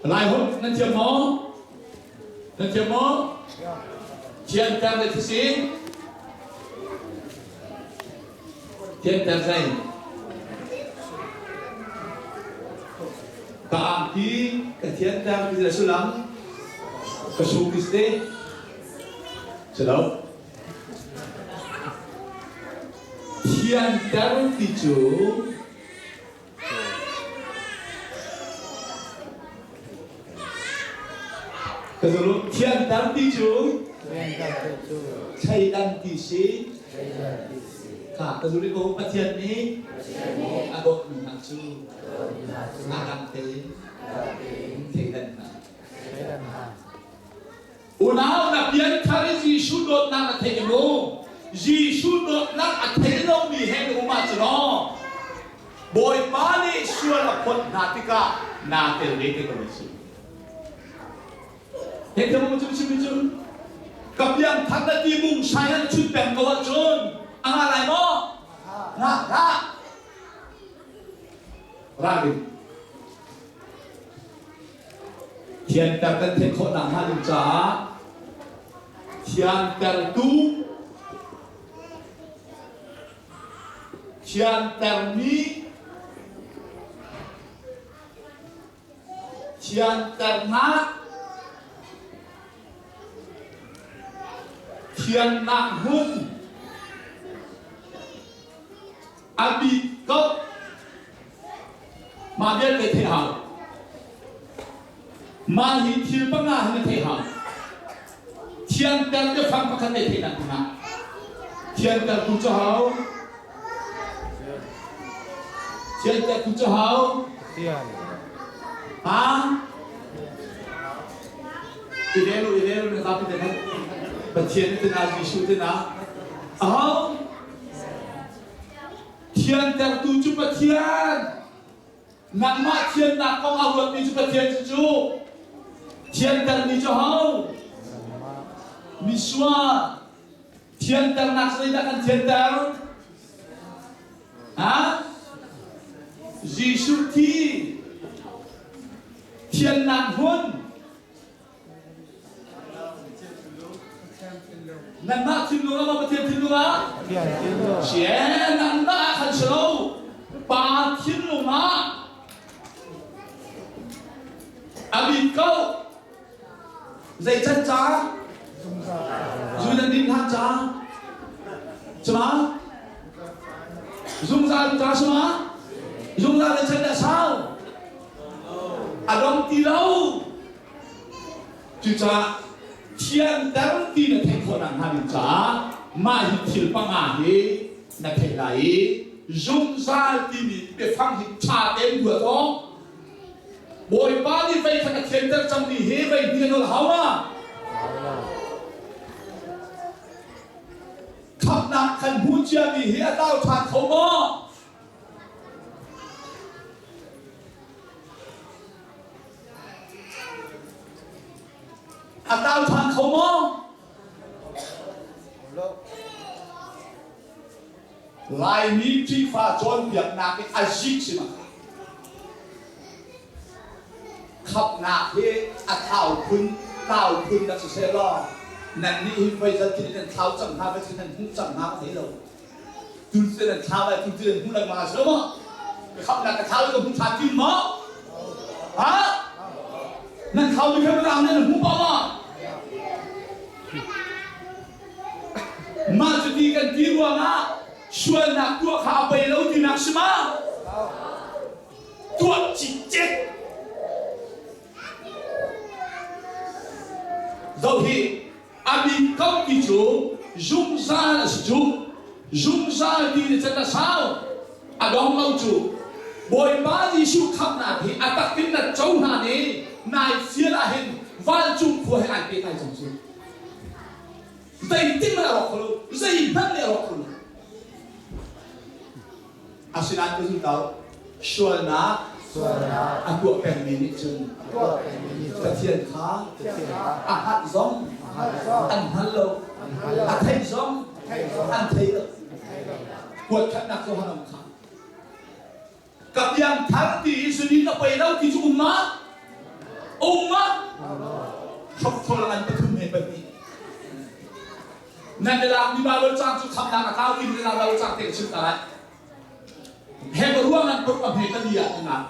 Speaker 1: Lai holh nan thiam maw? Nan thiam maw? Thianter le thisi. Thianter zei? Ka angki ka thianter ti le sullam ka su ti si si lo. Thianter ti cu Ka zulu thianter ti cu thleidan ti si kha ka zulu ko Pathian nih a dawtmi hna cu a dang tein thleidan hna. Unau na pianthar i Jesuh dawtnak na theih maw? Jesuh dawtnak a thei lomi he na um ahcun aw Bawipa nih sual a phawt hna tikah naa tel ve te ko lai si. Hei mo cu chim cu ka piangthar na ti bung sai an chut peng ko ahcun a nga lai maw? Nga hlah. Ralring. Thianter kan theih khawh nakhnga ding caah thiantertu thiantermi thianternak thiannak hmun a bik ko mah vialte theih hau mah hi thil panga hi na theih hau thianter biafang pakhat te theih nak dingah thianter tu cu hau thianter tu cu hau ha i rel u i rel u na zapi te Pathian te na Jesuh te na aho Thiantertu cu Pathian. Nangmah thiannak kong a ruatmi cu Pathian cu cu. Thiantermi cu ho? Misual. Thianternak zeidah kan thianter? Ha? Jesuh thi. Thiannak hmun. Nangmah thinlung ah maw Pathian thinlung ah?
Speaker 2: Pathian thinlung.
Speaker 1: Sie, nangmah ah khan si lo. Pa thinlung ah a bit ko. Zei can ca? Zu nan din hlan ca? Cuma? Zungzal ca suma? Zungzal le chan dah sau? A dong ti lo. Cucaah thianter ti na theih khawh nakhnga ding caah mah hi thil panga hi na theih lai i zungzal timi biafang hi ṭha tein ruat awk. Bawipa nih vei khat a thianter cangmi hi vei hnih a nawl hau ma? Khamhnak kan hmuh ciami hi a tlau ṭhan kho maw? A tlau ṭhan kho maw? Laimi Khrihfa cawnpiaknak i a zik si ma? Khamhnak hi a thau phun, tlau phun rak si seh law nannih hi voi zat khi nan thlau cang hna, voi nan hmuh cang hna ka thei lo. Tu cu nan thlau lai, tu cu nan hmuh lengmang a si lo maw? Ka khamhnak ka thlau i ka hmu ṭhan ti maw? Ha? Nan thlau mi kha mirang nih nan hmu pah maw? Mah cuti kan ti ruangah sualnak tuah kha a pei lo tinak si ma? Tuah cikcek. Zoh hi A min ko ti cu zungzal a si cu. Zungzal ti na can a sau. A dong lo cu. Bawipa Jesuh khamhnak hi a tak in na co hna i nai fial ahhin vancung khua he ai pehtlai cang cu. Zeitin hmanh a rawk kho lo. Zeihmanh nih a rawk kho lo. Asinain ka zum ko sualnak a tuah pengmi nih cun Pathian kha a hngalh zong an hngal lo, a theih zong an thei lo. Kuatkhatnak cu han um kha. Ka piangthar ti i sunin a pei lo ti cu um ma? Um ma? Hrokhrol an pathum he pahnih. Nan i lakmi Baibal caang cu khamhnak a tlau timi nan Baibal caang te ka chimh ta lai. Hebrew ngan paruk a hme pali ah kan ah.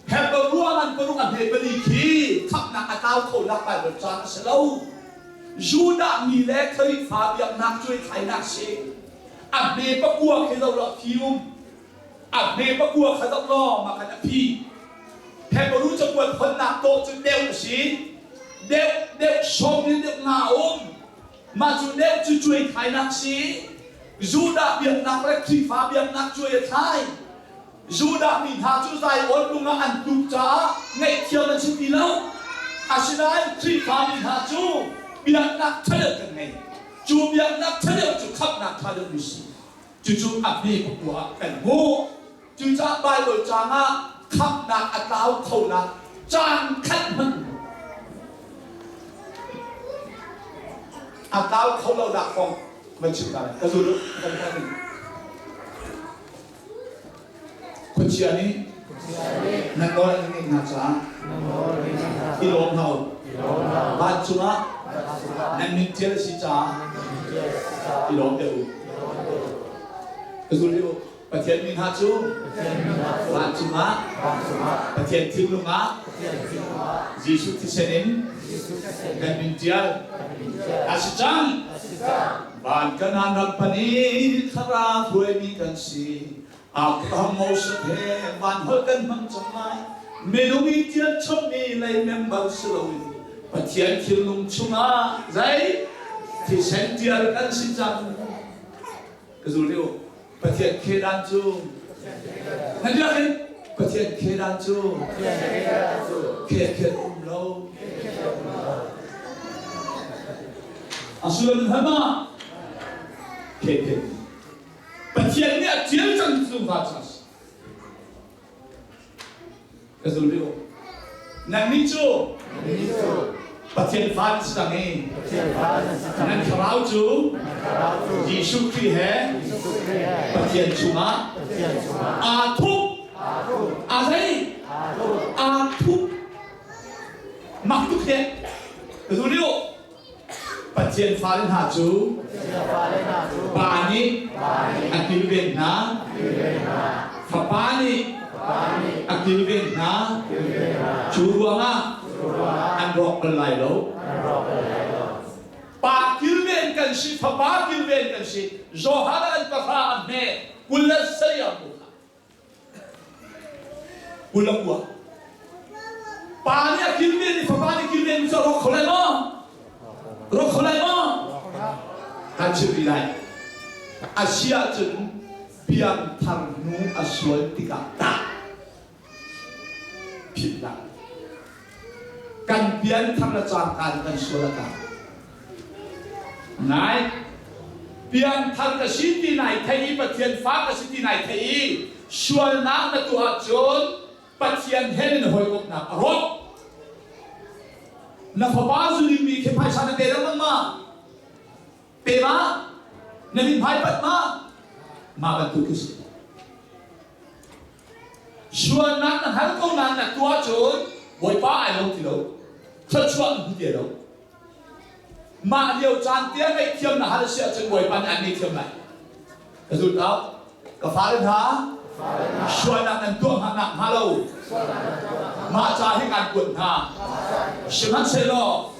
Speaker 1: Hebrew ngan paruk a hme pali khi khamhnak a tlau khonak Baibal caang a si lo. Judah mi le Khrihfa biaknak cuai thlainak si. A hme pakua khi zo lo a phi um. A hme pakua kha zoh law mah khan a phi. Hebrew cakuat honnak tawh cu deuh a si. Deuh deuh sawm in deuh nga a um. Mah cu deuh cu cuai thlainak si. Judah biaknak le Khrihfa biaknak cuai a thlai. Judah mi hna cu Zion lung ah an tuk caah ngaihthiam an si ti lo. Asinain Khrihfa mi hna cu biaknak ṭha deuh kan ngei. Cu biaknak ṭha deuh cu khamhnak ṭha deuh mi si. Cucu a hme pakua ah kan hmuh. Cucaah Baibal caang ah khamhnak a tlau khonak caan khat hmanh a tlau kho lonak kong van chim ta lai. Ka zul u, kan kan. Khuachia nih Nan nawl an ngeih hna caah i lawm hna u. Vancung ah nan min ṭial a si caah i lawm deuh u. Ka zul u. Pathian mi hna cu vancung ah Pathian thinlung ah Jesuh thisen in kan min ṭial a si cang. Van Kanaan ram pan i thlarau hruaimi kan si. Abraham Moses he van holh kan hmang cang lai. Minung i tial chommi lei member si loin Pathian thinlung chungah zei thisen tial kan si cang. Ka zul rih u. Pathian khedan cu na biakinn Pathian khedan cu khe khen um lo. A sullam hama khe khen Pathian nih a ṭial cang zungzal cang a si. Ka zul rih u. Nannih cu Pathian fa nan si cang i nan thlarau cu Jesuh Khrih he Pathian chungah aa thup. Aa zei? Aa thup. Mak tuk he. Ka zul rih u. Pathian fale hna cu Pa nih a kilven hna, Fapa nih a kilven hna. Cu ruangah an rawk bal lai lo. Pa kilven kan si, Fapa kilven kan si. Johan an pahra a hme 27 a hmu kha. 29. Pa nih a kilven i fapa nih kilven mi cu a rawk kho lai maw? Rawk kho lai maw? Kan chim rih lai. A si ahcun piangthar hnu a sual tikah tah philh hlah. Kan pianthar le cangka in kan sual a tah. Ngai pianthar ka si ti nai thei i Pathian fa ka si ti nai thei i sualnak na tuah ahcun Pathian he nan hawikomhnak a rawk. Na fapa zulingmi khi phaisa na pe lengmang ma? Pe ma? Na mithmai pat ma? Mah bantuk khi si. Sualnak na hngal ko nain na tuah cun Bawipa ai lo ti lo. Thluachuah na hmu ti lo. Mah lio caan te ngaihthiam na hal a si ahcun Bawipa nih an ngaihthiam lai. Ka zul tau. Ka fale hna, sualnak nan tuah hnga nak hnga lo. Mah ca hi kaan kuat hna. Sihmanhsehlaw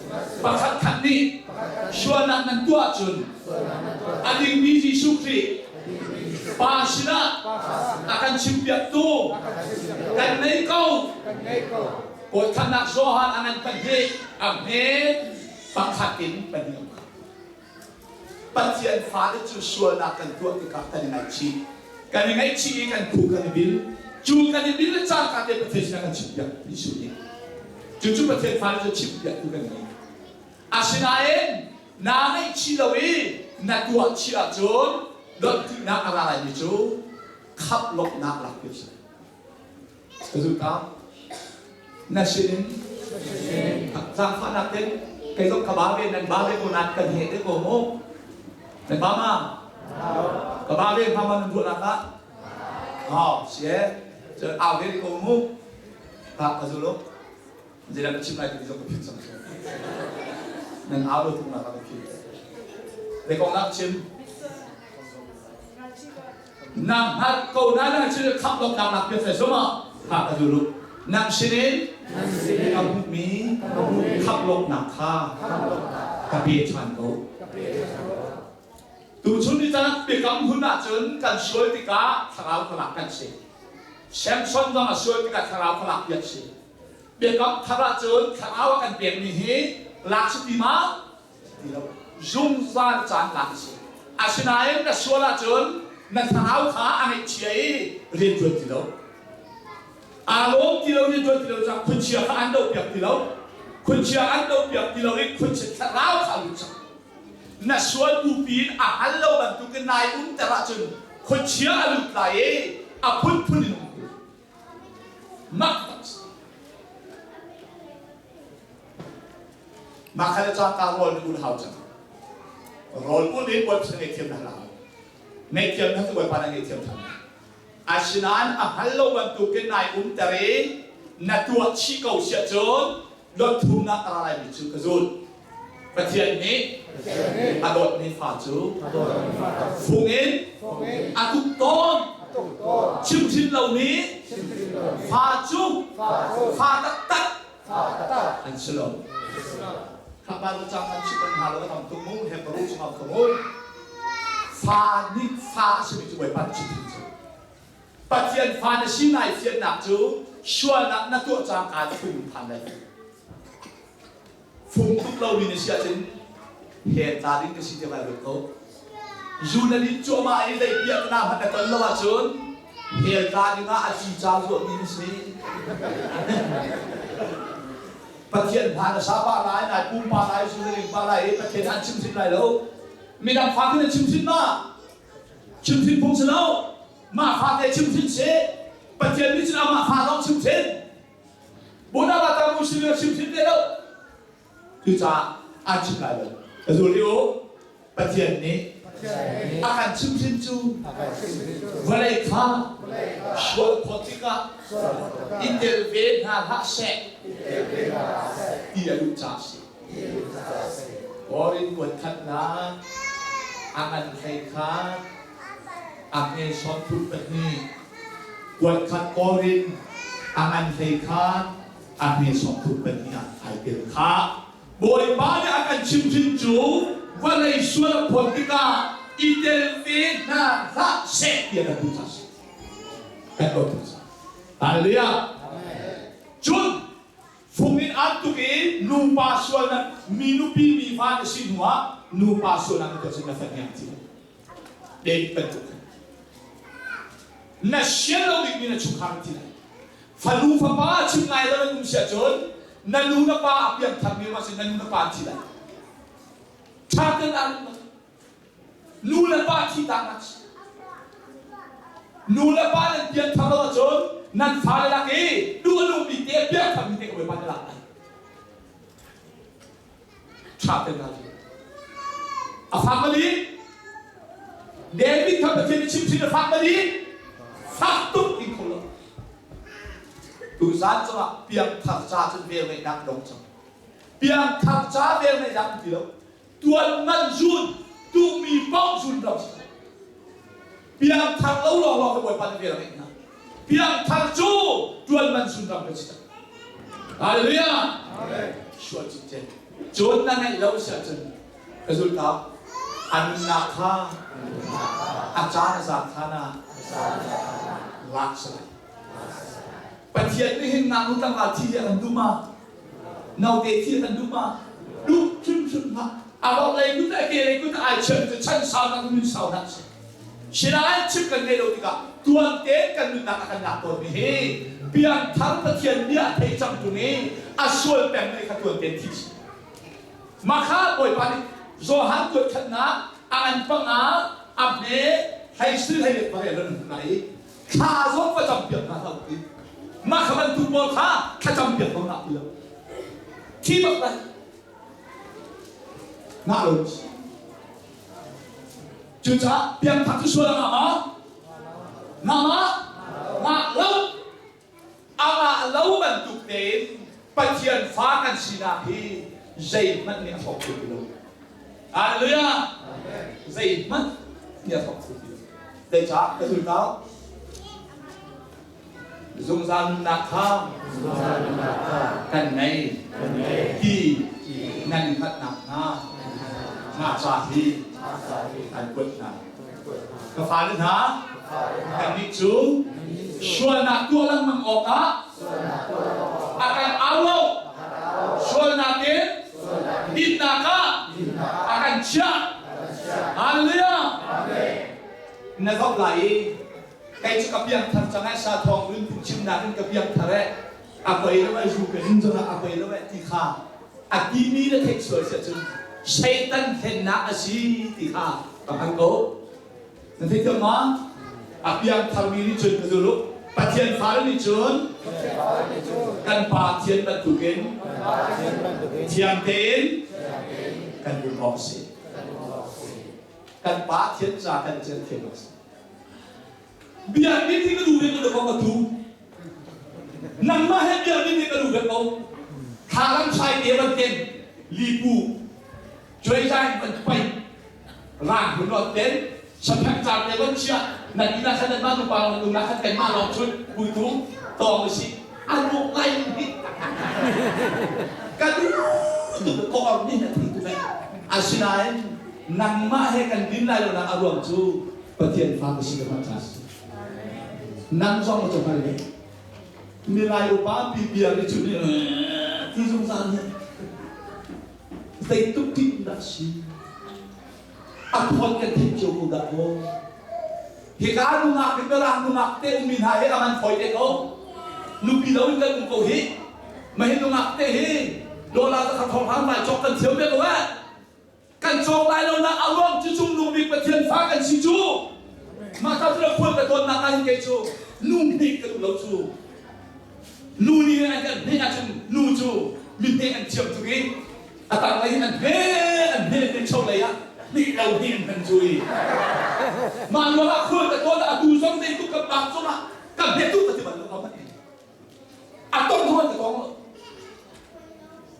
Speaker 1: pakhat khat nih sualnak nan tuah ahcun a dingmi Jesuh Khrih Pa sinah a kan chimpiaktu kan ngei ko. Kawlthannak Johan a ngan pahnih a hme pakhat in pahnih um kha. Pathian fale cu sualnak kan tuah tikah kan i ngaihchih. Kan i ngaihchih i kan phu kan i bil. Cu kan i bil le cangka te Pathian sinah kan chimpiak Jesuh nih. Cucu Pathian fale cu chimpiaktu kan ngei. Asinain naa ngaihchih lo i na tuah chih ahcun donhtinak a ra laimi cu khap lawmhnak lak ti a si. Ka zul ta. Na sinin zaangfahnak ten kei zong ka ba ve nan ba ve ko nan kan he te ko mu. Nan ba ma? Ka ba ve hma ma nan ruahnak ah? Oh, sie. Cun au ve ko mu. Ha, ka zul u. Zeidah ka chim lai ti zong ka philh cang. Nan au lo tuk nak ka philh. Zei kong dah chim? Nang hngalh ko na na chil khap lok nak nak piat sai zoma ha ka dulu. Nang sinin ka hmuhmi khap lok nak kha ka pe ṭhan ko. Tuchun ni caan biakam hun ahcun kan sual tikah thlarau khalak kan si. Samson zong a sual tikah thlarau khalak piak si. Biakam thar ahcun thlarau a kan pekmi hi lak si ti ma? Ti lo. Zungzal caan lak a si. Asinain na sual ahcun na thlarau kha a ngaihchia i rian ṭuan ti lo. Aa lawm ti lo, rian ṭuan ti lo caah khuachia kha an dohpiak ti lo. Khuachia an dohpiak ti lo i khuachia thlarau kha a lut cang. Na sual bupi in a hal lo bantukin nai umter ahcun khuachia a lut lai i a phunphun in um Mak tak si. Mah kha le cangka rawl na ul hau cang. Rawl ul in Bawipa ngaihthiam na hal hau. Ngaihthiam na cu Bawipa na ngaihthiam than. Asinain a hngal lo bantukin nai umter i na tuah chih ko siah cun dot thumnak a ra laimi cu ka zul. Pathian nih a dawtmi fa cu fung in a tuk tawn. Chimhhrin lomi fa cu fa taktak an si lo. Kha Bible cang kan chimh hna lo tam tuk mu Hebrew chungah ka mu. Fa nih fa a simi cu Bawipa nih chimhhrin cu. Pathian fa na si nai fiannak cu sualnak na tuah cangka fung phan lai. Fung tuk lomi na si ahcun he tla ding ka si ti vai ruat ko. Zu na din cuahmah i zei piah na hmanh na ton lo ahcun hell tla ding ah a ci ca zuahmi na si. Pathian hna na sa pah lai, nai pum pa lai, zu na ring pah lai i Pathian an chim hrim lai lo. Midang fa khin an chim hrim ma? Chim hrim phung si lo. Mah fa te chim hrim si. Pathian nih cun amah fa lawng chim hrim. Buddha ta mu sim chim hrim te lo. Cucaah an chim lai lo. Ka zul i u, Pathian nih a kan chimhrin cu vawlei kha sual khawh tikah i tel ve hna hlah seh ti a duh caah a si. Korin kuat khatnak a ngan hlei kha a hme sawm thum pahnih kuat khat Korin a ngan hlei kha a hme sawm thum pahnih ah ai tel kha Bawipa nih a kan chimhhrin cu vawlei sual a phawt tikah i tel ve hna hlah seh tiah kan duh caah si. Kan dawt tuk caah. Hallelujah. Cun fung in an tuk i nupa sualnak mi nupi mi fa na si hnuah nupa sualnak na tuah cun na fahniang thi. David bantuk na sian lo bikmi na chungkhar na thi lai. Fanu fapa chim ngai lo in um si ahcun na nu na pa a piang tharmi ma si na nu na pa an thi lai. Ṭha tein aa Nu le pa thi tak nak si. Nu le pa nan pian thar lo ahcun nan fale lak i duh a nungmi te piang tharmi te ka bawipa na lak lai. Ṭha tein aa A fak mali? David kha Pathian nih chimhhrin a fak mali? Fak tuk in kho lo. Tuzan cungah piangthar ca cun vel ngeihnak dong cang. Piangthar ca vel ngeihnak ti lo. Tuan man zun, duhmi paoh zun ram si. Piangthar lo lawnglawng hi Bawipa nih vel a ngeih hna. Piangthar cu tuan man zun ram kan si cang. Hallelujah. Sual cincin. Cun na ngeih lo si ahcun ka zulh a nunnak kha a caan a zat hlan ah lak si lai. Pathian nih hin ngaknu tlangval thi hi a kan duh ma? Naute thi a kan duh ma? Duh hrimhrim hlah. A lei kut a ke lei kut ai chiam cu chan sau nak nun sau nak si. Sinain chim kan ngei lo tikah tuan tein kan nunnak a kan lak tawnmi hi piangthar Pathian bia a thei cang ṭung i a sual pengmi kha tuan tein thi si. Mah kha Bawipa nih Johan kuat khatnak a ngan panga a hme hlei sil hlei let pare ran hna i thla zong va cam piak hna hlah ti. Mah kha bantuk pawl kha thlacam piak ko hna ti lo. Thi bak lai. Ngah lo. Cucaah piangthar cu sual a ngah ma? Ngah ma? Ngah lo. A ngah lo bantuk tein Pathian fa kan sinak hi zeihmanh nih a hrawk kho ti lo. Hallelujah! Zeihmanh nih a hrawk kho ti lo. Zeicah ka zultau? Zungzal nunnak kha kan ngei ti nan hngalh nakhnga mah ca hi an kuat hna. Ka fale hna, kannih cu sualnak tuah lengmang awkah a kan au lo. Sualnak in dinnak ah a kan chiah. Hallelujah! Na zoh lai i Kei cu ka piangthar cang eh sa thawng in phungchimnak in ka piangthar eh a poi lo eh zu ka din zongah a poi lo eh ti kha a timi na theih sual si ahcun Satan hlennak a si ti kha ka hngal ko. Na thei thiam ma? A piangtharmi nih cun ka zul u. Pathian fale nih cun kan Pa Thian bantukin thiang tein kan um awk a si. Kan Pa Thian ca kan thian thiam awk a si.
Speaker 4: Biakinn hi ka duh ve ko ko ka tu. Nangmah he biakinn hi ka duh ve ko. Thlalang sai te van ten lipu cuai zai van pai rang hun lot ten saphek car te van chia nan ina khan nan mah nupa long tung na khan kan mah long chun puitu tawng si anu ngai hi ka duh tuk ko or ni na thi tu ve asinain nangmah he kan din lai lo nak a ruang cu Pathian fa ka si ka ca si. Nang zong na hngal ve. Milai upa pi bia ni cu ni ti zungzal ni. Zei tuk tik dah si. A thawt kan theih cio ko dah ko. Hika nungak hi mirang nungak te ummi hna hi aman foi te ko. Nupi lo in kan um ko hi. Mahi nungak te hi dollar ka thong hang lai cawk kan thiam ve ko eh. Kan cawk lai lo nak a ruang cu cungnung bik Pathian fa kan si cu. Mah ta cu khual ka tawnnak ah hin kei cu nu hnek ka duh lo cu. Nu nih an kan hnek ahcun nu cu mi hnek an thiam tuk i a tanglei in an hne an hne te cho lei ah hnek lo hnek an hman cu i. Mah ruang ah khual ka tawn ah atu zong zei tuk kan bak zong ah ka hne tuk ka ti bal lo a tong zong ka tong lo.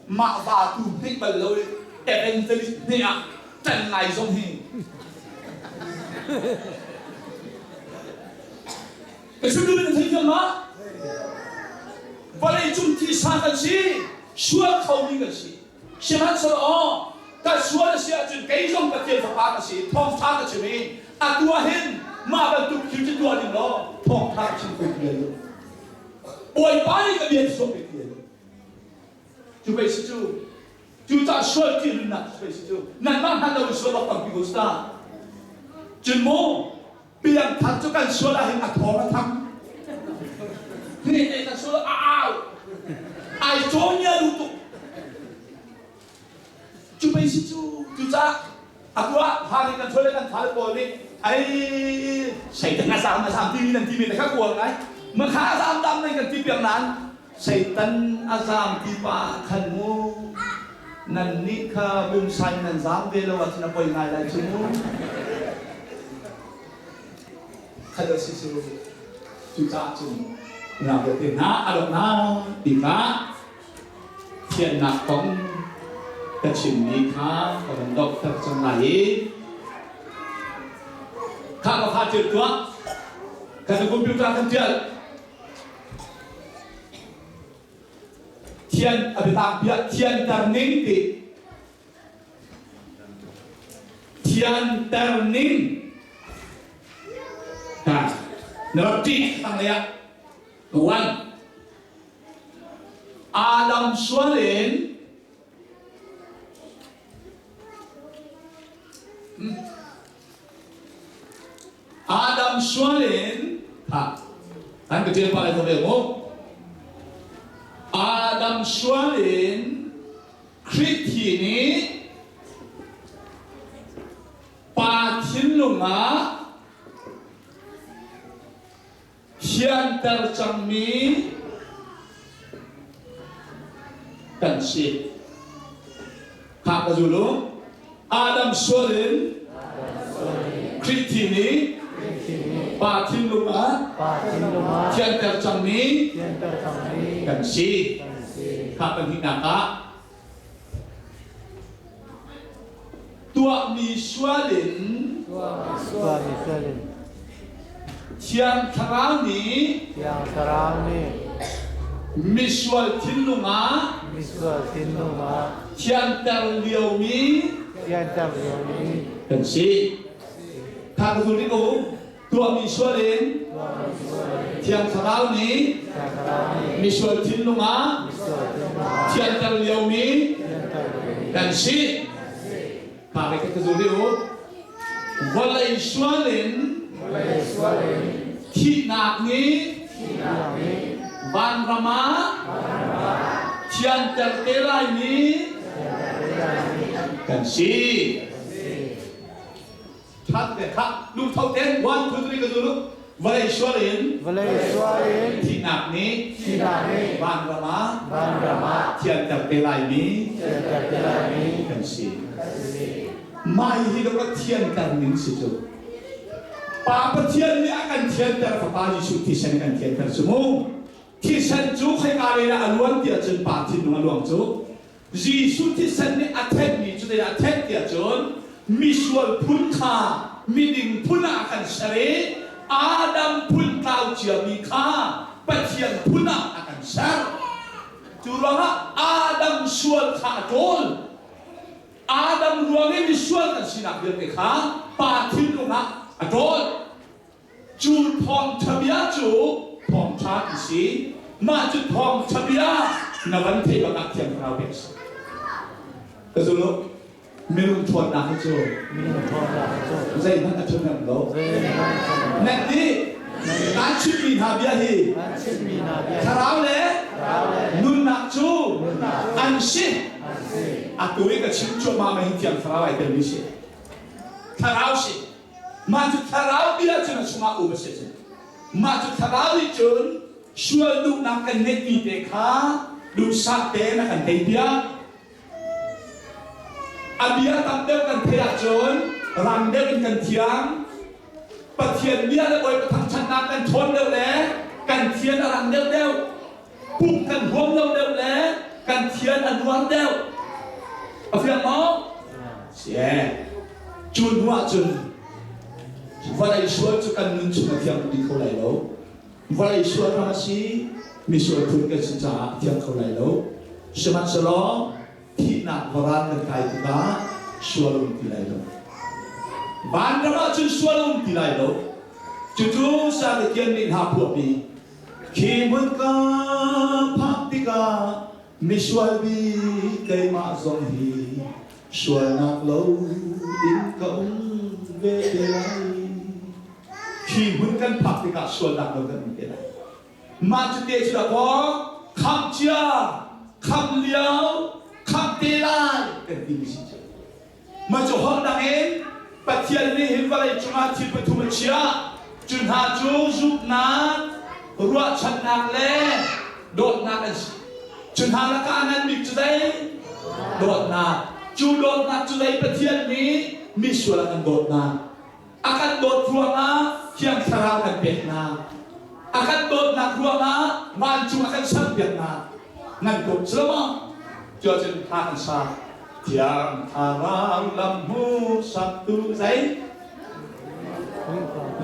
Speaker 4: Mah va tu hnek bal lo i evangelist hne ah ṭan ngai zong hi ka chim duhmi na thei thiam ma? Vawlei cung thisa kan si, sual khomi kan si. Sihmanhsehlaw aw, ka sual a si ahcun kei zong Pathian fapa ka si, thawngṭha ka chim i atu ah hin mah bantuk thil cu tuah ding law thawngṭha ka chim kho ti lo. Bawipa nih ka bia cu pe ti lo. Cu pei si cu cucah sual ti nunnak cu pei si cu nanmah hman lo in sual bak tampi ko ta. Cun mu piangthar cu kan sual ah hin a thawng a thang. Hne te kan sual a au. Ai cawn ya lu tuk. Cu pei si cu cucah a tuah ha nih kan sual le kan thal pawl nih ai satan a zam a zam timi nan timi te kha kual ngai makha a zam dam nan kan ti piak nain Satan a zam ti pa khan mu nan nih kha bumsai nan zam ve lo ahcun a poi ngai lai cu mu kha si cu cucaah cun na te hna a dok na ti kha Thiannak kong ka chimmi kha ka van dohter cang lai i kha ka fa ṭial tuah kan computer kan ṭial thian a biatak bia thianter ning ti thianter ning ha na rak ṭih tanglei ah one Adam sual in Adam sual in ha an ka ṭial pa lai ve mu Adam sual in Khrih thi nih pa thinlung ah thianter cangmi kan si. Kha ka zul u. Adam sual in Khrih thi nih Pa thinlung ah thianter cangmi kan si. Kha pahnihnak ah tuahmi sual in Thiang Thlarau nih misual thinlung ah thianter liomi kan si. Kha ka zul rih ko. Tuahmi sual in Thiang Thlarau nih misual thinlung ah thianter liomi kan si. Kha ka ka zul rih u. Vawlei sual in thihnak nih vanram ah thianter te laimi kan si. That te kha lungtho ten 1 2 3 ka zul vawlei sual in
Speaker 2: vawlei sual in
Speaker 4: thihnak nih
Speaker 2: thihnak nih
Speaker 4: vanram ah
Speaker 2: vanram ah
Speaker 4: thianter te laimi
Speaker 2: thianter te laimi
Speaker 4: kan si. Mah hi ka thianter ning si cu. Pa Pathian nih a kan thianter, Fapa Jesuh thisen kan thianter cu mu. Thisen cu khoika lei dah a luan tiah cun Pa thinlung a luang cu. Jesuh thisen nih a thenmi cu zeidah a thenh tiah cun misual phun kha miding phun ah a kan ser i Adam phun tlau ciami kha Pathian phun ah a kan ser. Cu ruangah Adam sual kha a ṭawl. Adam ruang i misual kan sinak vialte kha Pa thinlung ah a ṭawl. Cu thawngṭha bia cu thawngṭha ti si. Mah cu thawngṭha bia na van theih bak ah Thiang Thlarau pek a si. Ka zul u. Minung ṭhawnnak hi cu zeihmanh a ṭhahnem lo. Nan nih kaan chimhmi hna bia hi thlarau le nunnak cu an si. Atu i ka chim cuahmah mi hi Thiang Thlarau ai telmi si. Thlarau si. Mah cu thlarau bia cu na chungah um a si cun mah cu thlarau nih cun sual duhnak kan ngeihmi te kha duhsah tein a kan teipiak. A bia tam deuh kan theih ahcun rang deuh in kan thiang. Pathian bia le Bawipa thangṭhatnak kan ṭhawn deuh le kan thian a rang deuh deuh. Pumh kan huam lo deuh le kan thian a nuar deuh. A fiang maw? Sie. Cu hnu ahcun vawlei sual cu kan nun chung a thiang dih kho lai lo. Vawlei sual ram a si, misual phun kan si caah a thiang kho lai lo. Sihmanhsehlaw thihnak varan kan kai tikah sual um ti lai lo. Vanram ahcun sual um ti lai lo. Cucu Sarikian nih hna phuahmi khi hmun ka phak tikah misual bik keimah zong hi sualnak lo in ka um ve te lai. Khi hmun kan phak tikah sualnak lo kan um te lai. Mah cu te cu dakaw khamh cia, khamh lio, khamh te lai kan timi si cu. Mah cu holh dang in Pathian nih hin vawlei cungah thil pathum a chiah. Cu hna cu zumhnak, ruahchannak le dawtnak an si. Cu hna lakah a ngan bik cu zei? Dawtnak. Cu dawtnak cu zei Pathian nih misual a kan dawtnak. A kan dawt ruangah Thiang Thlarau kan peknak. A kan dawtnak ruangah vancung a kan serpiaknak. Nan tuk cu maw? Cu ahcun hla kan sa. Thiang Thlarau lam hmuhsaktu zei?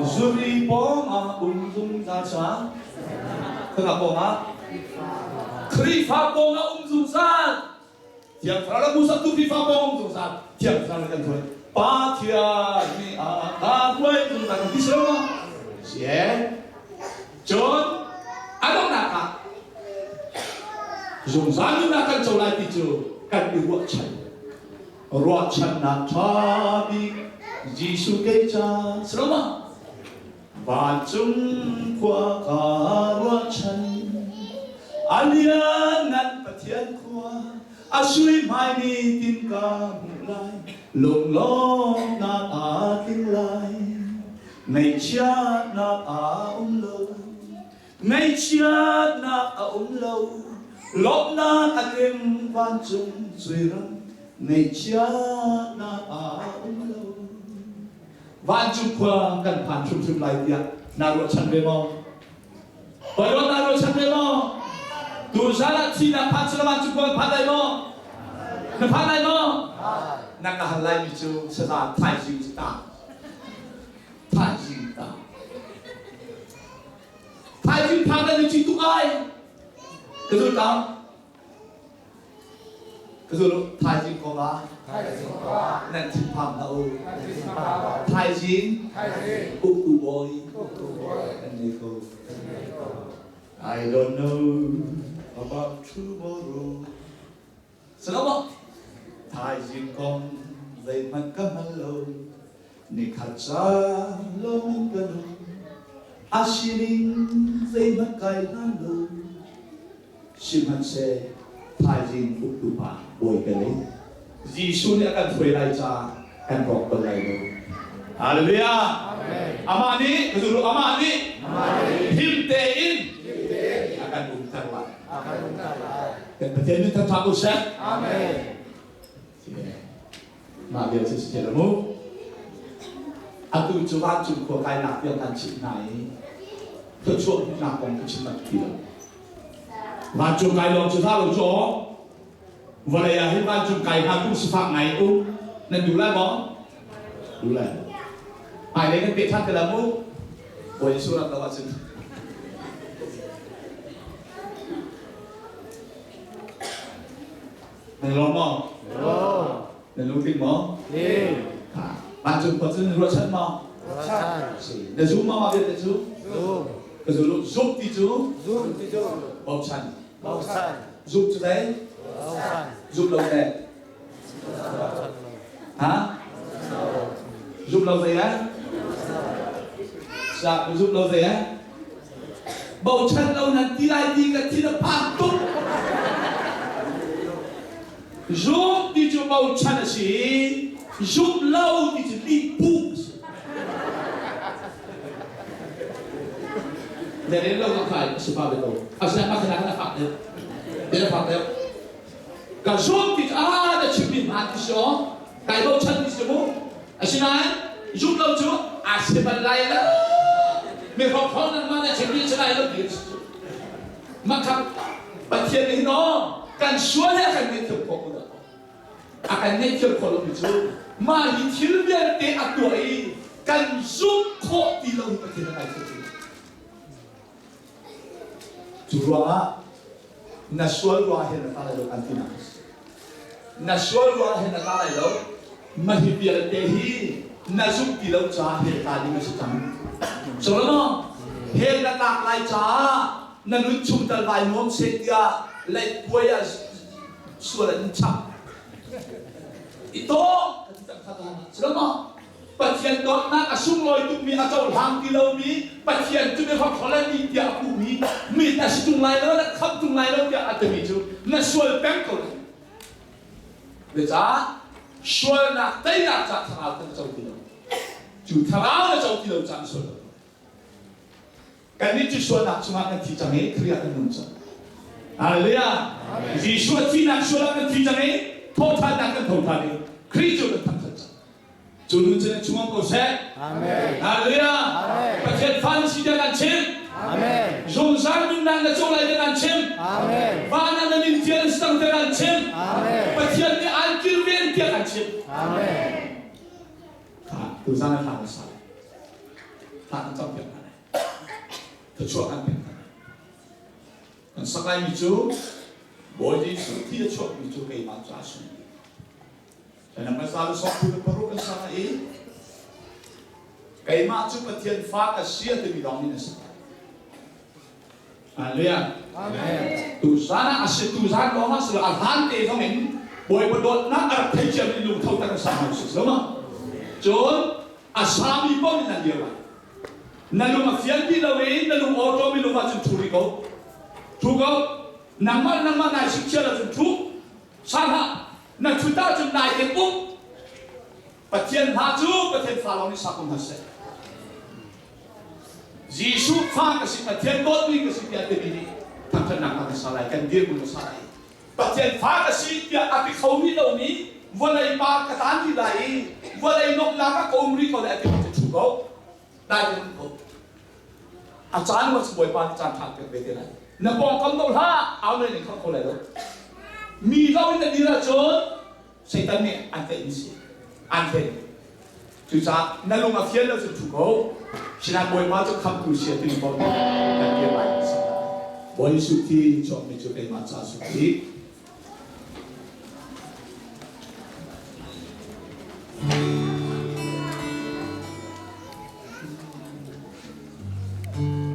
Speaker 4: Zuri pawng ah um zungzal sa. Khaka pawng ah? Khrihfa pawng ah um zungzal. Thiang Thlarau lam hmuhsaktu Khrihfa pawng um zungzal. Thiang Thlarau kan hruai. Pa Thiang nih a ka hruai zungzal kan ti si lo maw? Si Cun a donghnak ah zungzal nunnak kan co lai ti cu kan i ruahchan. Ruahchannak ṭha bik Jesuh kei ca si lo ma? Vancung khua ka ruahchan a lianngan Pathian khua a sui hmai ni tin ka hmuh lai lunglawmhnak aa tling lai Ngaihchiatnak a um lo. Ngaihchiatnak a um lo. Lawmhnak a tling vancung cuiram. Ngaihchiatnak a um lo. Vancung khua kan phan hrimhrim lai tiah naa ruahchan ve maw? Bawipa naa ruahchan ve maw? Tuzan ah thihnak phan sila vancung khua kan phan lai maw? Na phan lai maw? Na ka hal laimi cu saza thaizing cu ta. Thaizing ta. Thaizing tha kan i ci tuk ai. Ka zul ta. Ka zul thaizing kong ah nan thinphang hlah u. Thaizing uktu bawi kan ngei ko. I don't know about tomorrow. Salama thaizing kong zeihmanh ka hngal lo nikhat ca lawng in ka nung a sining zeihmanh kai hlan lo sihmanhseh thaizing uktu pa bawi ka nei Jesuh nih a kan hruai lai ca kan rawk bal lai lo Hallelujah Amah nih amah nih him tein a kan umter lai Kan Pathian min thangṭhat u seh. Amen. Mah vial cu si mu. Atu cu vancung khua kainak tiang kan chimh hna i thluachuah hmuhnak kong ka chim ti lo. Vancung kai lawng cu hlah lo cu aw. Vawlei ah hin vancung kai hna kum sifak ngai um nan duh lai maw? Duh lai. Hmailei kan peh ṭhan te la mu. Bawi Jesuh rat lo ahcun. Nan lawm maw?
Speaker 2: Lawm.
Speaker 4: Na lungtling maw?
Speaker 2: Tling.
Speaker 4: Vancung khua cun ruahchan maw?
Speaker 2: Ruahchan.
Speaker 4: Si. Na zum maw mah vialte cu?
Speaker 2: Zum.
Speaker 4: Ka zum zum ti cu?
Speaker 2: Zum ti cu.
Speaker 4: Bochan.
Speaker 2: Bochan.
Speaker 4: Zum cu zei?
Speaker 2: Bochan.
Speaker 4: Zum lo teh? Ha? Zum lo zei eh? Sa zum lo zei eh? Bochan lo nan ti lai ti ka thin a phang tuk. Zumh ti cu bochan a si i zumh lo ti cu lihpuh a si. Na rel lo ka khai a si pa ve ko. Asinain mah kha na fak deuh. Na fak deuh. Ka zumh ti cu ah na chimmi hmaan ti si aw. Kai bochan ti si mu. Asinain zumh lo cu a si bal lai lo. Mi hrawkhrol nangmah na chimmi si lai lo ti si. Mah kha Pathian nih hin aw kan sual he a kan ngaihthiam khawh ko dah. A kan ngaihthiam khawh lomi cu mah hi thil vialte a tuah i kan zumh khawh ti lo hi Pathian a ngaithiam ti. Cu ruangah na sual ruangah hin na ta lai lo kan tinak a si. Na sual ruangah hin na ta lai lo. Mah hi vialte hi na zumh ti lo caah hell ta ding a si cang. Solomon, hell na tlak lai caah na nun chung tal vai nuam seh tiah leihpuai ah sual an in chap. I tawng ka ti cang kha Solomon, Pathian dawtnak a sunglawi tukmi a cohlang ti lomi Pathian cu mihrokhrol an ni tiah a puhmi mi na si tung lai lo na khamh tung lai lo tiah a timi cu na sual peng ko lai. Zeicah sualnak teinak ca thlarau kan co ti lo. Cu thlarau na co ti lo caan sual lo. Kannih cu sualnak chungah kan thi cang i Khrih ah kan nung cang. Hallelujah! Jesuh a thihnak sual ah kan thi cang i thawhṭhannak kan tho ṭhan i Khrih cu kan thangṭhat cang. Cu nun cu nan chungah ko seh.
Speaker 2: Amen.
Speaker 4: Hallelujah!
Speaker 2: Amen.
Speaker 4: Pathian fa na si tiah kan chim.
Speaker 2: Amen.
Speaker 4: Zungzal nunnak na co lai tiah kan chim.
Speaker 2: Amen.
Speaker 4: Van ah na min tial na si cang tiah kan chim.
Speaker 2: Amen.
Speaker 4: Pathian nih aan kilven tiah kan chim.
Speaker 2: Amen.
Speaker 4: Tuzan ah thla kan sa lai. Thla kan campiak hna lai. Thluachuah kan pek hna lai. Kan sak laimi cu Bawi Jesuh thi a chuakmi cu keimah ca a sung bik. Kan hmasa lu sok phu paruk kan sa i keimah cu Pathian fa ka si a timi lawng nih na sak lai. Hallelujah.
Speaker 2: Amen.
Speaker 4: Tuzan ah a si tuzan lawng ah si lo a hlan te zong in Bawipa dawtnak a rak thei ciami lungtho tak in sa hna usih lo ma. Cun a sami paoh nih nan dir lai. Na lung a fian ti lo i na lung awṭawm i lung ahcun ṭhu rih ko. Ṭhu ko. Nangmah nangmah nai sikchial ahcun ṭhu. Sa hlah. Na ṭhut ahcun nai ken um. Pathian hla cu Pathian fa lawng nih sa ko hna seh. Jesuh fa ka si, Pathian dawtmi ka si tiah timi nih thangṭhatnak hna kan sa lai, kan dirhmun ka sa lai. Pathian fa ka si tiah a ti kho rih lomi vawlei pa ka taan rih lai i vawlei nuamhnak ah ka um rih ko lai a timi cu ṭhu ko. Dai tein um ko. A caan wa Bawipa nih caan ṭha pek ve te lai. Na pawngkam do hlah, au na ning kho kho lai lo. Mi lo in na dir ahcun Satan nih an tlaih mi si. An hlen. Cucaah na lung a fian lo cu ṭhu ko. Sinain Bawipa cu khamhtu si a timi paoh nih kan dir lai. Bawi Jesuh thi chuakmi cu keimah ca a si.